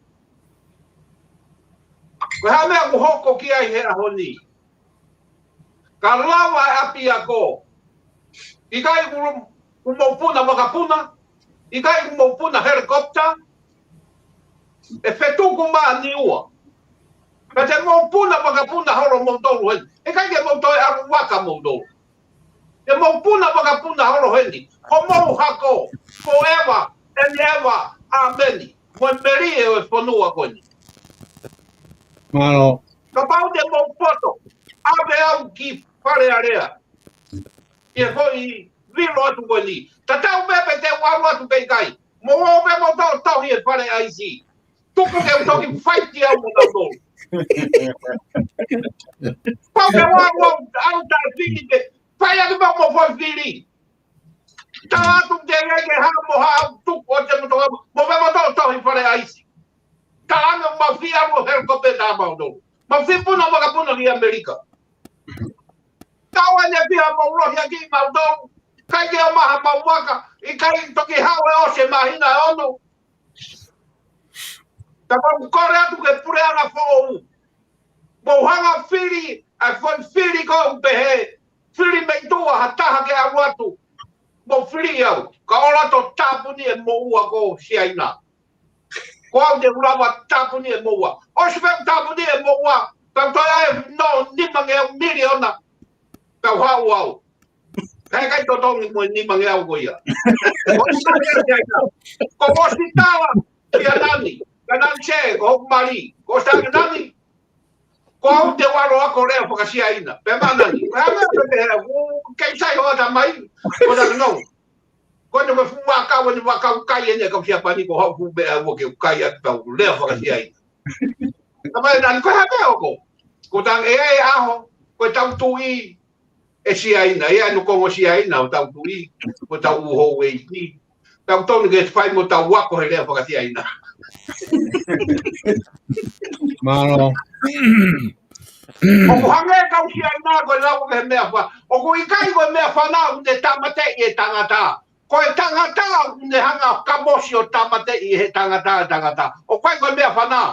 Ko e hā meʻa ʻoku hoko ki ai he ʻaho ni? Ka lava e ʻapiako. ʻIkai ʻoku, ʻoku mou puna vakapuna. ʻIkai ʻoku mou puna helikopita. ʻE fetuku mai Niua. Ka te mou puna vakapuna holo moutolu heni. ʻIkai ke mou toe ʻalu vaka moutolu. Te mou puna vakapuna holo heni. Ko mou hako. Forever and ever. ʻĀmeni. Mo e melie ʻo e fonua ko eni. Mālō. Kapau te mou poto, ʻave au ki Fale Alea. ʻI he foʻi vilo atu ko eni. Tatau pē pe te u ʻalu atu pe ʻikai. Mou ō pē mou toʻotoʻo ʻi he fale ʻaisi. Tuku ke u toki faiti au mo nautolu. Pau ke u ʻalu au, au ta fili pe. Fai ake pau mo foʻi fili. Tala atu ke ngai ke hā mo hā tuku ʻo te motoka, mo me moto tohi fale ʻaisi. Tala ange mau fie ʻalu helikopita mautolu. Mau fie puna vakapuna ki ʻAmelika. Tau ʻene fie mau lohi ʻaki mautolu. ʻIkai ke ʻomaha mau vaka, ʻikai toki haʻu e ʻosi e māhina ʻe ono. Ka mau kole atu ke puleʻanga foʻou. Mou hanga fili, ʻa e foʻi fili ko u pehē, fili mei tuʻa ha taha ke ʻalu atu. Mou fili au, ka ʻoua te mou tāpuni e moʻua ko Siaina. Ko au te u lava tāpuni e moʻua. ʻOsi pē tāpuni e moʻua, ka u toe ʻai ʻe nima ngeau miliona. Ka u haʻu au. Ka ʻikai totongi mo e nima ngeau ko ia. Ko u sāke Siaina. Ko ʻosi tala, kia Nani. Ka Nani se, ko hoku mali. Ko ʻosi tala kia Nani. Ko au te u ʻalu ʻo ako lea faka-Siaina. Pea mo Nani. Ko e hā meʻa pē pehē, ʻoku kei sai hoʻata mai. Ko Nani no. Ko ʻene ko e fuʻu vaka, ko ʻene vaka ʻoku kai ʻene kau Siapani ko hau fuʻu meʻa ua ke u kai atu tau lea faka-Siaina. Ka mai Nani, ko e hā meʻa ʻoku. Ko tang e ai ʻaho, ko e tau tuʻi, ʻe Siaina, ʻe anu kongo Siaina, ʻo tau tuʻi, ʻo tau uho ʻeiki. Tau tonu ke fai mo tau ako he lea faka-Siaina. Mālō. ʻOku hangē kau Siaina ko e lau ko e meʻa fa-, ʻoku ʻikai ko e meʻa fanau ne tāmateʻi e tangata. Ko e tangata ʻoku ne hanga ʻo kamosi ʻo tāmateʻi he tangata e tangata. ʻOku ʻikai ko e meʻa fanau.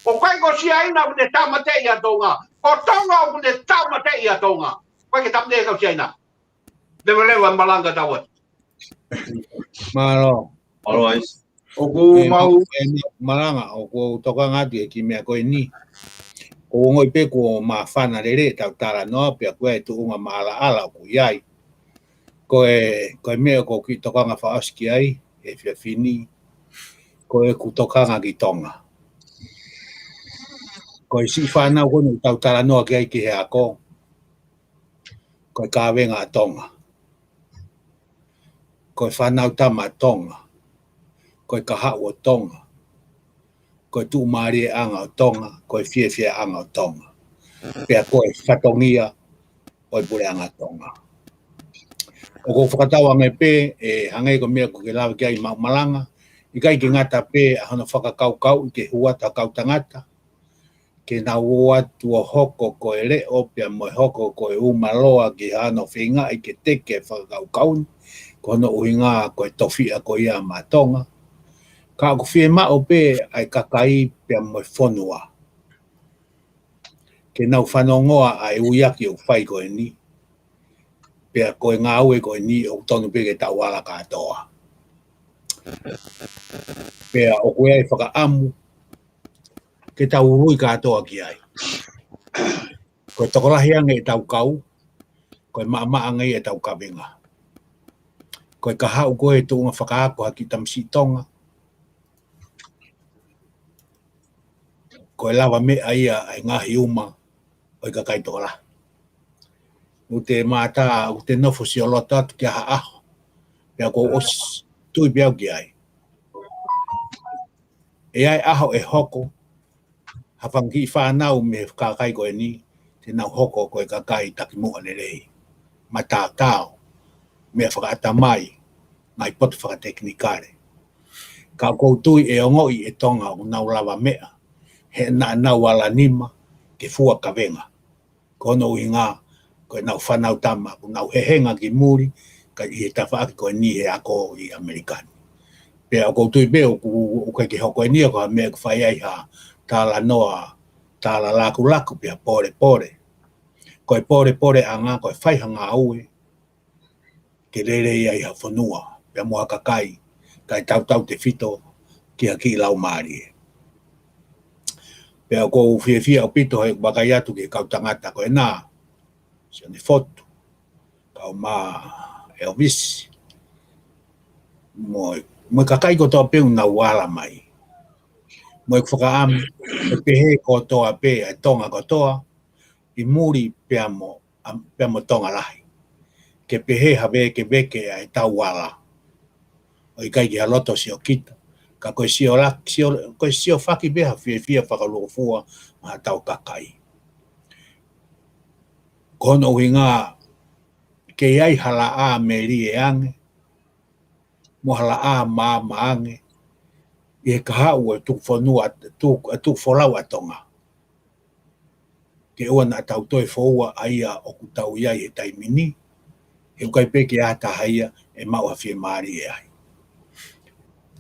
ʻOku ʻikai ko Siaina ʻoku ne tāmateʻi ʻa Tonga. Ko Tonga ʻoku ne tāmateʻi ʻa Tonga. ʻOku ʻikai ke tāmateʻi kau Siaina. Leveleva malanga tau atu. Mālō. Mālō ʻaisi. ʻOku ʻE, mau ʻe, Malanga, ʻoku ou tokanga atu he kiʻi meʻa ko eni. ʻOku ou ongoʻi pē kuo māfana lelei ʻetau talanoa, pea ko e tuʻunga maʻalaʻala ʻoku ʻi ai. Ko e, ko e meʻa ʻoku ou kiʻi tokanga fakaʻosi ki ai, he efiafi ni, ko ʻeku tokanga ki Tonga. Ko e siʻi fānau ko eni ʻoku tau talanoa ki ai ki he ako, ko e kavenga ʻa Tonga. Ko e fānau tama ʻa Tonga. Ko e kahaʻu ʻo Tonga. Ko e tuʻumālieʻanga ʻo Tonga. Ko e fiefiaʻanga ʻo Tonga. Pea ko e fatongia ʻo e puleʻanga Tonga. ʻOku ou fakatauange pē, ʻe hangē ko e meʻa ʻoku ke lave ki ai Maʻu Malanga, ʻikai ke ngata pē ʻa hono fakakaukauʻi ke hū atu ha kau tangata, ke nau ō atu ʻo hoko ko e leʻo pea mo e hoko ko e umaloa ki hano feingaʻi ke teke e fakakaukau ni, ko hono ʻuhinga ko e tofiʻa ko ia maʻa Tonga. Ka ʻoku fiemaʻu pē ʻa e kakai pea mo e fonua ke nau fanongoa ʻa e uiaki ʻoku fai ko eni. Pea ko e ngāue ko eni ʻoku tonu pē ke tau ala kātoa. Pea ʻoku ʻi ai e fakaʻamu ke tau ului kātoa ki ai. Ko e tokolahi ange ʻetau kau, ko e maʻamaʻa ange ʻetau kavenga. Ko e kahaʻu ko e tuʻunga fakaako ha kiʻi tamasiʻi Tonga, ko e lavameʻa ia ʻa e ngaahi uma ʻo e kakai tokolahi. ʻOku te mātā, ʻoku te nofo sioloto atu ki ha ʻaho, pea ʻoku ou ʻosi tui pē au ki ai. ʻE ʻi ai e ʻaho ʻe hoko ha fanga kiʻi fānau mei he kakai ko eni, te nau hoko ko e kakai takimuʻa lelei, mataotao, meʻa fakaʻatamai, ngaahi poto fakatekinikale. Ka ʻoku ou tui ʻe ongoʻi ʻe Tonga ʻoku nau lavameʻa, he naʻa nau ala nima ke fua kavenga. Ko hono ʻuhinga, ko ʻenau fānau tama, ʻoku nau hehenga ki muli, ka ʻi he tafaʻaki ko eni he ako ʻi ʻAmelika ni. Pea ʻoku ou tui pē ʻoku, ʻoku ʻikai ke hoko eni ia ko ha meʻa ʻoku fai ai ha talanoa, tala lakulaku pea polepole. Ko e polepoleʻanga, ko e fai ha ngāue ke lelei ai ha fonua, pea mo ha kakai, kae tautautefito ki ha kiʻi laumālie. Pea ʻoku ou fiefia ʻaupito he vakai atu ki he kau tangata ko ena, Sione Fotu, Kaumā Elvis, mo, mo e kakai kotoa pē ʻoku nau ala mai. Mo ʻeku fakaʻamu, ʻe pehē kotoa pē ʻa e Tonga kotoa, ʻi muli pea mo, ʻa, pea mo Tonga lahi. Ke pehē ha vekeveke ʻa e tau ala. ʻOku ʻikai ke ha loto siokita, ka ko e sio lak-, sio, ko e siofaki pē ha fiefia fakalūkufua maʻa hotau kakai. Ko hono ʻuhinga ke ʻi ai ha laʻā melie ange, mo ha laʻā maama ange, ʻi he kahaʻu ʻo e tuku fonua, tuku, tuku folau ʻa Tonga. Ke ʻoua naʻa tau toe foua ʻa ia ʻoku tau ʻi ai he taimi ni, he ʻoku ʻikai pē ke ʻi ai ha taha ia ʻe maʻu ha fiemālie ai.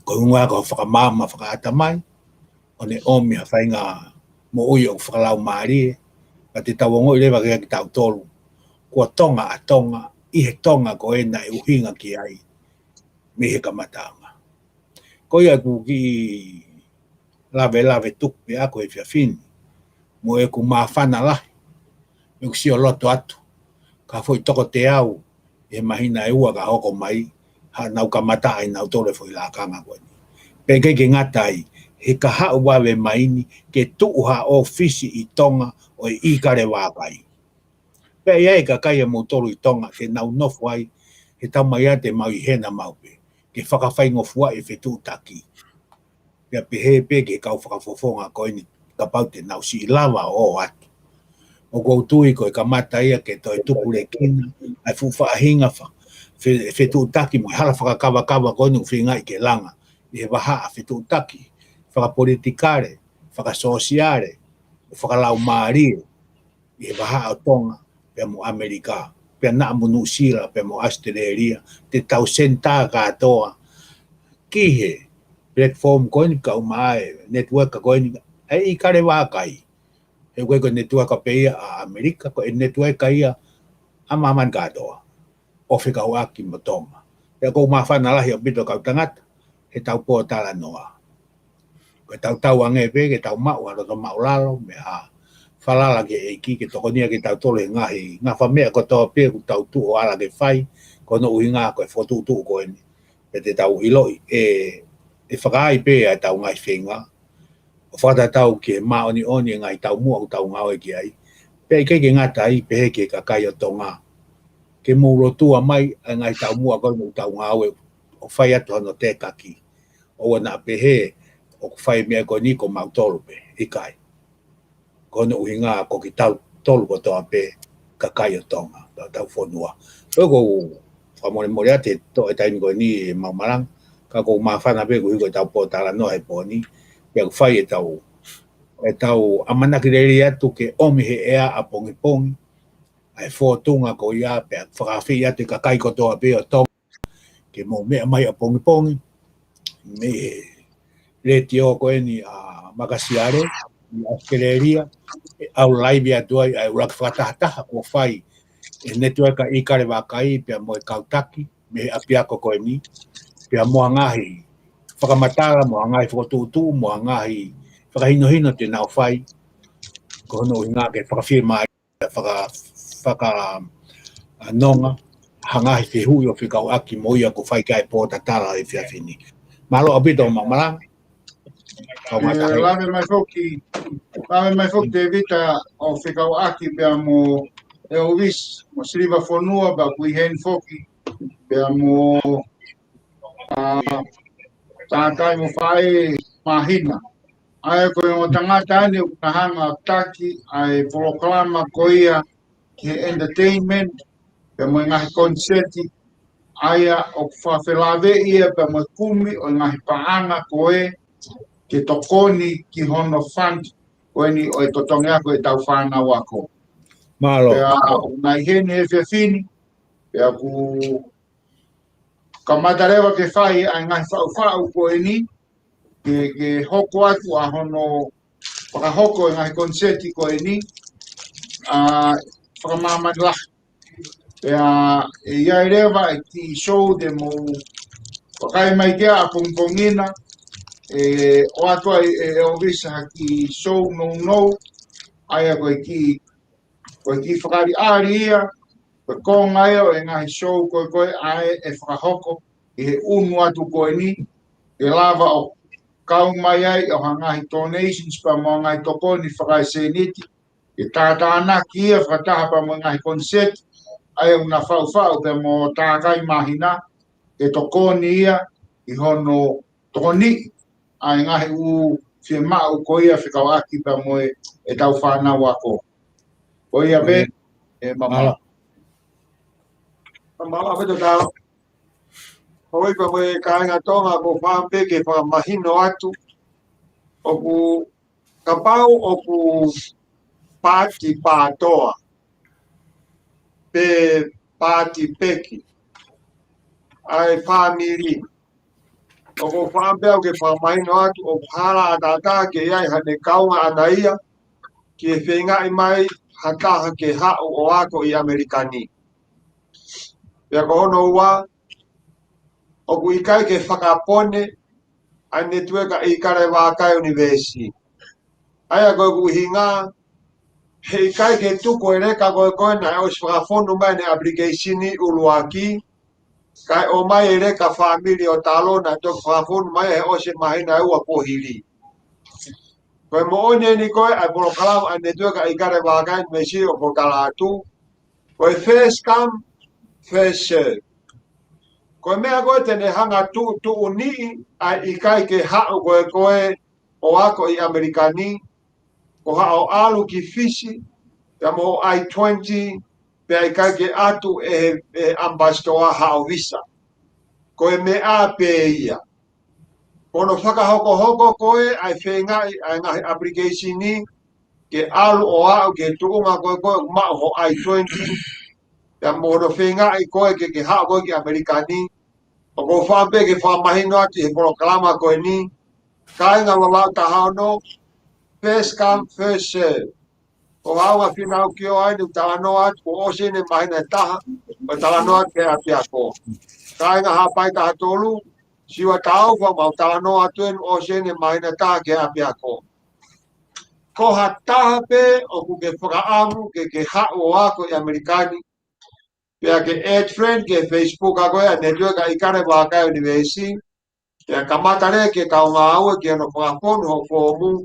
Ko e ʻuhinga ko e fakamaama fakaʻatamai, ʻo ne ʻomi ha faʻahinga moʻui ʻoku fakalaumālie, ka te tau ongoʻi leva kia kitautolu, ko Tonga ʻa Tonga, ʻi he Tonga ko ē naʻe ʻuhinga ki ai mei he kamataʻanga. Ko ia ʻeku kiʻi lavelave tuku pē ʻaʻaku he efiafi ni, mo ʻeku māfana lahi, ʻeku sioloto atu, ka foʻi toko teau, he māhina ʻe ua ka hoko mai, haʻanau kamata ai nautolu e foʻi lakanga ko eni. Pea ʻikai ke ngata ai, he kahaʻu vave mai ni, ke tuʻu ha ʻōfisi ʻi Tonga ʻo e ʻIkale Vākai. Pea ʻi ai e kakai ʻa moutolu ʻi Tonga, ke nau nofo ai, he tau mai ate mau ʻi hena mau pē, ke fakafaingofuaʻi e fetuʻutaki. Pea pehē pē ki he kau fakafofonga ko eni kapau te nau siʻi lava ʻo ō atu. ʻOku ou tui ko e kamata ia ke toe tupulekina, ʻa e fuʻu faʻahinga fa-, fe-, fetuʻutaki mo e hala fakakavakava ko eni ʻoku feingaʻi ke langa, ʻi he vahaʻa fetuʻutaki, fakapolitikale, fakasōsiale, fakalaumālie, ʻi he vahaʻa ʻo Tonga pea mo ʻAmelika, pea naʻa mo Nuʻusila pea mo ʻAositelēlia, te tau senitā kātoa ki he platform ko eni, kae ʻumaʻā e network ko eni ʻa e ʻIkale Vākai. He ʻoku ʻikai ko e network pē ia ʻa ʻAmelika, ko e network ia ʻa māmani kātoa ʻo fekauʻaki mo Tonga. Pea ʻoku ou māfana lahi ʻaupito kau tangata he tau pōtalanoa. Ko e tau tauange pē ke tau maʻu ha loto maʻulalo mei ha falala ki he ʻEiki ke tokoniʻi kitautolu he ngaahi, ngaahi meʻa kotoa pē ʻoku tau tuʻu ʻo ala ke fai, ko hono ʻuhinga ko e fokotuʻutuʻu ko eni. Pea te tau ʻiloʻi ʻe, ʻe fakaai pē ʻa e tau ngaahi feinga ʻo fakatatau ki he māʻoniʻoni e ngaahi taumuʻa ʻoku tau ngāue ki ai. Pea ʻikai ke ngata ai, pehē ki he kakai ʻo Tonga, ke mou lotua mai ʻa e ngaahi taumuʻa ko eni ʻoku tau ngāue ʻo fai atu hano tēkaki. ʻOua naʻa pehē ʻoku fai meʻa ko eni ko mautolu pē, ʻikai. Ko hono ʻuhinga ko kitautolu kotoa pē kakai ʻo Tonga, tau, tau fonua. Ko e ʻoku ou fakamolemole atu he toʻo e taimi ko eni ʻemau malanga, ka ʻoku ou māfana pē koeʻuhi ko e tau pōtalanoa he pō ni, pea ʻoku fai e tau, e tau ʻamanaki lelei atu ke ʻomi he ʻea ʻapongipongi ʻa e fōtunga ko ia, pea fakaafeʻi atu e kakai kotoa pē ʻo Tonga ke mou meʻa mai ʻapongipongi mei he letiō ko eni ʻa Makasiale ʻi ʻAositelēlia, ʻe ʻalu laivi atu ai ʻa e ʻuluaki fakatahataha kuo fai ʻe he network ʻa ʻIkale Vākai pea mo e kau taki mei he ʻapiako ko eni, pea mo ha ngaahi fakamatala, mo ha ngaahi fokotuʻutuʻu, mo ha ngaahi fakahinohino te nau fai, ko hono ʻuhinga ke fakafiemālie, faka, faka, ʻa, nonga ha ngaahi fehuʻi ʻo fekauʻaki mo ia ʻoku fai ki ai e pōtatala he efiafi ni. Mālō ʻaupito ʻemau malanga. Kau ʻE, mātahi. Lave mai foki, lave mai foki Tēvita ʻo fekauʻaki pea mo ʻElvis, mo Siliva Fonua, pea ʻoku ʻi heni foki, pea mo, ʻa, Tākai mo Faʻē Māhina. ʻA ia ko e ongo tangata eni ʻoku na hanga ʻo taki ʻa e polokalama ko ia ki he entertainment, pea mo e ngaahi koniseti, ʻa ia ʻoku fakafelāveʻi ia pea mo e kumi ʻo e ngaahi paʻanga ko ē ke tokoni ki hono fund ko eni ʻo e totongi ako ʻetau fānau ako. Mālō. Pea ʻoku na ʻi heni he efiafi ni, pea ʻoku kamata leva ke fai ʻa e ngaahi faʻufaʻu ko eni, ke, ke hoko atu ʻa hono fakahoko e ngaahi koniseti ko eni, ʻa, fakamāmani lahi. Pea ʻe ʻi ai leva e kiʻi show te mou vakai mai ki ai ʻapongipongi na, ʻe ʻoatu ai ʻe, ʻe ʻElvis ha kiʻi show nounou, ʻa ia ko e kiʻi, ko e kiʻi fakaʻaliʻali ia, ko e konga ia ʻo e ngaahi show ko ē ko ē ʻa ē ʻe fakahoko ʻi he ʻunu atu ko eni, ke lava ʻo kau mai ai ʻa e ngaahi donations pea mo e ngaahi tokoni fakaesēniti, ke tātānaki ia fakataha pea mo e ngaahi koniseti, ʻa ia ʻoku na faʻufaʻu pea mo Tākai Māhina, ke tokoni ia ʻi hono tokoniʻi ʻa e ngaahi ʻū fiemaʻu ko ia fekauʻaki pea mo e, ʻetau fānau ako. Ko ia pē, ʻemau malanga. Mālō. Mālō ʻaupito Talo. Hoi pea mo e kāinga Tonga, ʻoku ou fakaʻamu pē ke fakamahino atu, ʻoku kapau ʻoku paati pātoa, pe paati peki ʻa e fāmili, ʻoku ou fakaʻamu pē au ke fakamahino atu, ʻoku hala ʻataʻatā ke ʻi ai haʻane kaunga ʻana ia, ke feingaʻi mai ha taha ke haʻu ʻo ako ʻi ʻAmelika ni. Pea ko hono ua, ʻoku ʻikai ke fakapone ʻa e network ʻa ʻIkale Vākai University. ʻA ia ko ʻeku ʻuhinga, heʻikai ke tuku e leka ko ē ko ē naʻe ʻosi fakafonu mai ʻene application ʻuluaki, kae ʻomai e leka fāmili ʻo Talo naʻe toki fakafonu mai he ʻosi e māhina ʻe ua kuo hili. Ko e moʻoni eni ko ē ʻa e polokalama ʻa e network ʻa ʻIkale Vākai University ʻoku ou tala atu, ko e first come, first serve. Ko e meʻa ko ē te ne hanga tuʻutuʻuniʻi ʻa e ʻikai ke haʻu ko ē ko ē ʻo ako ʻi ʻAmelika ni, ko haʻo ʻalu ki Fisi, pea mo hoʻo I twenty, pea ʻikai ke ʻatu ʻe he, ʻe he ambassador haʻo visa. Ko e meʻa pē ia. Ko hono fakahokohoko ko ē ʻa e feingaʻi ʻa e ngaahi application ni, ke ʻalu ʻo aʻu ki he tuʻunga ko ē ko ē ʻoku maʻu ho I twenty, pea mo hono feingaʻi koe ke ke haʻu ko ē ki ʻAmelika ni, ʻoku ou fakaʻamu pē ke fakamahino atu he polokalama ko eni, kāinga Vavaʻu taha ono, first come, first serve. Ko e ʻaonga Fīnau Kioa eni ʻoku talanoa atu, kuo ʻosi ʻene māhina ʻe taha, ʻo talanoa atu ki he ʻapiako. Kāinga Haʻapai taha tolu, Siua Taufa, mau talanoa atu eni, ʻosi ʻene māhina ʻe taha ki he ʻapiako. Ko ha taha pē ʻoku ke fakaʻamu ke ke haʻu ʻo ako ʻi ʻAmelika ni, pea ke add friend ki he Facebook ʻa ko ē ʻa e Network ʻa ʻIkale Vākai University, pea kamata leva ke tau ngāue ki hono fakafonu hoʻo foomu.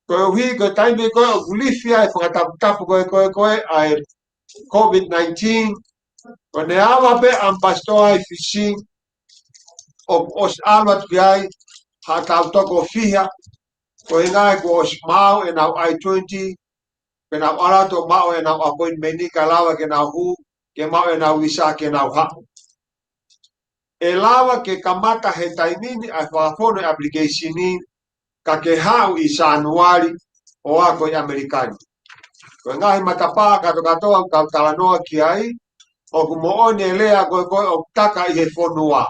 Koeʻuhi ko e taimi ko ē ʻoku lifi ai e fakataputapu ko ē ko ē ko ē ʻa e COVID nineteen, ko ʻene ava pē ʻambasitoa ʻi Fisi, ʻoku ʻosi ʻalu atu ki ai haʻatau toko fiha, ko e ngaahi kuo ʻosi maʻu ʻenau I twenty, pea nau ʻalu atu ʻo maʻu ʻenau appointment ni ka lava ke nau hū, ke maʻu ʻenau visa ke nau haʻu. ʻE lava ke kamata he taimi ni ʻa e fakafonu e application ni, ka ke haʻu ʻi Sānuali ʻo ako ʻi ʻAmelika ni. Ko e ngaahi matapā kātoa kātoa ʻoku tau talanoa ki ai, ʻoku moʻoni e lea ko ē ko ē ʻoku taka ʻi he fonua.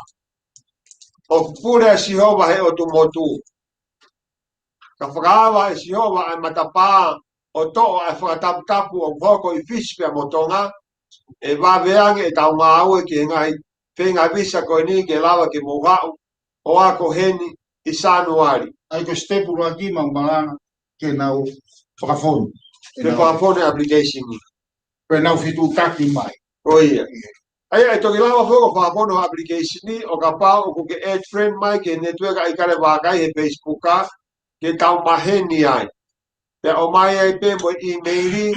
ʻOku pule ʻa Sihova he ʻotu motu. Ka fakaava ʻe Sihova ʻa e matapā ʻo toʻo ʻa e fakataputapu ʻoku hoko ʻi Fisi pea mo Tonga, ʻe vave ange ʻetau ngāue ki he ngaahi feinga visa ko eni ke lava ke mou haʻu ʻo ako heni ʻi Sānuali. ʻA ia ko e step ʻuluaki, maʻu malanga, ke nau fakafonu. Ke fakafonu e application ni. Pea nau fetuʻutaki mai. ʻIo. ʻA ia, ʻe toki lava foki ʻo fakafonu e application ni, ʻo kapau ʻoku ke add friend mai ki he Network ʻa ʻIkale Vākai he Facebook, ke tau maheni ai. Pea ʻomai ai pē mo e email,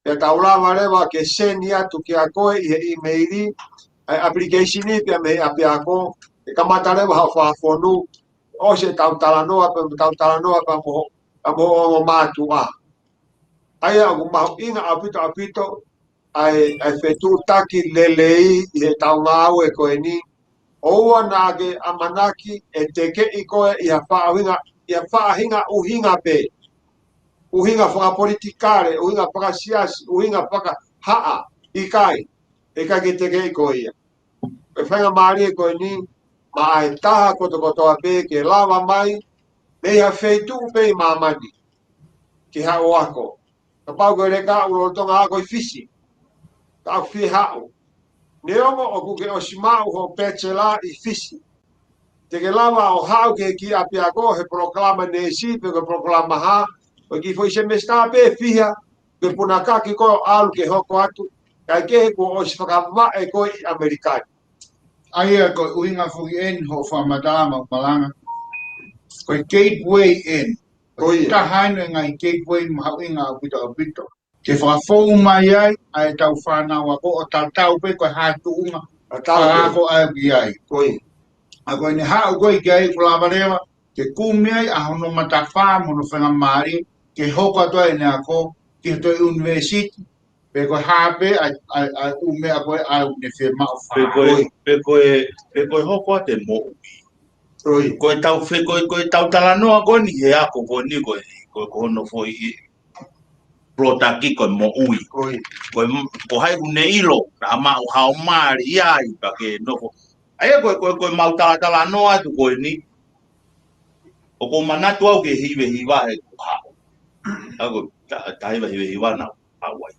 pea tau lava leva ke send atu kiate koe ʻi he email ʻa e application ni pea mei he ʻapiako, ke kamata leva haʻo fakafonu, ʻosi ʻetau talanoa pē, tau talanoa pē mo, pea mo hoʻo ongo mātuʻa. ʻA ia ʻoku mahuʻinga ʻaupito ʻaupito ʻa e, ʻa e fetuʻutaki lelei ʻi heʻetau ngāue ko eni. ʻOua naʻa ke ʻamanaki ʻe tekeʻi koe ʻi ha faʻahinga, ʻi ha faʻahinga ʻuhinga pē. ʻUhinga fakapolitikale, ʻuhinga fakasiasi, ʻuhinga fakahaʻa, ʻikai, ʻikai ke tekeʻi koe ia. Ko e faingamālie ko eni, maʻa e taha kotokotoa pē ke lava mai, mei ha feituʻu pē ʻi māmani, ke haʻu ʻo ako. Kapau ko e leka ʻoku lolotonga ako ʻi Fisi, ka ʻoku fie haʻu. Neongo ʻoku ke ʻosi maʻu hoʻo bachelor ʻi Fisi, te ke lava ʻo haʻu ki he kiʻi ʻapiako he polokalama neesi pe ko e polokalama hā, ko e kiʻi foʻi semester pē ʻe fiha, ke punakaki koe ʻo ʻalu ke hoko atu, kae kehe kuo ʻosi fakavaʻe koe ʻi ʻAmelika ni. ʻA ia ko e ʻuhinga foki eni hoʻo fakamatala, maʻu malanga. Ko e gateway eni. Ko ia. Taha eni e ngaahi gateway mahuʻinga ʻaupito ʻaupito ke fakafou mai ai ʻa ʻetau fānau ako ʻo tatau pē ko e hā e tuʻunga. Tatau pē. Ako ai ki ai. Ko ia. ʻA ko ʻene haʻu ko ē ki ai ʻoku lava leva ke kumi ai ʻa hono matapā mo hono faingamālie ke hoko atu ai ʻene ako ki he toe university, pe ko e hā pē ʻa e, ʻa e, ʻa e ʻū meʻa ko ē ʻoku ne fiemaʻu. Pe ko e, pe ko e, pe ko e hoko atu e moʻui. Ko ia. Ko ʻetau fe-, ko e, ko ʻetau talanoa ko eni he ako ko eni ko e, ko e, ko hono foʻi product ko e moʻui. Ko ia. Ko e m-, ko hai ʻoku ne ʻilo, naʻa maʻu haʻo mali ai, pea ke nofo. ʻA ia ko e, ko e, ko ʻemau talatalanoa atu ko eni, ʻoku ou manatu au ki he hiva, hiva he kuo haʻu. ʻA ko e ta-, ta hiva, hiva, hiva naʻa haʻu ai.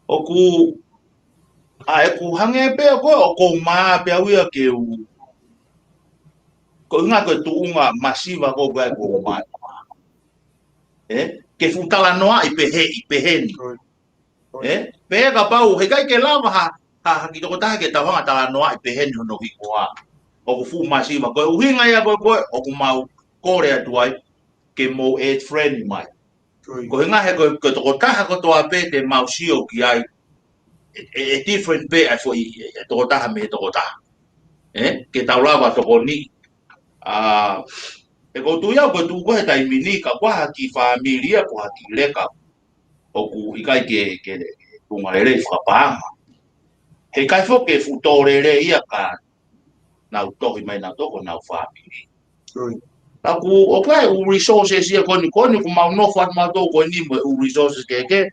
ʻOku, ʻa ʻeku hangē pē ko ē, ʻoku ou mā pē au ia ke u, ko e ʻuhinga ko e tuʻunga masiva ko ē ʻoku ou mā. ʻE, ke fuʻu talanoaʻi pehē, ʻi pehē ni. Ko ia. ʻE, pea kapau, heʻikai ke lava ha, ha, ha kiʻi tokotaha ke tau hanga talanoaʻi pehē ni hono hikoa. ʻOku fuʻu masiva, ko e ʻuhinga ia ko ē, ko ē, ʻoku mau kole atu ai, ke mou add friend mai. Ko ia. Ko e ʻuhinga he ko e, ko e tokotaha kotoa pē te mau sio ki ai, ʻe, ʻe, ʻe different pē ʻa e foʻi, ʻe, ʻe tokotaha mei he tokotaha. ʻE, ke tau lava tokoni. ʻA, ʻe ko e tuʻu ia, ko e tuʻu ko ē he taimi ni, ka ko ha kiʻi fāmili ia, ko ha kiʻi leka ʻoku ʻikai ke, ke, ke tuʻunga lelei fakapaʻanga. Heʻikai foki ke fuʻu tō lelei ia ka nau tohi mai nautolu ko honau fāmili. Ko ia. Ka ʻoku, ʻoku ʻi ai e ʻū resources ia ko eni, ko eni ʻoku mau nofo atu mautolu ko eni mo e ʻū resources kehekehe.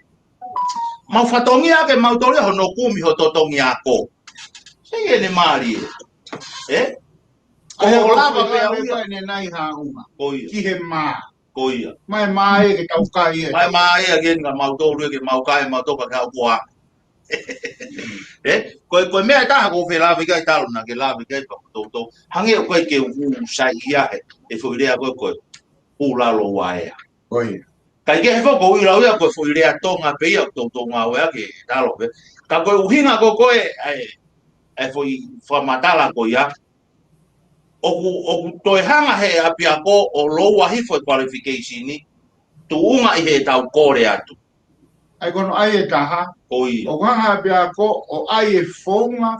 Mau fatongia ke mau tole hono kumi ho totongi ako. Sai ʻene mālie. Ē? Ko e ʻoku lava pē ʻa ia. Ko e nai haunga. Ko ia. Ki he mā. Ko ia. Mai mā ia ke tau kai ia. Mai mā ia ke nga mautolu ia ke mau kai, mautolu ka ke au koa. Ē? Ko e, ko e meʻa ʻe taha ʻoku ou fie lave ki ai, talu naʻa ke lave ki ai pea ko toutou. Hangē ʻoku ʻikai ke u sai ia he, e foʻi lea ko e, ko e hū lalo ua ea. Ko ia. Kae kehe foki ʻoku ou ʻilo au ia ko e foʻi lea Tonga pē ia ʻoku toutou ngāueʻaki, talu pē. Ka ko e ʻuhinga ko e, ko e, ʻa e, ʻa e foʻi fakamatala ko ia. ʻOku, ʻoku toe hanga he ʻapiako ʻo loua hifo e qualification ni, tuʻunga ʻi heʻetau kole atu. ʻA ia ko hono ʻai ʻe taha, ko ia. ʻOku hanga ʻapiako ʻo ʻai e founga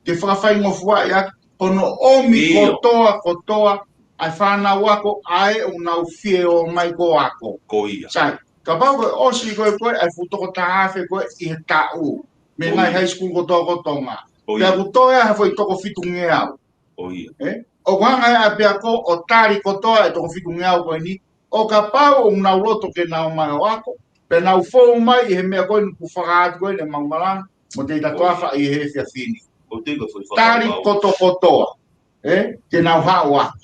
ke fakafaingofuaʻi ʻaki, hono ʻomi ʻIo. kotoa, kotoa, ʻa e fānau ako, ʻa ē ʻoku nau fie ō mai ko ako. Ko ia. Sai, kapau ko e ʻosi ko e, ko e, ʻa e fuʻu toko taha afe ko e ʻi he taʻu. Mei Ko nai ia. high school kotoa ko Tonga. Ko Pea ia. ʻoku toe ʻa e foʻi toko fitungeau. Ko ia. Ē? ʻOku hanga he ʻapiako ʻo tali kotoa e toko fitungeau ko eni. ʻO kapau ʻoku nau loto ke nau ō mai ʻo ako. Pea nau fou mai ʻi he meʻa ko eni ʻoku fakaatu ko eni ʻemau malanga. Mo te ita Ko ia. toafa ʻi he efiafi ni. Ko te ka foʻi Tali fakapapau. kotokotoa. Ē? Ke nau haʻu ako.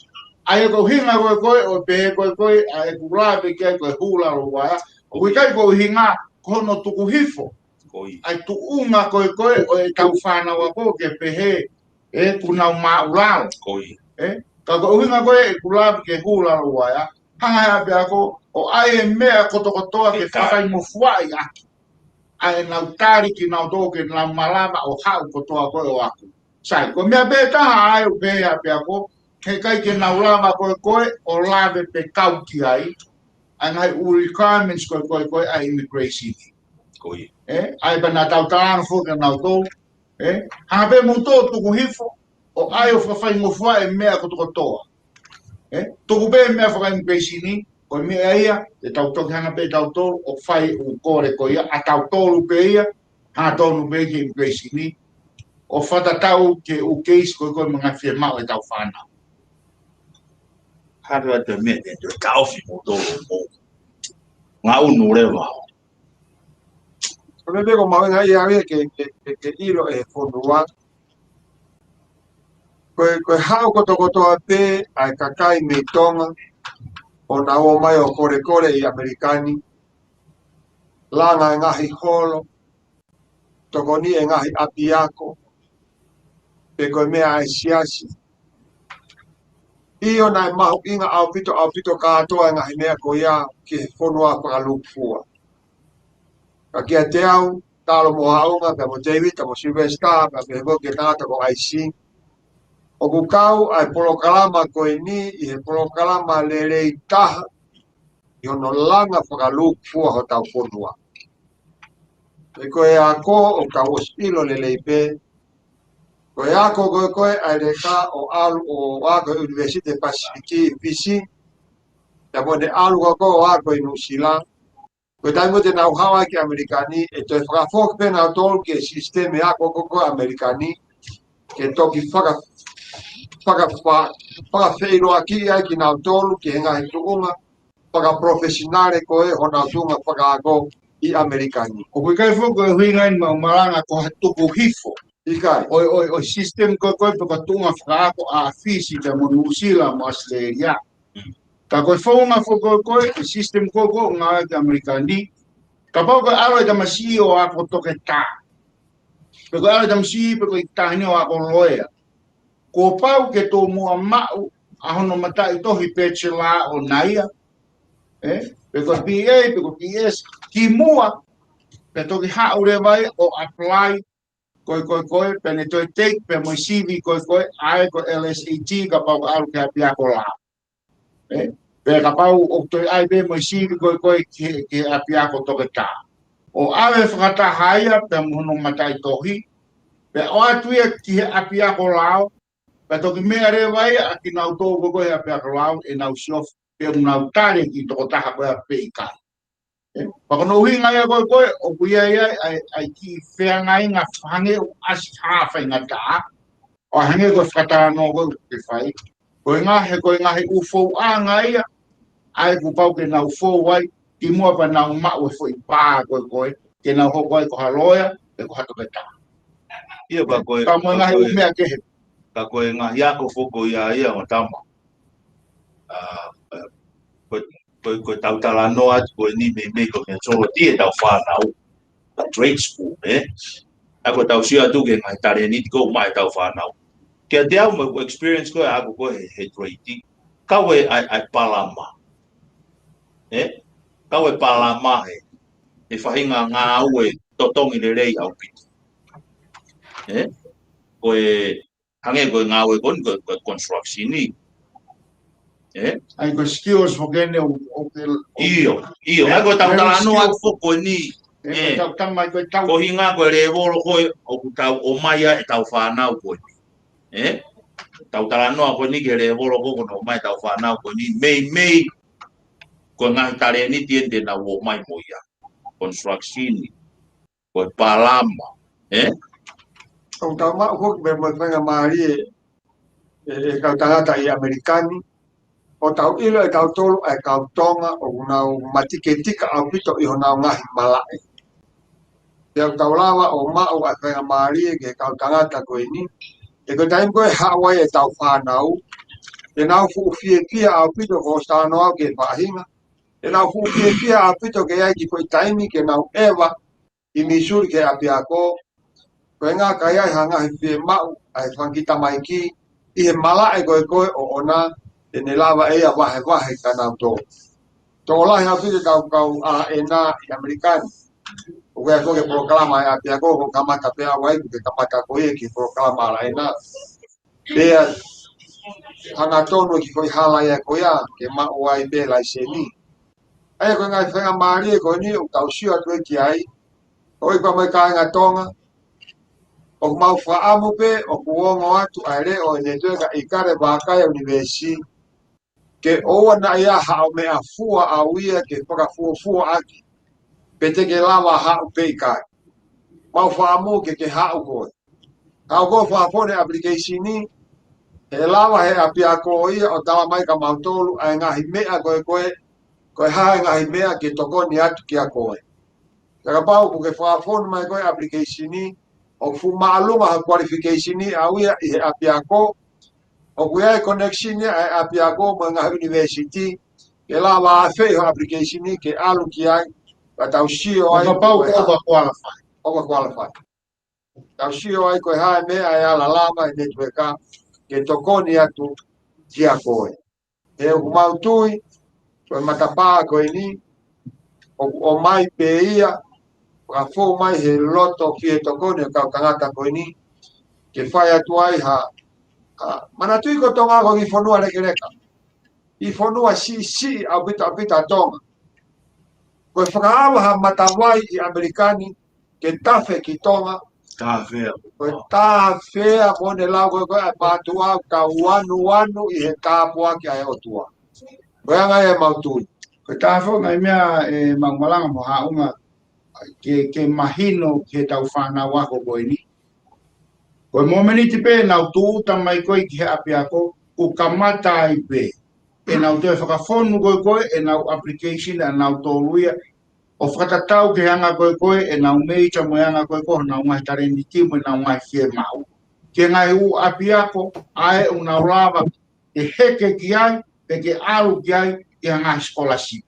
ʻA ia ko e ʻuhinga ko e, ko e, ʻo pehē ko e, ko e, ʻa ʻeku lave ki ai ko e hū lalo ua ea. ʻOku ʻikai ko e ʻuhinga, ko hono tuku hifo. Ko ia. ʻA e tuʻunga ko e, ko e, ʻo ʻetau fānau ako ke pehē, ē, ʻoku nau māʻulalo. Ko ia. Ē? Ka ko e ʻuhinga ko e, ʻeku lave ki he hū lalo ua ea. Hanga he ʻapiako, ʻo ʻai e meʻa kotokotoa ke Ke ka- fakafaingofuaʻi ʻaki. ʻA ʻenau tali kinautolu ke nau malava ʻo haʻu kotoa ko e ʻo ako. Sai, ko e meʻa pē taha ʻa ē ʻoku pehē he ʻapiako, heʻikai ke nau lava ko e, ko e, ʻo lave pe kau ki ai. ʻA e ngaahi ʻū requirements ko e, ko e, ko e, ʻa e immigration. Ko ia. Ē? ʻA ia pea naʻa tau talanoa foki ʻa nautolu. Ē? Hanga pē moutolu tuku hifo, ʻo ʻai ʻo fakafaingofuaʻi e meʻa kotokotoa. Ē? Tuku pē meʻa faka-immigration ni, ko e meʻa ia, te tau toki hanga pē tautolu, ʻo fai ʻū kole ko ia, ʻa tautolu pē ia, hangatonu pē ki he immigration ni, ʻo fakatatau ki he ʻū case ko e, ko e manga fiemaʻu ʻetau fānau. Hanga atu e meʻa, te tau taʻofi moutolu mo. Ngaʻunu leva. Ko e meʻa pē ʻoku mahuʻinga ia ke, ke, ke, ke ʻilo ʻe he fonua. Ko e, ko e haʻu kotokotoa pē ʻa e kakai mei Tonga, ʻo nau ō mai ʻo kolekole ʻi ʻAmelika ni, langa e ngaahi holo, tokoni e ngaahi ʻapiako, pe ko e meʻa ʻa e siasi. ʻIo naʻe mahuʻinga ʻaupito, ʻaupito kātoa e ngaahi meʻa ko ia ki he fonua fakalūkufua. Ka kiate au, talu mo Haʻunga, pea mo Tēvita, mo Sylvester, pea pehē foki ki he tangata ko ʻAisi. ʻOku kau ʻa e polokalama ko eni, ʻi he polokalama lelei taha, ʻi hono langa fakalūkufua hotau fonua. Pea ko e ako ʻoku tau ʻosi ʻilo lelei pē. Ko e ako ko e, ko e ʻa e leka ʻo ʻalu ʻo ako ʻi he ʻUnivēsiti Pasifiki ʻi Fisi. Pea mo ʻene ʻalu ko e, ko e ʻo ako ʻi Nuʻusila. Ko e taimi ko ē te nau haʻu ai ki ʻAmelika ni, ʻe toe fakafoki pē nautolu ki he sisitemi ako ko e, ko e ʻAmelika ni. Ke toki faka-, faka-, fa-, fakafeʻiloaki ai kinautolu ki he ngaahi tuʻunga fakaprofesinale ko e honau tuʻunga fakaako ʻi ʻAmelika ni. ʻOku ʻikai foki ko e ʻuhinga eni ʻemau malanga ko ha tuku hifo. ʻIkai. ʻO e, ʻo e, ʻo e sisitemi ko e, ko e pe ko e tuʻunga fakaako ʻa Fisi pea mo Nuʻusila mo ʻAositelēlia. Mm. Ka ko e founga foki ko e, ko e, ko e sisitemi ko e, ko e ngāue ki ʻAmelika ni. Kapau ko e ʻalu e tamasiʻi ʻo ako toketā. Pe ko e ʻalu e tamasiʻi, pe ko e taʻahine ʻo ako loea. Kuo pau ke tomuʻa maʻu ʻa hono mataʻitohi bachelor ʻoʻona ia. Ē? Pe ko e B A, pe ko e B S, kimuʻa, pea toki haʻu leva ia ʻo apply, ko e, ko e, ko e, pea ne toe take, pea mo e sivi, ko e, ko e, ʻa e, ko e L S A T, kapau ʻalu ki he ʻapiako lao. Ē? Pea kapau ʻoku toe ʻai pē mo e sivi ko e, ko e, ki he, ki he ʻapiako toketā. ʻO ʻave fakataha ia, pea mo hono mataʻitohi, pea ʻoatu ia ki he ʻapiako lao, pea toki meʻa leva ia ʻa kinautolu ko e, ko e ʻapiako lao, ʻenau siofi, pe ʻoku nau tali ki he tokotaha ko ia pe ʻikai. Ē? Pea ko hono ʻuhinga ia ko e, ko e, ʻoku ʻi ai, ʻa e, ʻa e kiʻi feangainga hangē ʻoku ʻasi ha faingataʻa, ʻo hangē ko e fakatalanoa ko e ʻoku ke fai. Ko e ngaahi, ko e ngaahi ʻū fouʻanga ia, ʻa ia kuo pau ke nau fou ai, kimuʻa pea nau maʻu e foʻi pā ko ē ko ē, ke nau hoko ai ko ha loea, pe ko ha toketā. ʻIo, ka ko e, ka mo e ka ngaahi ko ʻū e, meʻa kehe. Ka ko e ngaahi ako foki ia ia ʻo tama. ʻA, ʻa, ko, ko, ko e tau talanoa atu ko eni meimei ko e meʻa solo ʻi heʻetau fānau. ʻA trade school, ē? ʻA ko ʻetau sio atu ki he ngaahi talēniti ko ē ʻoku maʻa ʻetau fānau. Kiate au mo e experience ko ē ʻa ko ē he, he trade. Kau e ʻai, ʻai palama. Ē? Kau e palama he, he faʻahinga ngāue totongi lelei ʻaupito. Ē? Ko e, hangē ko e ngāue ko eni ko e, ko e construction ʻi. Ē? ʻA ia ko e skills foki eni ʻo, ʻo ke, ʻo ʻIo, ʻio. ʻA ia ko ʻetau talanoa atu foki ko eni. Ē, ko ʻetau tama ko ʻetau. Ko e ʻuhinga ko e lēvolo ko ē ʻoku tau ʻomai ai ʻetau fānau ko eni. Ē? Tau talanoa ko eni ki he lēvolo ko ē ʻoku nau ʻomai ʻetau fānau ko eni. Meimei ko e ngaahi talēniti eni te nau ō mai mo ia. Construction ʻi. Ko e palama, ē? ʻOku tau maʻu foki pē mo e faingamālie ʻe, ʻe kau tangata ʻi ʻAmelika ni, ʻo tau ʻilo ʻe tautolu ʻa e kau Tonga ʻoku nau matiketika ʻaupito ʻi honau ngaahi malaʻe. Pea ʻoku tau lava ʻo maʻu ʻa e faingamālie ki he kau tangata ko eni, he ko e taimi ko ē ʻe haʻu ai ʻetau fānau, te nau fuʻu fiefia ʻaupito ko e talanoa ki he faʻahinga, te nau fuʻu fiefia ʻaupito ke ʻi ai e kiʻi foʻi taimi ke nau ʻeva ʻi Missouri ki he ʻapiako, ko e ʻuhinga ka ʻi ai ha ngaahi fiemaʻu ʻa e fanga kiʻi tamaiki ʻi he malaʻe ko ē ko ē ʻoʻona, te ne lava ʻe ia ʻo vahevahe kia nautolu. Tokolahi ʻaupito ʻetau kau ʻAlaʻena ʻi ʻAmelika ni. ʻOku ʻi ai foki e polokalama ʻa e ʻapiako, ʻoku kamata pē ʻa e ʻai, ʻoku kamata ko ia e kiʻi polokalama ʻAlaʻena. Pea hangatonu e kiʻi foʻi hala ia ko ia, ke maʻu ai pē laiseni. ʻA ia ko e ngaahi faingamālie ko eni ʻoku tau sio atu ki ai, ʻo ʻikai pē mo e kāinga Tonga, ʻoku mau fakaʻamu pē ʻoku ongo atu ʻa e leʻo ʻo e netiueka ʻIkale Vākai University, ke ʻoua naʻa ʻi ai haʻo meʻafua ʻau ia ke fakafuofuaʻaki, pe te ke lava haʻu pe ʻikai. Mau fakaʻamu ke ke haʻu koe. Haʻu koe ʻo fakafonu e application ʻi, he lava he ʻapiako ia ʻo tala mai kia mautolu ʻa e ngaahi meʻa ko ē ko ē, ko e hā e ngaahi meʻa ke tokoni atu kia koe. Pea kapau ʻoku ke fakafonu mai koe e application ʻi, ʻoku fuʻu māʻolunga hoʻo qualification ʻi ʻau ia ʻi he ʻapiako, ʻoku ʻi ai e connection ʻa e ʻapiako mo e ngaahi university, ke lava ʻo ʻave ho application ʻi ke ʻalu ki ai, pea tau sio ai. Kapau ko e hā. Overqualify. Overqualify. Tau sio ai ko e hā e meʻa ʻe ala lava e netiueka ke tokoni atu kia koe. He ʻoku mau tui, ko e matapā ko eni, ʻoku ʻomai pē ia, ʻoku fou mai he loto ki he tokoni ʻo e kau tangata ko eni, ke fai atu ai ha, ha, manatuʻi ko Tonga ko e kiʻi fonua lekeleka. Kiʻi fonua siʻisiʻi ʻaupito ʻaupito ʻa Tonga. Ko e fakaava ha matavai ʻi ʻAmelika ni, ke tafe ki Tonga. Tāfea. Ko e tāfea mo ʻene lau ko ē ko ē ʻa e mātuʻa ka uanuanu ʻi he tāpuaki ʻa e ʻOtua. Ko e anga ia ʻemau tui. Ko e tāfea ngaahi meʻa ʻe mau malanga mo haʻunga ke, ke mahino ki heʻetau fānau ako ko eni. Ko e mōmeniti pē ʻenau tūʻuta mai ko ē ki he ʻapiako, ʻoku kamata ai pē ʻenau toe fakafonu ko ē ko ē ʻenau application ʻa nautolu ia ʻo fakatatau ki he anga ko ē ko ē ʻenau major mo e anga ko ē ko ē honau ngaahi talēniti mo ʻenau ngaahi fiemaʻu. Ki he ngaahi ʻū ʻapiako ʻa ē ʻoku nau lava ke heke ki ai, pe ke ʻalu ki ai, ʻi ha ngaahi scholarship.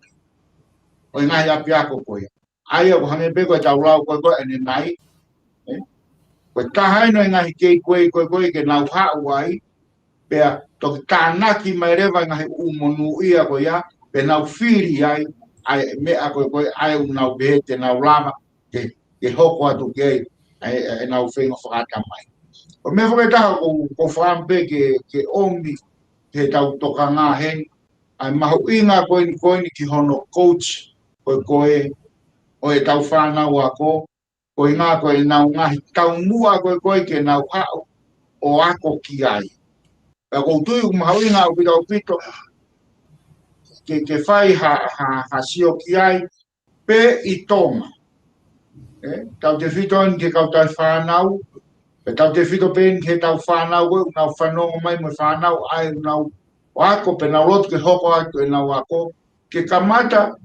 ʻO e ngaahi ʻapiako ko ia. ʻA ia ʻoku hangē pē ko ʻetau lau ko ē ko ē ʻanenai. Ē? Ko e taha eni ʻo e ngaahi kei ko ē ko ē ko ē ke nau haʻu ai, pea toki tānaki mai leva e ngaahi ʻū monūʻia ko ia, pea nau fili ai, ʻa e meʻa ko ē ko ē, ʻa ē ʻoku nau pehē te nau lava, ke, ke hoko atu ki ai, ʻa e, ʻa e ʻenau feinga fakaʻatamai. ʻO meʻa foki ʻe taha ʻoku, ʻoku ou fakaʻamu pē ke, ke ʻomi, ke tau tokanga heni, ʻa e mahuʻinga ko eni ko eni ki hono coach, ko ē ko ē, ʻo ʻetau fānau ako, ko e ʻuhinga ko ʻenau ngaahi taumuʻa ko ē ko ē ke nau haʻu ʻo ako ki ai. Pea ʻoku ou tui ʻoku mahuʻinga ʻaupito ʻaupito ke, ke fai ha, ha, ha sio ki ai pē ʻi Tonga. Ē, tautefito eni ki he kau tauhi fānau, pea tautefito pē eni ki heʻetau fānau ko ē, ʻoku nau fanongo mai mo e fānau ʻa ē ʻoku nau ʻo ako, pea nau loto ke hoko atu ʻenau ako, ke kamata,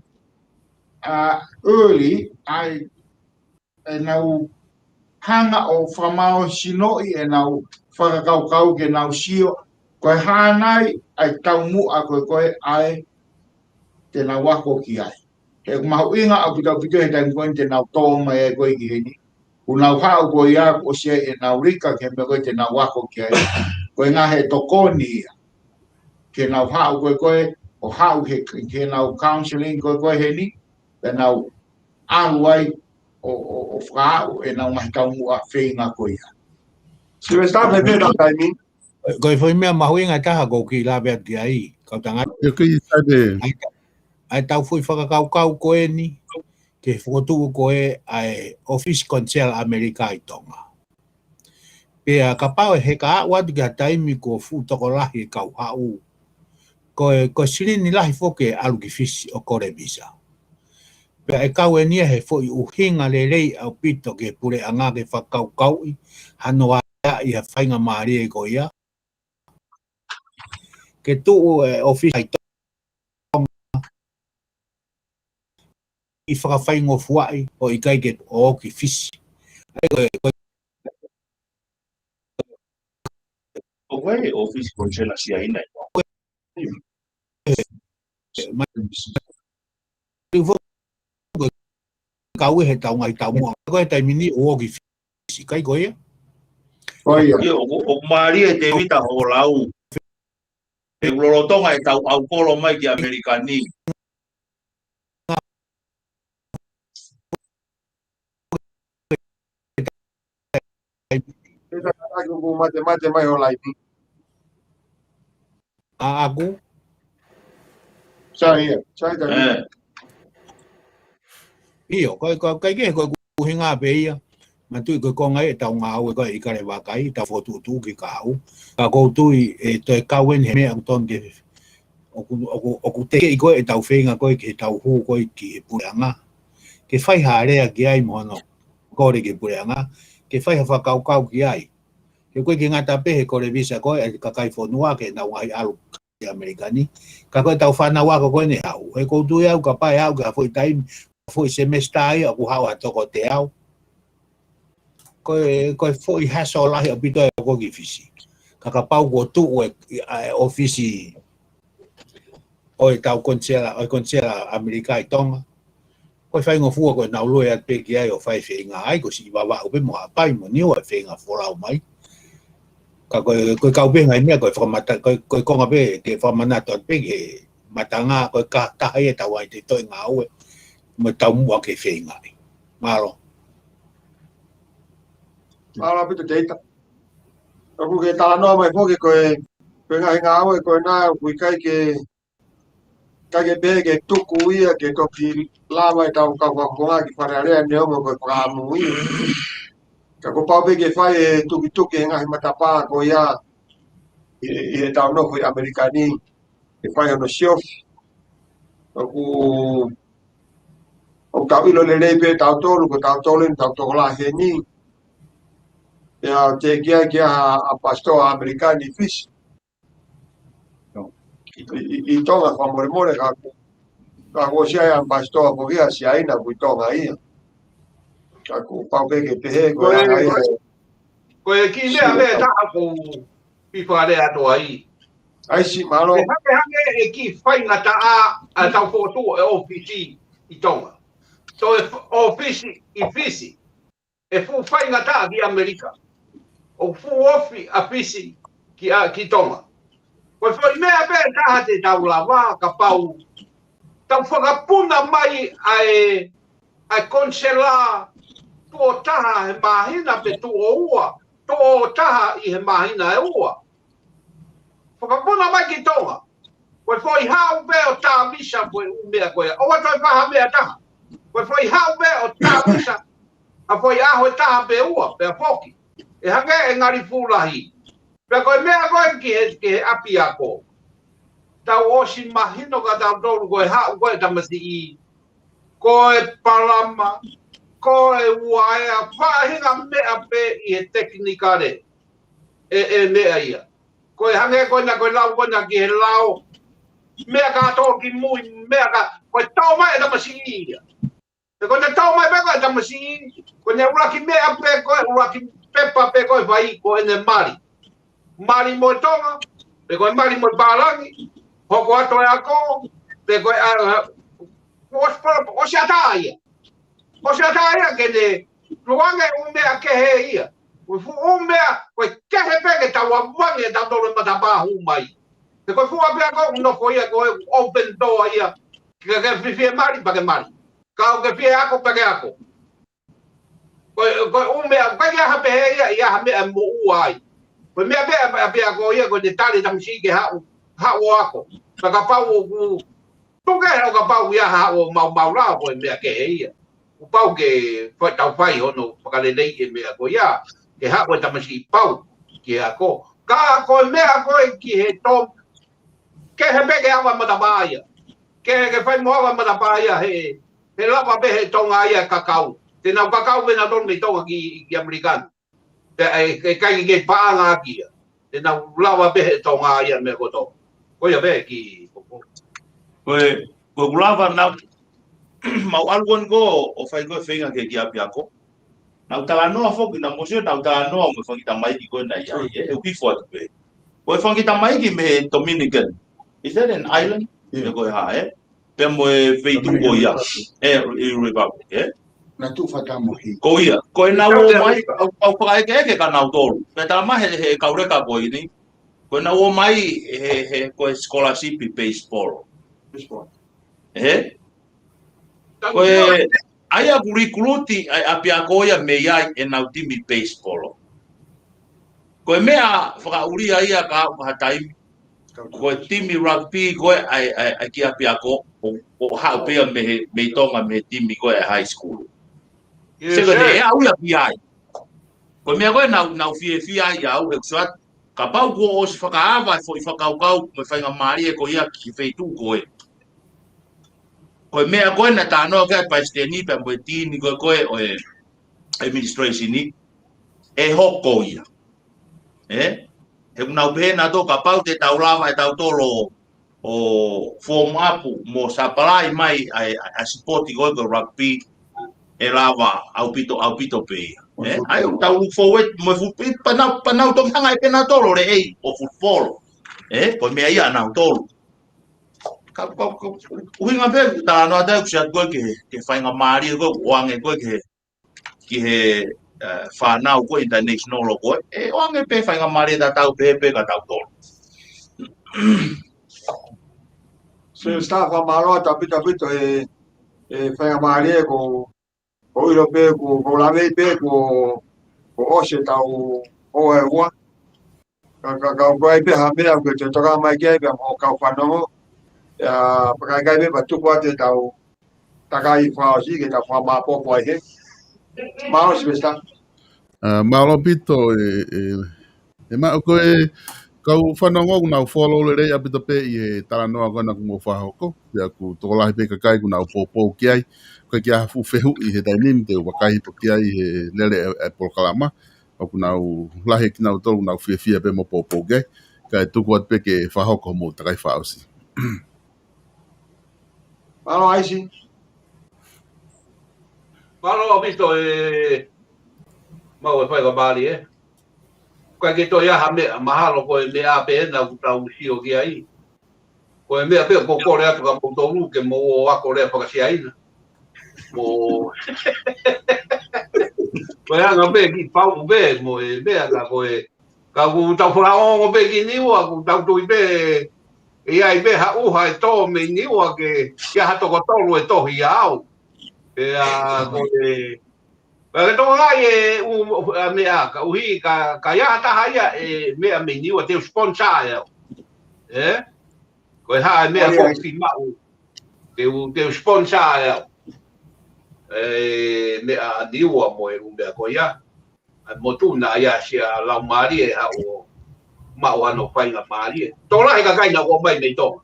ʻa, early, ʻa e, ʻenau hanga ʻo fakamālohisinoʻi ʻenau fakakaukau ke nau sio, ko e hā nai ʻa e taumuʻa ko ē ko ē ʻa ē te nau ako ki ai. He ʻoku mahuʻinga ʻaupito ʻaupito he taimi ko eni te nau tō mai ai ko ē ki heni. Kuo nau haʻu ko ia kuo ʻosi ʻenau lika ki he meʻa ko ē te nau ako ki ai. Ko e ngaahi tokoni ia. Ke nau haʻu ko ē ko ē, ʻo haʻu he, ke nau counseling ko ē ko ē heni, pea nau ʻalu ai ʻo, ʻo, ʻo fakaaʻu ʻenau ngaahi taumuʻa feinga ko ia. Sylvester, me me taimi. Ko e foʻi meʻa mahuʻinga taha ʻoku ou kiʻi lave atu ki ai, kau tangata. Ia, ko e sai pē. ʻA e, ʻa e tau foʻi fakakaukau ko eni, ke fokotuʻu ko ē ʻa e ʻOfisi Konisela ʻAmelika ʻi Tonga. Pea kapau ʻe heka atu ki ha taimi kuo fuʻu tokolahi e kau haʻu, ko e, ko e silini lahi foki ʻe ʻalu ki Fisi ʻo kole visa. Pea ʻe kau eni ia he foʻi ʻuhinga lelei ʻaupito ki he puleʻanga ke fakakaukauʻi hano ʻai ʻi ha faingamālie ko ia. Ke tuʻu e ʻofisi ʻi Tonga ʻi fakafaingofuaʻi ʻo ʻikai ke ʻoki Fisi. ʻA ia ko e, ko e ʻOku ʻi ai e ʻofisi konisela Siaina ʻi Tonga. Mai, ko e kau ʻi he tau ngaahi taumuʻa. Ko e taimi ni ʻoku ʻoki Fisi, ʻikai ko ia? Ko ia. Ia, ʻoku, ʻoku mālie Tēvita hoʻo lau. ʻE lolotonga e tau ʻaukolo mai ki ʻAmelika ni. Pea ka ʻoku mate, mate mai ho laivi. ʻA ʻaku? Sai ia, sai ia. ʻIo, ko e, ko e, ʻikai ke, ko e ʻuhinga pē ia. Manatuʻi ko e konga ʻe tau ngāue ko ē ʻi Kalevakai, tau fokotuʻutuʻu ki kahaʻu. Ka ʻoku ou tui ʻe toe kau eni he meʻa ʻoku tonu ke, ʻoku, ʻoku, ʻoku tekeʻi ko ē ʻetau feinga ko ē ke tau hū ko ē ki he puleʻanga. Ke fai ha lea ki ai mo hono kole ki he puleʻanga. Ke fai ha fakakaukau ki ai. He ʻoku ʻikai ke ngata pē he kole visa ko ē ʻa e kakai fonua ke nau ngaahi ʻalu ki ʻAmelika ni. Ka ko e tau fānau ako ko eni haʻu. He ʻoku ou tui au kapau ʻe haʻu ki ha foʻi taimi, foʻi semester ia ʻoku haʻu ha toko teau. Ko e, ko e foʻi hassle lahi ʻaupito ʻe ʻoki Fisi. Ka kapau kuo tuʻu e, ʻa e ʻofisi ʻo e tau konisela, ʻo e konisela ʻAmelika ʻi Tonga. Ko e faingofua ko ʻenau lue atu pē ki ai ʻo fai feinga ai, ko siʻi Vavaʻu pē mo Haʻapai mo Niua e feinga folau mai. Ka ko e, ko e kau pē ngaahi meʻa, ko e fakamata, ko e, ko e konga pē, ke fakamanatu atu pē ki he matanga, ko e ka, taha ia ʻetau ʻai te toe ngāue, mo e taumuʻa ke feinga ai. Mālō. Mālō ʻaupito Tēvita. ʻOku ke talanoa mai foki ko e, ko e ngaahi ngāue, ko ena, ʻoku ʻikai ke ʻikai ke pehē ke tuku ia ke toki lava ʻetau kau konga ki Fale Alea neongo ko e fakaʻamu ia. Ka kuo pau pē ke fai e tukituki he ngaahi matapā ko ia ʻi, ʻi heʻetau nofo ʻi ʻAmelika ni, ke fai hono siofi. ʻOku, ʻoku tau ʻilo lelei pē tautolu, ko tautolu eni tau tokolahi heni. Pea teʻeki ai ke ʻi ai ha ʻambasitoa ʻAmelika ni ʻi Fisi. ʻI, ʻi, ʻi Tonga fakamolemole ka ʻoku, ka ʻoku ʻosi ʻi ai ʻambasitoa foki ʻa Siaina ʻoku ʻi Tonga ia. Ka kuo pau pē ke pehē ko e, ko e, ko e kiʻi meʻa pē taha ʻoku ou fie lea atu ai. ʻAi siʻi mālō. ʻE hangehangē e kiʻi faingataʻa ʻa e tau fokotuʻu e ʻofisi ʻi Tonga. Toe f-, ʻofisi ʻi Fisi. ʻE fuʻu faingataʻa ki ʻAmelika. ʻOku fuʻu ofi ʻa Fisi ki ʻa, ki Tonga. Ko e foʻi meʻa pē taha te tau lava kapau tau fakapuna mai ʻa e, ʻa e konisela tuʻo taha he māhina pe tuʻo ua, tuʻo taha ʻi he māhina ʻe ua. Fakapuna mai ki Tonga. Ko e foʻi haʻu pē ʻo tā visa ko e ʻū meʻa ko ia. ʻOua toe fai ha meʻa taha. Ko e foʻi haʻu pē ʻo tā visa. ʻA e foʻi ʻaho ʻe taha pe ua, pea foki. ʻE hangē ʻe ngali fuʻu lahi. Pea ko e meʻa ko ē ki he, ki he ʻapiako. Tau ʻosi mahino kia tautolu ko e haʻu ko ē tamasiʻi. Ko e palama. Ko e uaea. Faʻahinga meʻa pē ʻi he tekinikale. ʻE, ʻe meʻa ia. Ko e hangē ko ena, ko e lau ko ena ki he lao. Meʻa kātoa ki mui, meʻa ka, ko e tau mai e tamasiʻi ia. He ko ena tau mai pē ko e tamasiʻi, ko ena ʻuluaki meʻa pē ko e, ʻuluaki pepa pē ko e fai, ko ʻene mali. Mali mo e Tonga, pe ko e mali mo e pālangi, hoko atu e ako, pe ko e, ʻa, ʻosi pala, ʻosi ʻatā ia. ʻOsi ʻatā ia ke ne, luange ʻū meʻa kehe ia. Ko e fuʻu ʻū meʻa, ko e kehe pē ke tau ʻavange ʻetau tolo e matapā hū mai. He ko e fuʻu ʻapiako ʻoku nofo ia, ko e open door ia. Ke, ke fiefia mali, pea ke mali. Ka ʻoku ke fie ako, pea ke ako. Ko e, ko e ʻū meʻa, ʻoku ʻikai ke ʻi ai ha pehē ia, ʻi ai ha meʻa moʻua ai. Ko e meʻa pē ʻa, ʻapiako ia, ko ʻene tali e tamasiʻi ke haʻu, haʻu ʻo ako. Ka kapau ʻoku, tuku kehe ʻo kapau ia haʻu ʻo maumau lao, ko e meʻa kehe ia. ʻOku pau ke fai, tau fai hono fakaleleiʻi e meʻa ko ia, ke haʻu e tamasiʻi pau ki he ako. Ka ko e meʻa ko ē ki he tō, kehe pē ke ava matapā ia. Ke, ke fai mo ava matapā ia he, he lava pē he Tonga ia e kakau. Te nau kakau pē nautolu mei Tonga ki, ki ʻAmelika ni. Pea ʻe, ʻe ʻikai ke paʻanga ʻaki ia. Te nau lava pē he Tonga ia meʻa kotoa. Ko ia pē ki, ko, ko. Ko e, ko e kulava nau, mau ʻalu ko eni ko, ʻo fai ko e feinga ke ki ʻapiako. Nau talanoa foki, naʻa mou sio, nau talanoa mo e fanga kiʻi tamaiki ko ē naʻe ʻi ai, ē, ʻoku hifo atu pē. Ko e fanga kiʻi tamaiki mei he Dominican. Is that an island? Yeah. Pe ko e hā, ē? Pea mo e feituʻu ko ia. Dominican Republic. Ē, e Republic, ē? Naʻa tuʻu fakataha mo hi. Ko ia, ko ʻenau ō mai, au, au fakaʻekeʻeke kia nautolu. Pea tala mai he, he kau leka ko eni. Ko ʻenau ō mai, he, he, ko e scholarship ʻi baseball. Baseball. Ē? Ko e, ʻa ia ʻoku recruit ai ʻapiako ia mei ai ʻenau timi baseball. Ko e meʻa fakaʻulia ia ka aʻu ha taimi. Ko e timi rugby ko ē ʻa e, ʻa e, ʻa e kiʻi ʻapiako, ʻo, ʻo haʻu pē ia mei he, mei Tonga mei he timi ko ē ʻa e high school. Yes, sir. Se ko e ʻe au ia ki ai. Ko e meʻa ko ē naʻa ku, naʻa ku fiefia ai au, he ʻoku sio atu, kapau kuo ʻosi fakaava e foʻi fakakaukau mo e faingamālie ko ia ki he feituʻu ko ē. Ko e meʻa ko ē naʻe talanoa ki ai e palesiteni pea mo e timi ko ē ko ē ʻo e administration ni, ʻe hoko ia. Ē? He ʻoku nau pehē nautolu kapau te tau lava ʻe tautolu ʻo form up mo supply mai ʻa e, ʻa e sipoti ko ē ko e rugby, ʻe lava ʻaupito, ʻaupito pē ia. Ē? ʻA ia ʻoku tau look forward mo e fu-, pea nau, pea nau toki hanga ʻe pē nautolu ʻo lele ʻo football. Ē? Ko e meʻa ia ʻanautolu. Ka, ka, ka, ʻuhinga pē, talanoa atu ʻoku sio atu ko ē ki he, ki he faingamālie ko ē, ʻoange ko ē ki he, ki he, ē, fānau ko ē international ko ē, ʻe ʻoange pē faingamālie tatau pē pē kia tautolu. So, Sylvester, fakamālō atu ʻaupito ʻaupito e, e faingamālie ko, ko ʻilo pē ko, ko lave pē ko, ko ʻosi ʻetau ʻoua ʻe ua. Ka, ka, ka, ko ai pē ha meʻa ʻoku ke toe tokanga mai ki ai pea mo e kau fanongo. ʻIa, pea ka ʻikai pē pea tuku atu ʻetau takai fakaʻosi ke tau fakamāpopo ai hē. Mālō Sylvester. ʻA, mālō ʻaupito e, e, e ma-, ko e kau fanongo ʻoku nau follow lelei ʻaupito pē ʻi he talanoa ko ena ʻoku mou fakahoko. Pea ʻoku tokolahi pē kakai ʻoku nau poupou ki ai. Ko e kiʻi ʻaho fuʻu fehuʻi he taimi ni te u vakai hifo ki ai he lele e, e polokalama. ʻOku nau lahi kinautolu, nau fiefia pē mo poupou ki ai. Kae tuku atu pē ke fakahoko hoʻomou takai fakaʻosi. Mālō Aisi. Mālō ʻaupito e mau e faingamālie. ʻIkai ke toe ʻi ai ha meʻa, mahalo ko e meʻa pē ena ʻoku tau sio ki ai. Ko e meʻa pē ʻoku ou kole atu kia moutolu ke mou ō ako lea faka-Siaina. Mo, ko e anga pē kiʻi pau pē mo e meʻa ka ko e, ka ʻoku tau fakaongo pē ki Niua, ʻoku tau tui pē ʻe ʻi ai pē ha ʻuha ʻe tō mei Niua ke, ke ʻi ai ha toko tolu ʻe tohi au. Pea ko e, pea ke tokanga ʻi he ʻū, ʻa, meʻa, ka ʻuhi, ka, ka ʻi ai ha taha ia ʻe meʻa mei Niua, te u sponsor ʻe au. Ē? Ko e hā e meʻa ko ē ʻoku fiemaʻu, te u, te u sponsor ʻe au. E meʻa ʻa Niua mo e ʻū meʻa ko ia. ʻA e motu naʻa ʻi ai ʻa Siaina Laumālie ʻe haʻu ʻo maʻu hano faingamālie. Tokolahi e kakai naʻa ku ʻomai mei Tonga.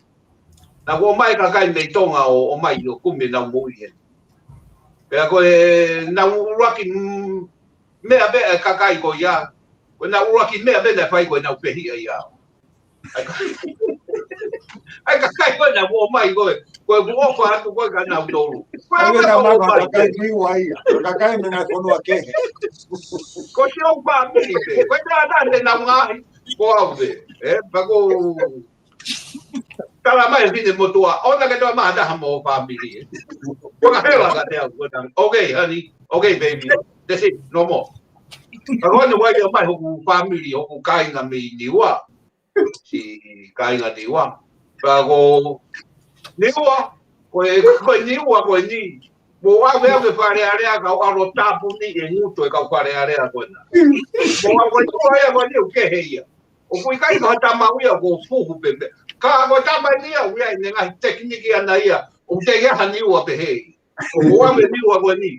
Naʻa ku ʻomai e kakai mei Tonga ʻo, ʻomai ʻo kumi ʻenau moʻui heni. Pea ko e, naʻa ku ʻuluaki, mm, meʻa pē e kakai ko ia. Ko ʻenau ʻuluaki meʻa pē naʻe fai ko ʻenau fehiʻa ia. ʻAi ka kai ko ena mo mai ko e. Ko e kuo ʻofa atu ko e ka nau tolu. Ko e ʻAi ka na tolu maka mai. Kakai ki ua ia. Kakai mei ngaahi fonua kehe. Ko si au fāmili pe. Ko e tā tā te nau ngaahi. Ko au pe. E, pa ko tala mai fine motua. Ona ke toa maha taha mo fāmili. Ko ka hewa ka te au. Ko e tā. Okay, honey. Okay, baby. That's it. No more. Ka ko ʻene wai mai hoku fāmili, hoku kāinga mei Niua. Si kāinga Niua. Ka ko Niua, ko e, ko e Niua, ko e ni. Mo ʻave ʻave Fale Alea ka ʻalo tāpuni e ngutu e kau Fale Alea ko ena. Mo ʻave ko e tua ia ko e ni ʻoku kehe ia. ʻOku ʻikai ko ha tama ia ko fuhu pembe. Ka ko e tama ni ia ʻoku ʻi ai ʻene ngaahi tekiniki ʻana ia. ʻOku te ia ha Niua pehē. ʻOku ʻave Niua ko e ni.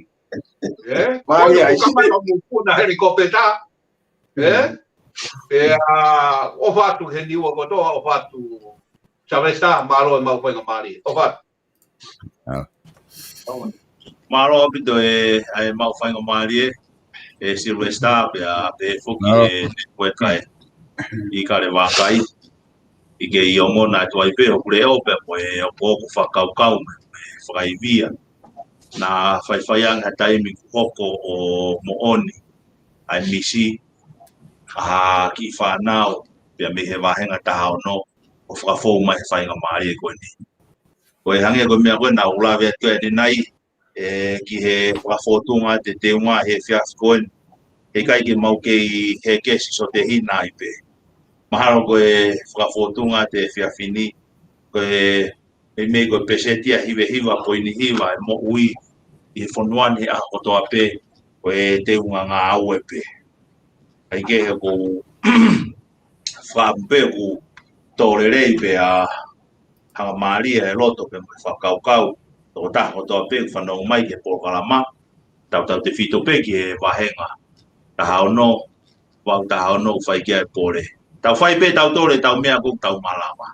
E? Mai ai. Ko e kamata mo puna helikopeta. E? E, a, ʻofa atu he Niua kotoa, ʻofa atu. Sylvester, mālō e mau faingamālie. ʻOfa atu. Mālō ʻaupito e, ʻa e mau faingamālie, e Sylvester, pea, pea foki e, ko e kai. ʻI Kalevakai. ʻI ke ʻi ongona atu ai pē, ʻoku leʻo pea mo e, ʻoku ou fakakaukau, mo e fakaivia. Na faifai ange ha taimi kuo hoko ʻo moʻoni, ʻa e misi, ʻa e kiʻi fānau, pea mei he vāhenga taha ono, ʻo fakafou mai he faingamālie ko eni. Ko e hangē ko e meʻa ko ena ʻoku lave atu ʻeni nai, e, ki he fakafōtunga te teunga he efiafi ko eni. He ʻikai ke mau kei he kesi so te hina ai pē. Mahalo ko e fakafōtunga te efiafi ni, ko e, e mei ko e peseti ʻa hivehiva, poini hiva, e moʻui, ʻi he fonua ni he ʻaho kotoa pē, ko e teunga ngāue pē. ʻAi ke he ko fakaʻamu pē ʻoku tō lelei pē ʻa hangamālie e loto pē mo e fakakaukau. Tokotaha kotoa pē ʻoku fanongo mai ki he polokalama. Tautautefito pē ki he vāhenga taha ono, valu taha ono ʻoku fai ki ai e pole. Tau fai pē tautolu e tau meʻa ʻoku tau malava.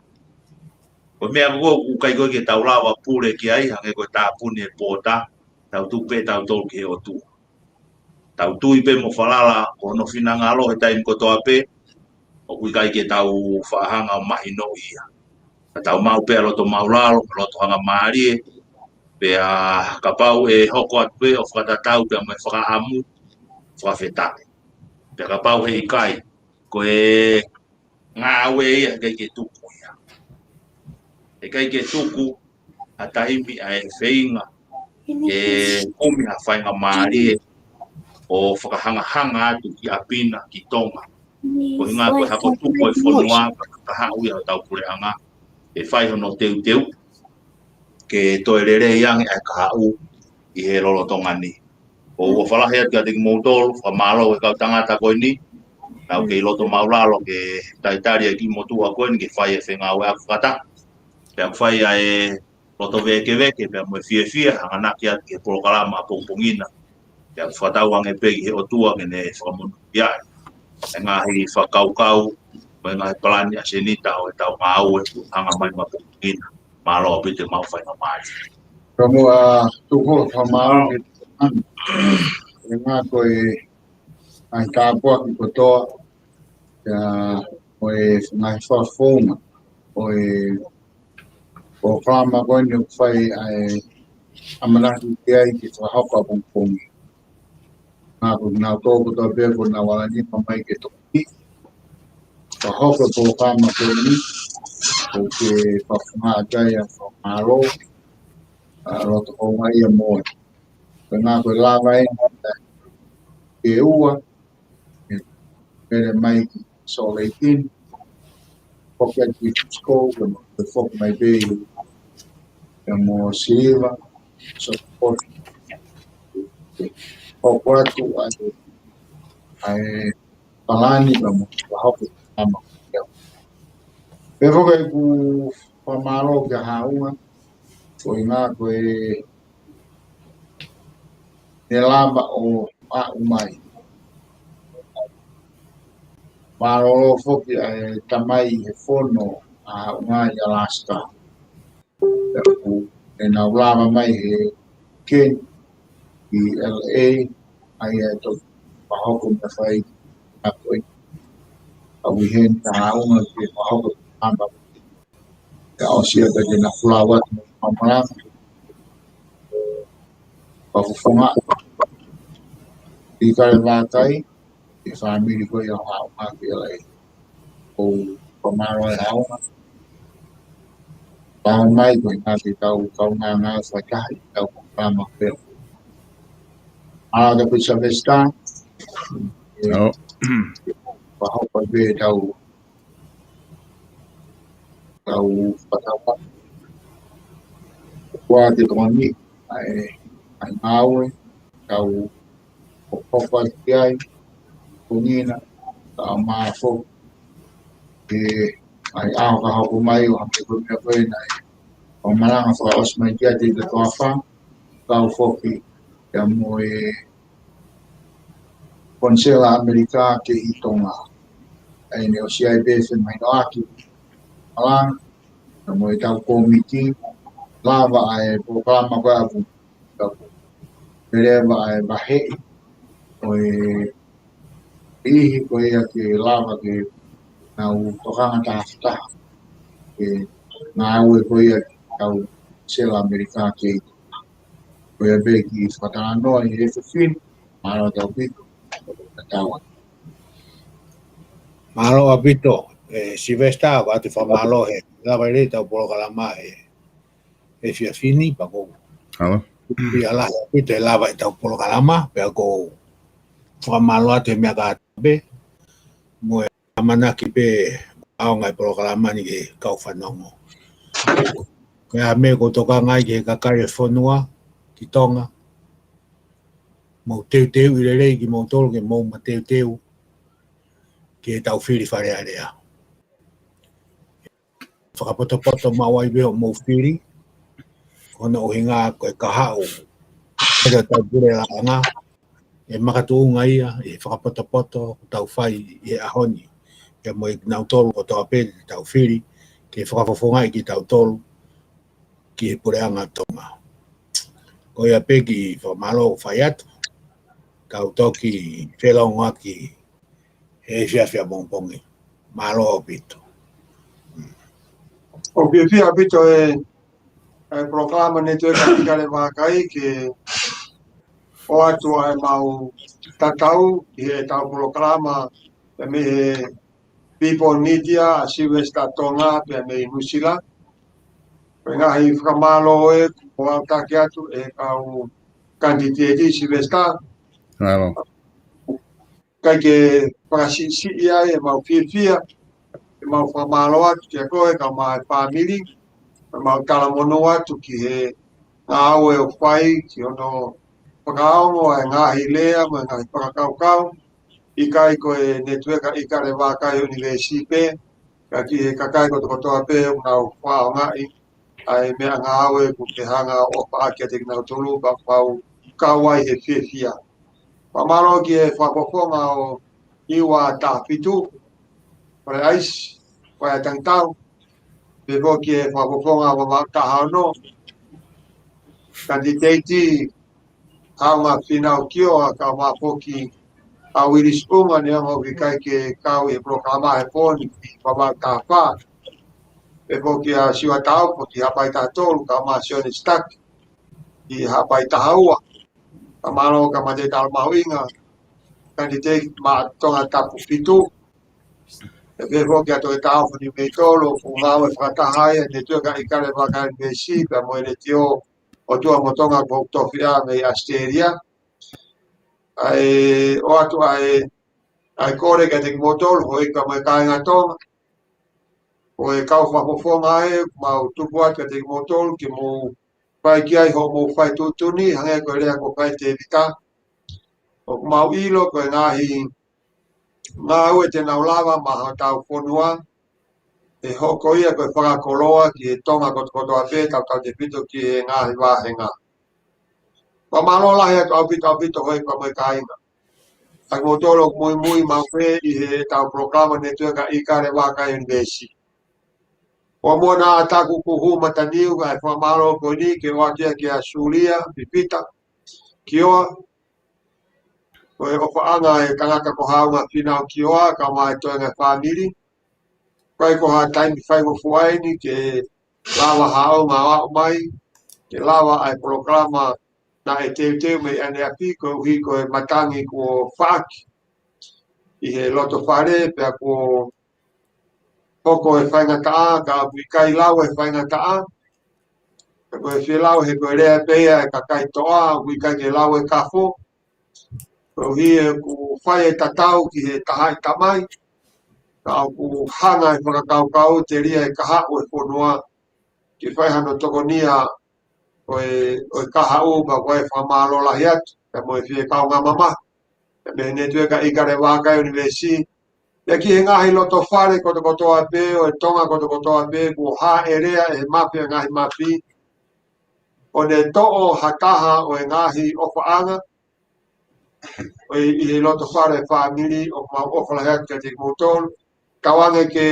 Ko e meʻa ʻoku ʻikai ko ē ke tau lava pule ki ai, hangē ko e tāpuni e pōta, tau tuku pē tautolu ki he ʻOtua. Tau tui pē mo falala, ko hono finangalo he taimi kotoa pē, ʻoku ʻikai ke tau faʻa hanga ʻo mahinoʻi ia. Ka tau maʻu pē ʻa e loto maulalo, loto hangamālie, pea kapau ʻe hoko atu pē ʻo fakatatau pea mo e fakaʻamu, fakafetaʻi. Pea kapau he ʻikai, ko e ngāue ia, ʻikai ke tuku ia. ʻIkai ke tuku, ʻa e taimi ʻa e feinga, ke kumi ha faingamālie, ʻo fakahangahanga atu ki ʻapi na, ki Tonga. Ko e hinga ko e hako tuku e fonua, ka haʻu ia ʻo tau puleʻanga, ʻe fai hono teuteu, ke toe lelei ange ʻa e kahaʻu ʻi he lolotonga ni. ʻOku ou ʻofa lahi atu kiate kimoutolu, fakamālō e kau tangata ko eni, nau kei loto maulalo ke talitali e kiʻi motuʻa ko eni, ke fai e fengāueʻaki fakataha. Pea ʻoku fai ʻa e loto vēkeveke, pea mo e fiefia, hanganaki atu ki he polokalama ʻapongipongi na. Pea ʻoku fakatauange pē ki he ʻOtua ke ne fakamonūʻia ai. E ngaahi fakakaukau, mo e ngaahi palani ʻa Senita ʻo e tau ngāue, hanga mai maʻapongipongi na. Mālō ʻaupito e mau faingamālie. Ka muʻa tuku fakamālō ki he ʻanga ko e ngaahi tāpuaki kotoa, pea mo e ngaahi fakafounga, ʻo e polokalama ko eni ʻoku fai ʻa e ʻamanaki ki ai ke fakahoko ʻapongipongi. Ka ko e ngaahi tō kotoa pē ko ena ʻoku ala ni pa mai ke toki. Fakahoko e polokalama ko eni, ʻoku ou fakafounga atu ai ʻa e fakamālō, ʻa e loto houngaʻia mo e. Ko e ngaahi ko e lava e ngata ke ua, ʻe pele mai ki Salt Lake City, foki atu ki Frisco, ke mo, ke foki mai pē ʻi, ke mo Siliva, so foki. Hoko atu ʻa e, ʻa e palani ka mo, ka hoko ama. Pea foki ʻeku fakamālō kia Haʻunga, ko e ngaahi ko e ne lava ʻo aʻu mai. Mālōlō foki ʻa e tamai he fono ʻa Haʻunga ʻi Alaska. Pea ʻoku ne nau lava mai he keni ʻi L A, ʻa ia ʻe toki fakahoko mei fai a ko e. ʻA ui heni kia Haʻunga ke fakahoko ʻAma. ʻIa ʻosi ia pea ke na flau atu mo e malanga. Fakafofonga. ʻIkale Vākai, ʻi he fāmili ko ia ʻo Haʻaunga ki L A. ʻOku fakamālō e Haʻaunga. Pau mai ko e ngaahi tau kaungāngāue fakataha ʻi he tau polokalama pē. ʻA ka pē Sylvester. ʻIo. Pea hoko pē tau tau fakataha. Kua te tokoni, ʻa e, ʻa e ngāue, tau ʻofa ki ai, ko ena, tau mafo, ke ʻai ʻaho ka hoko mai ʻo hake ko e meʻa ko ena ʻe. ʻO malanga fakaʻosi mai kia te te toafa, kau foki, ʻia mo e Konisela ʻAmelika kei Tonga. ʻA ia ne ʻosi ʻai pē se mai no aki. Malanga, ʻia mo e tau kōmiti, lava ʻa e polokalama ko ē ʻaku. Tau pele ʻa e vaheʻi. ʻO e ʻihi ko ia ke lava ke nau tokanga tafataha. Ke ngāue ko ia ke tau Konisela ʻAmelika kei Tonga. Ko ia pē ki fakatalanoa ʻi he efiafi ni, mālō ʻaupito, ka tau. Mālō ʻaupito, ʻe Sylvester, ko ʻete fakamālō he lava ʻetau polokalama he efiafi ni, pea ko. Mālō. ʻIa lahi ʻaupito e lava ʻetau polokalama, pea ko fakamālō atu he meʻa ka pē, mo e ʻamanaki pē ʻaonga e polokalama ni ki he kau fanongo. Ko e meʻa ʻoku tokanga ai ki he kakai e fonua, ki Tonga. Mou teuteuʻi lelei kimoutolu ke mou mateuteu ki he tau fili Fale Alea. Fakapotopoto maʻu ai pē hoʻomou fili, ko hono ʻuhinga ko e kahaʻu ʻetau pule laʻanga, ʻe makatuʻunga ia ʻi he fakapotopoto ʻoku tau fai ʻi he ʻaho ni, ʻia mo kinautolu kotoa pē te tau fili, ke fakafofongaʻi kitautolu ki he puleʻanga Tonga. Ko ia pē kiʻi fakamālō ʻoku fai atu, tau toki felōngoaki he efiafi ʻapongipongi. Mālō ʻaupito. ʻOku fiefia ʻaupito e, e polokalama Netiueka ʻIkale Vākai ke ʻoatu ʻa e mau tatau ʻi he tau polokalama pea mei he People Media, Sylvester Tonga, pea mei Nuʻusila. Ko e ngaahi fakamālō ē, ʻoku ou taki atu e kau kanititeiti Sylvester. Mālō. ʻIkai ke fakasiʻisiʻi ai e mau fiefia, e mau fakamālō atu kia koe, kau mai fāmili, e mau talamonū atu ki he ngāue ʻoku fai, ki hono fakaongo e ngaahi lea, mo e ngaahi fakakaukau, ʻikai ko e Netiueka ʻIkale Vākai ʻUnivēsi pē, ka ki he kakai kotokotoa pē ʻoku nau fakaʻaongaʻi ʻa e meʻangāue ʻoku te hanga ʻo ʻofa ʻaki kiate kinautolu pea mau kau ai he fiefia. Fakamālō ki he fakafofonga ʻo Iva Tahafitu, Fale ʻAisi, Fale Tangitau, pea foki ki he fakafofonga ʻo Vavaʻu Taha Ono, kanititeiti Haʻunga Fīnau Kioa, kau mai foki ʻa Uilisi ʻUnga neongo ʻoku ʻikai ke kau he polokalama he pō ni ki Vavaʻu Taha Fā. Pea foki ʻa Siua Taupo ki Haʻapai Taha Tolu, kau mai Sione Sitaki ki Haʻapai Taha Ua. Fakamālō kia Mate Talo Mahuʻinga, kanititeiti maʻa Tongatapu Fitu. Pea foki ʻa Toketā Ofo Niumeitolo, ʻoku ngāue fakataha ai e Netiueka ʻIkale Vākai ʻUnivēsi, pea mo e Letiō ʻOtua mo Tonga ʻoku ou tofiʻa mei ʻAositelēlia. ʻA e ʻoatu ʻa e, ʻa e kole kiate kimoutolu, houʻeiki pea mo e kāinga Tonga. Ko e kau fakafofonga ē, mau tuku atu kiate kimoutolu, ke mou fai ki ai hoʻomou fai tuʻutuʻuni, hangē ko e lea ko ē ʻa Tēvita. ʻOku mau ʻilo ko e ngaahi ngāue te nau lava maʻa hotau fonua, ʻe hoko ia ko e fakakoloa ki he Tonga kotokotoa pē, tautautefito ki he ngaahi vāhenga. Fakamālō lahi atu ʻaupito, ʻaupito houʻeiki pea mo e kāinga. ʻA kimoutolu ʻoku muimui maʻu pē ʻi heʻetau polokalama Netiueka ʻIkale Vākai ʻUnivēsi. ʻOua muʻa naʻa taku kuku mataniu, kae fakamālō ko eni ke ʻoatu ia kia Sulia Pipita Kioa, ko e ʻofaʻanga e tangata ko Haʻunga Fīnau Kioa, kau mai e toenga e fāmili. ʻIkai ko ha taimi faingofua eni ke lava ha ʻaonga ʻo aʻu mai, ke lava ʻa e polokalama naʻe teuteu mei ʻaneafi koeʻuhi ko e matangi kuo faʻaki ʻi he loto fale, pea kuo hoko e faingataʻa, ka ʻoku ʻikai lau e faingataʻa. Pea ko e fie lau he ko e lea pē ia e kakai toʻa, ʻoku ʻikai ke lau e kafo. Koeʻuhi ʻoku fai e tatau ki he tahaʻi tamai, ka ʻoku hanga e fakakaukau telia e kahaʻu e fonua ke fai hano tokonia ʻo e, ʻo e kahaʻu, pea ko e fakamālō lahi atu, pea mo e fie kaungā mamahi mei he Netiueka ʻIkale Vākai ʻUnivēsiti, pea ki he ngaahi loto fale kotokotoa pē ʻo e Tonga kotokotoa pē, kuo hāʻelea ʻe he mafi ʻa e ngaahi mafi, ʻo ne toʻo ha taha ʻo e ngaahi ʻofaʻanga ʻo e, ʻi he loto fale fāmili, ʻoku mau ʻofa lahi atu kiate kimoutolu. Tauange ke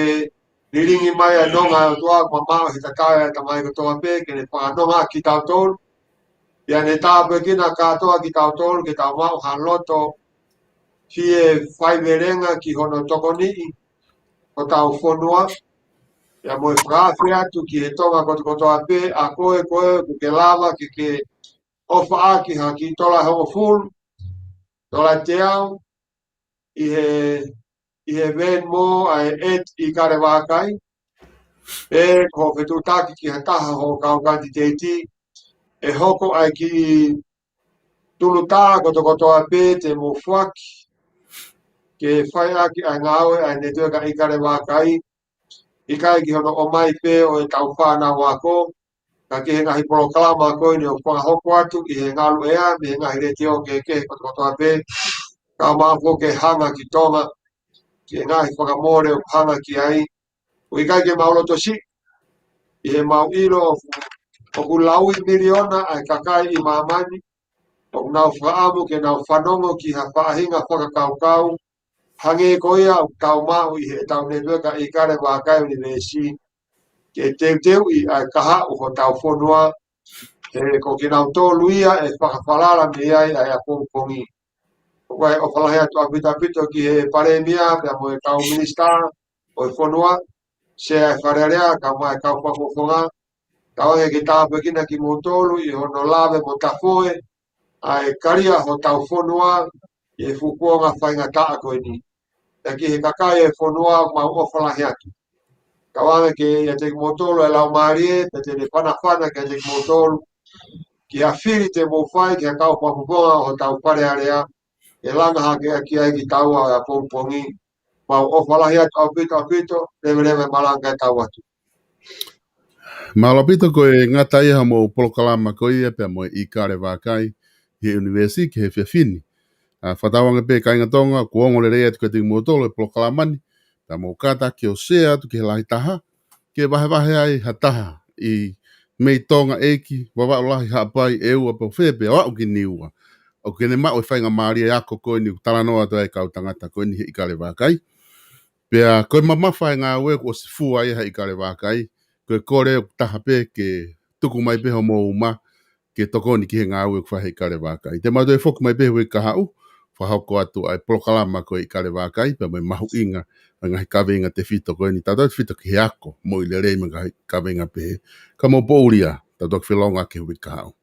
lilingi mai ʻa e nonga ʻa e ʻOtua, ʻoku mamaʻo he tatau ʻa e tamai kotoa pē, ke ne fakanonga kitautolu. Pea ne tāpuekina kātoa kitautolu, ke tau maʻu ha loto fie faivelenga ki hono tokoniʻi hotau fonua. Pea mo e fakaafe atu ki he Tonga kotokotoa pē, ʻa koe ko ē ʻoku ke lava ke ke ʻofaʻaki ha kiʻi tola hongofulu, tola teau, ʻi he, ʻi he Venmo ʻa e at ʻIkale Vākai, pe ko e fetuʻutaki ki ha taha ho kau kanititeiti, ʻe hoko ʻa e kiʻi tulutā kotokotoa pē te mou foaki ke fai ʻaki ʻa e ngāue ʻa e Netiueka ʻIkale Vākai, ʻikai ki hono ʻomai pē ʻo e tau fānau ako, ka ki he ngaahi polokalama ko eni ʻoku fakahoko atu ʻi he ngalu ʻea mei he ngaahi letiō kehekehe kotokotoa pē, ka mau foki ke hanga ki Tonga, ki he ngaahi fakamole ʻoku hanga ki ai, ʻoku ʻikai ke mau loto siʻi, ʻi he mau ʻilo ʻoku, ʻoku laui miliona ʻa e kakai ʻi māmani ʻoku nau fakaʻamu ke nau fanongo ki ha faʻahinga fakakaukau hangē ko ia ʻoku tau maʻu ʻi heʻetau Netiueka ʻIkale Vākai ʻUnivēsiti, ke teuteuʻi ʻa e kahaʻu hotau fonua, he ko kinautolu ia ʻe fakafalala mei ai ʻa e ʻapongipongi. ʻOku ou ʻofa lahi atu ʻaupito ʻaupito ki he Palēmia pea mo e kau minisitā ʻo e fonua, Sea ʻo e Fale Alea, kae ʻumaʻā e kau fakafofonga, tauange ke tāpuekina kimoutolu ʻi hono lave mo tafoe ʻa e kalia hotau fonua ʻi he fuʻu kuonga faingataʻa ko eni. Pea ki he kakai e fonua, mau ʻofa lahi atu. Tauange ke ʻiate kimoutolu e laumālie, pea te ne fanafana kiate kimoutolu ki ha fili te mou fai ki he kau fakafofonga ʻo hotau Fale Alea, ke langa hake ʻaki ai kitaua ʻapongipongi. Mau ʻofa lahi atu ʻaupito ʻaupito, leveleva e malanga kae tau atu. Mālō ʻaupito, ko e ngata ia hoʻomou polokalama ko ia pea mo e ʻIkale Vākai ʻi he ʻUnivēsiti ki he efiafi ni. ʻA, fakatauange pē kāinga Tonga, kuo ongo lelei atu kiate kimoutolu e polokalama ni, pea mou kātaki ʻo share atu ki he lahi taha, ke vahevahe ai ha taha ʻi mei Tonga, ʻEiki, Vavaʻu Lahi, Haʻapai, ʻEua, pe ko fē pē, ʻo aʻu ki Niua, ʻoku ne maʻu e faingamālie ako ko eni ʻoku talanoa atu ai e kau tangata ko eni he ʻIkale Vākai. Pea ko e mamafa e ngāue kuo ʻosi fua ia he ʻIkale Vākai, ko e kole ʻoku taha pē ke tuku mai pē hoʻomou uma ke tokoni ki he ngāue ʻoku fai he ʻIkale Vākai. Te mau toe foki mai pē he uike kahaʻu, fakahoko atu ʻa e polokalama ko e ʻIkale Vākai, pea mo e mahuʻinga ʻa e ngaahi kaveinga tefito ko eni, tautautefito ki he ako, moʻui lelei mo e ngaahi kaveinga pehē. Ka mou poʻuli ā, tau toki felōngoaki he uike kahaʻu.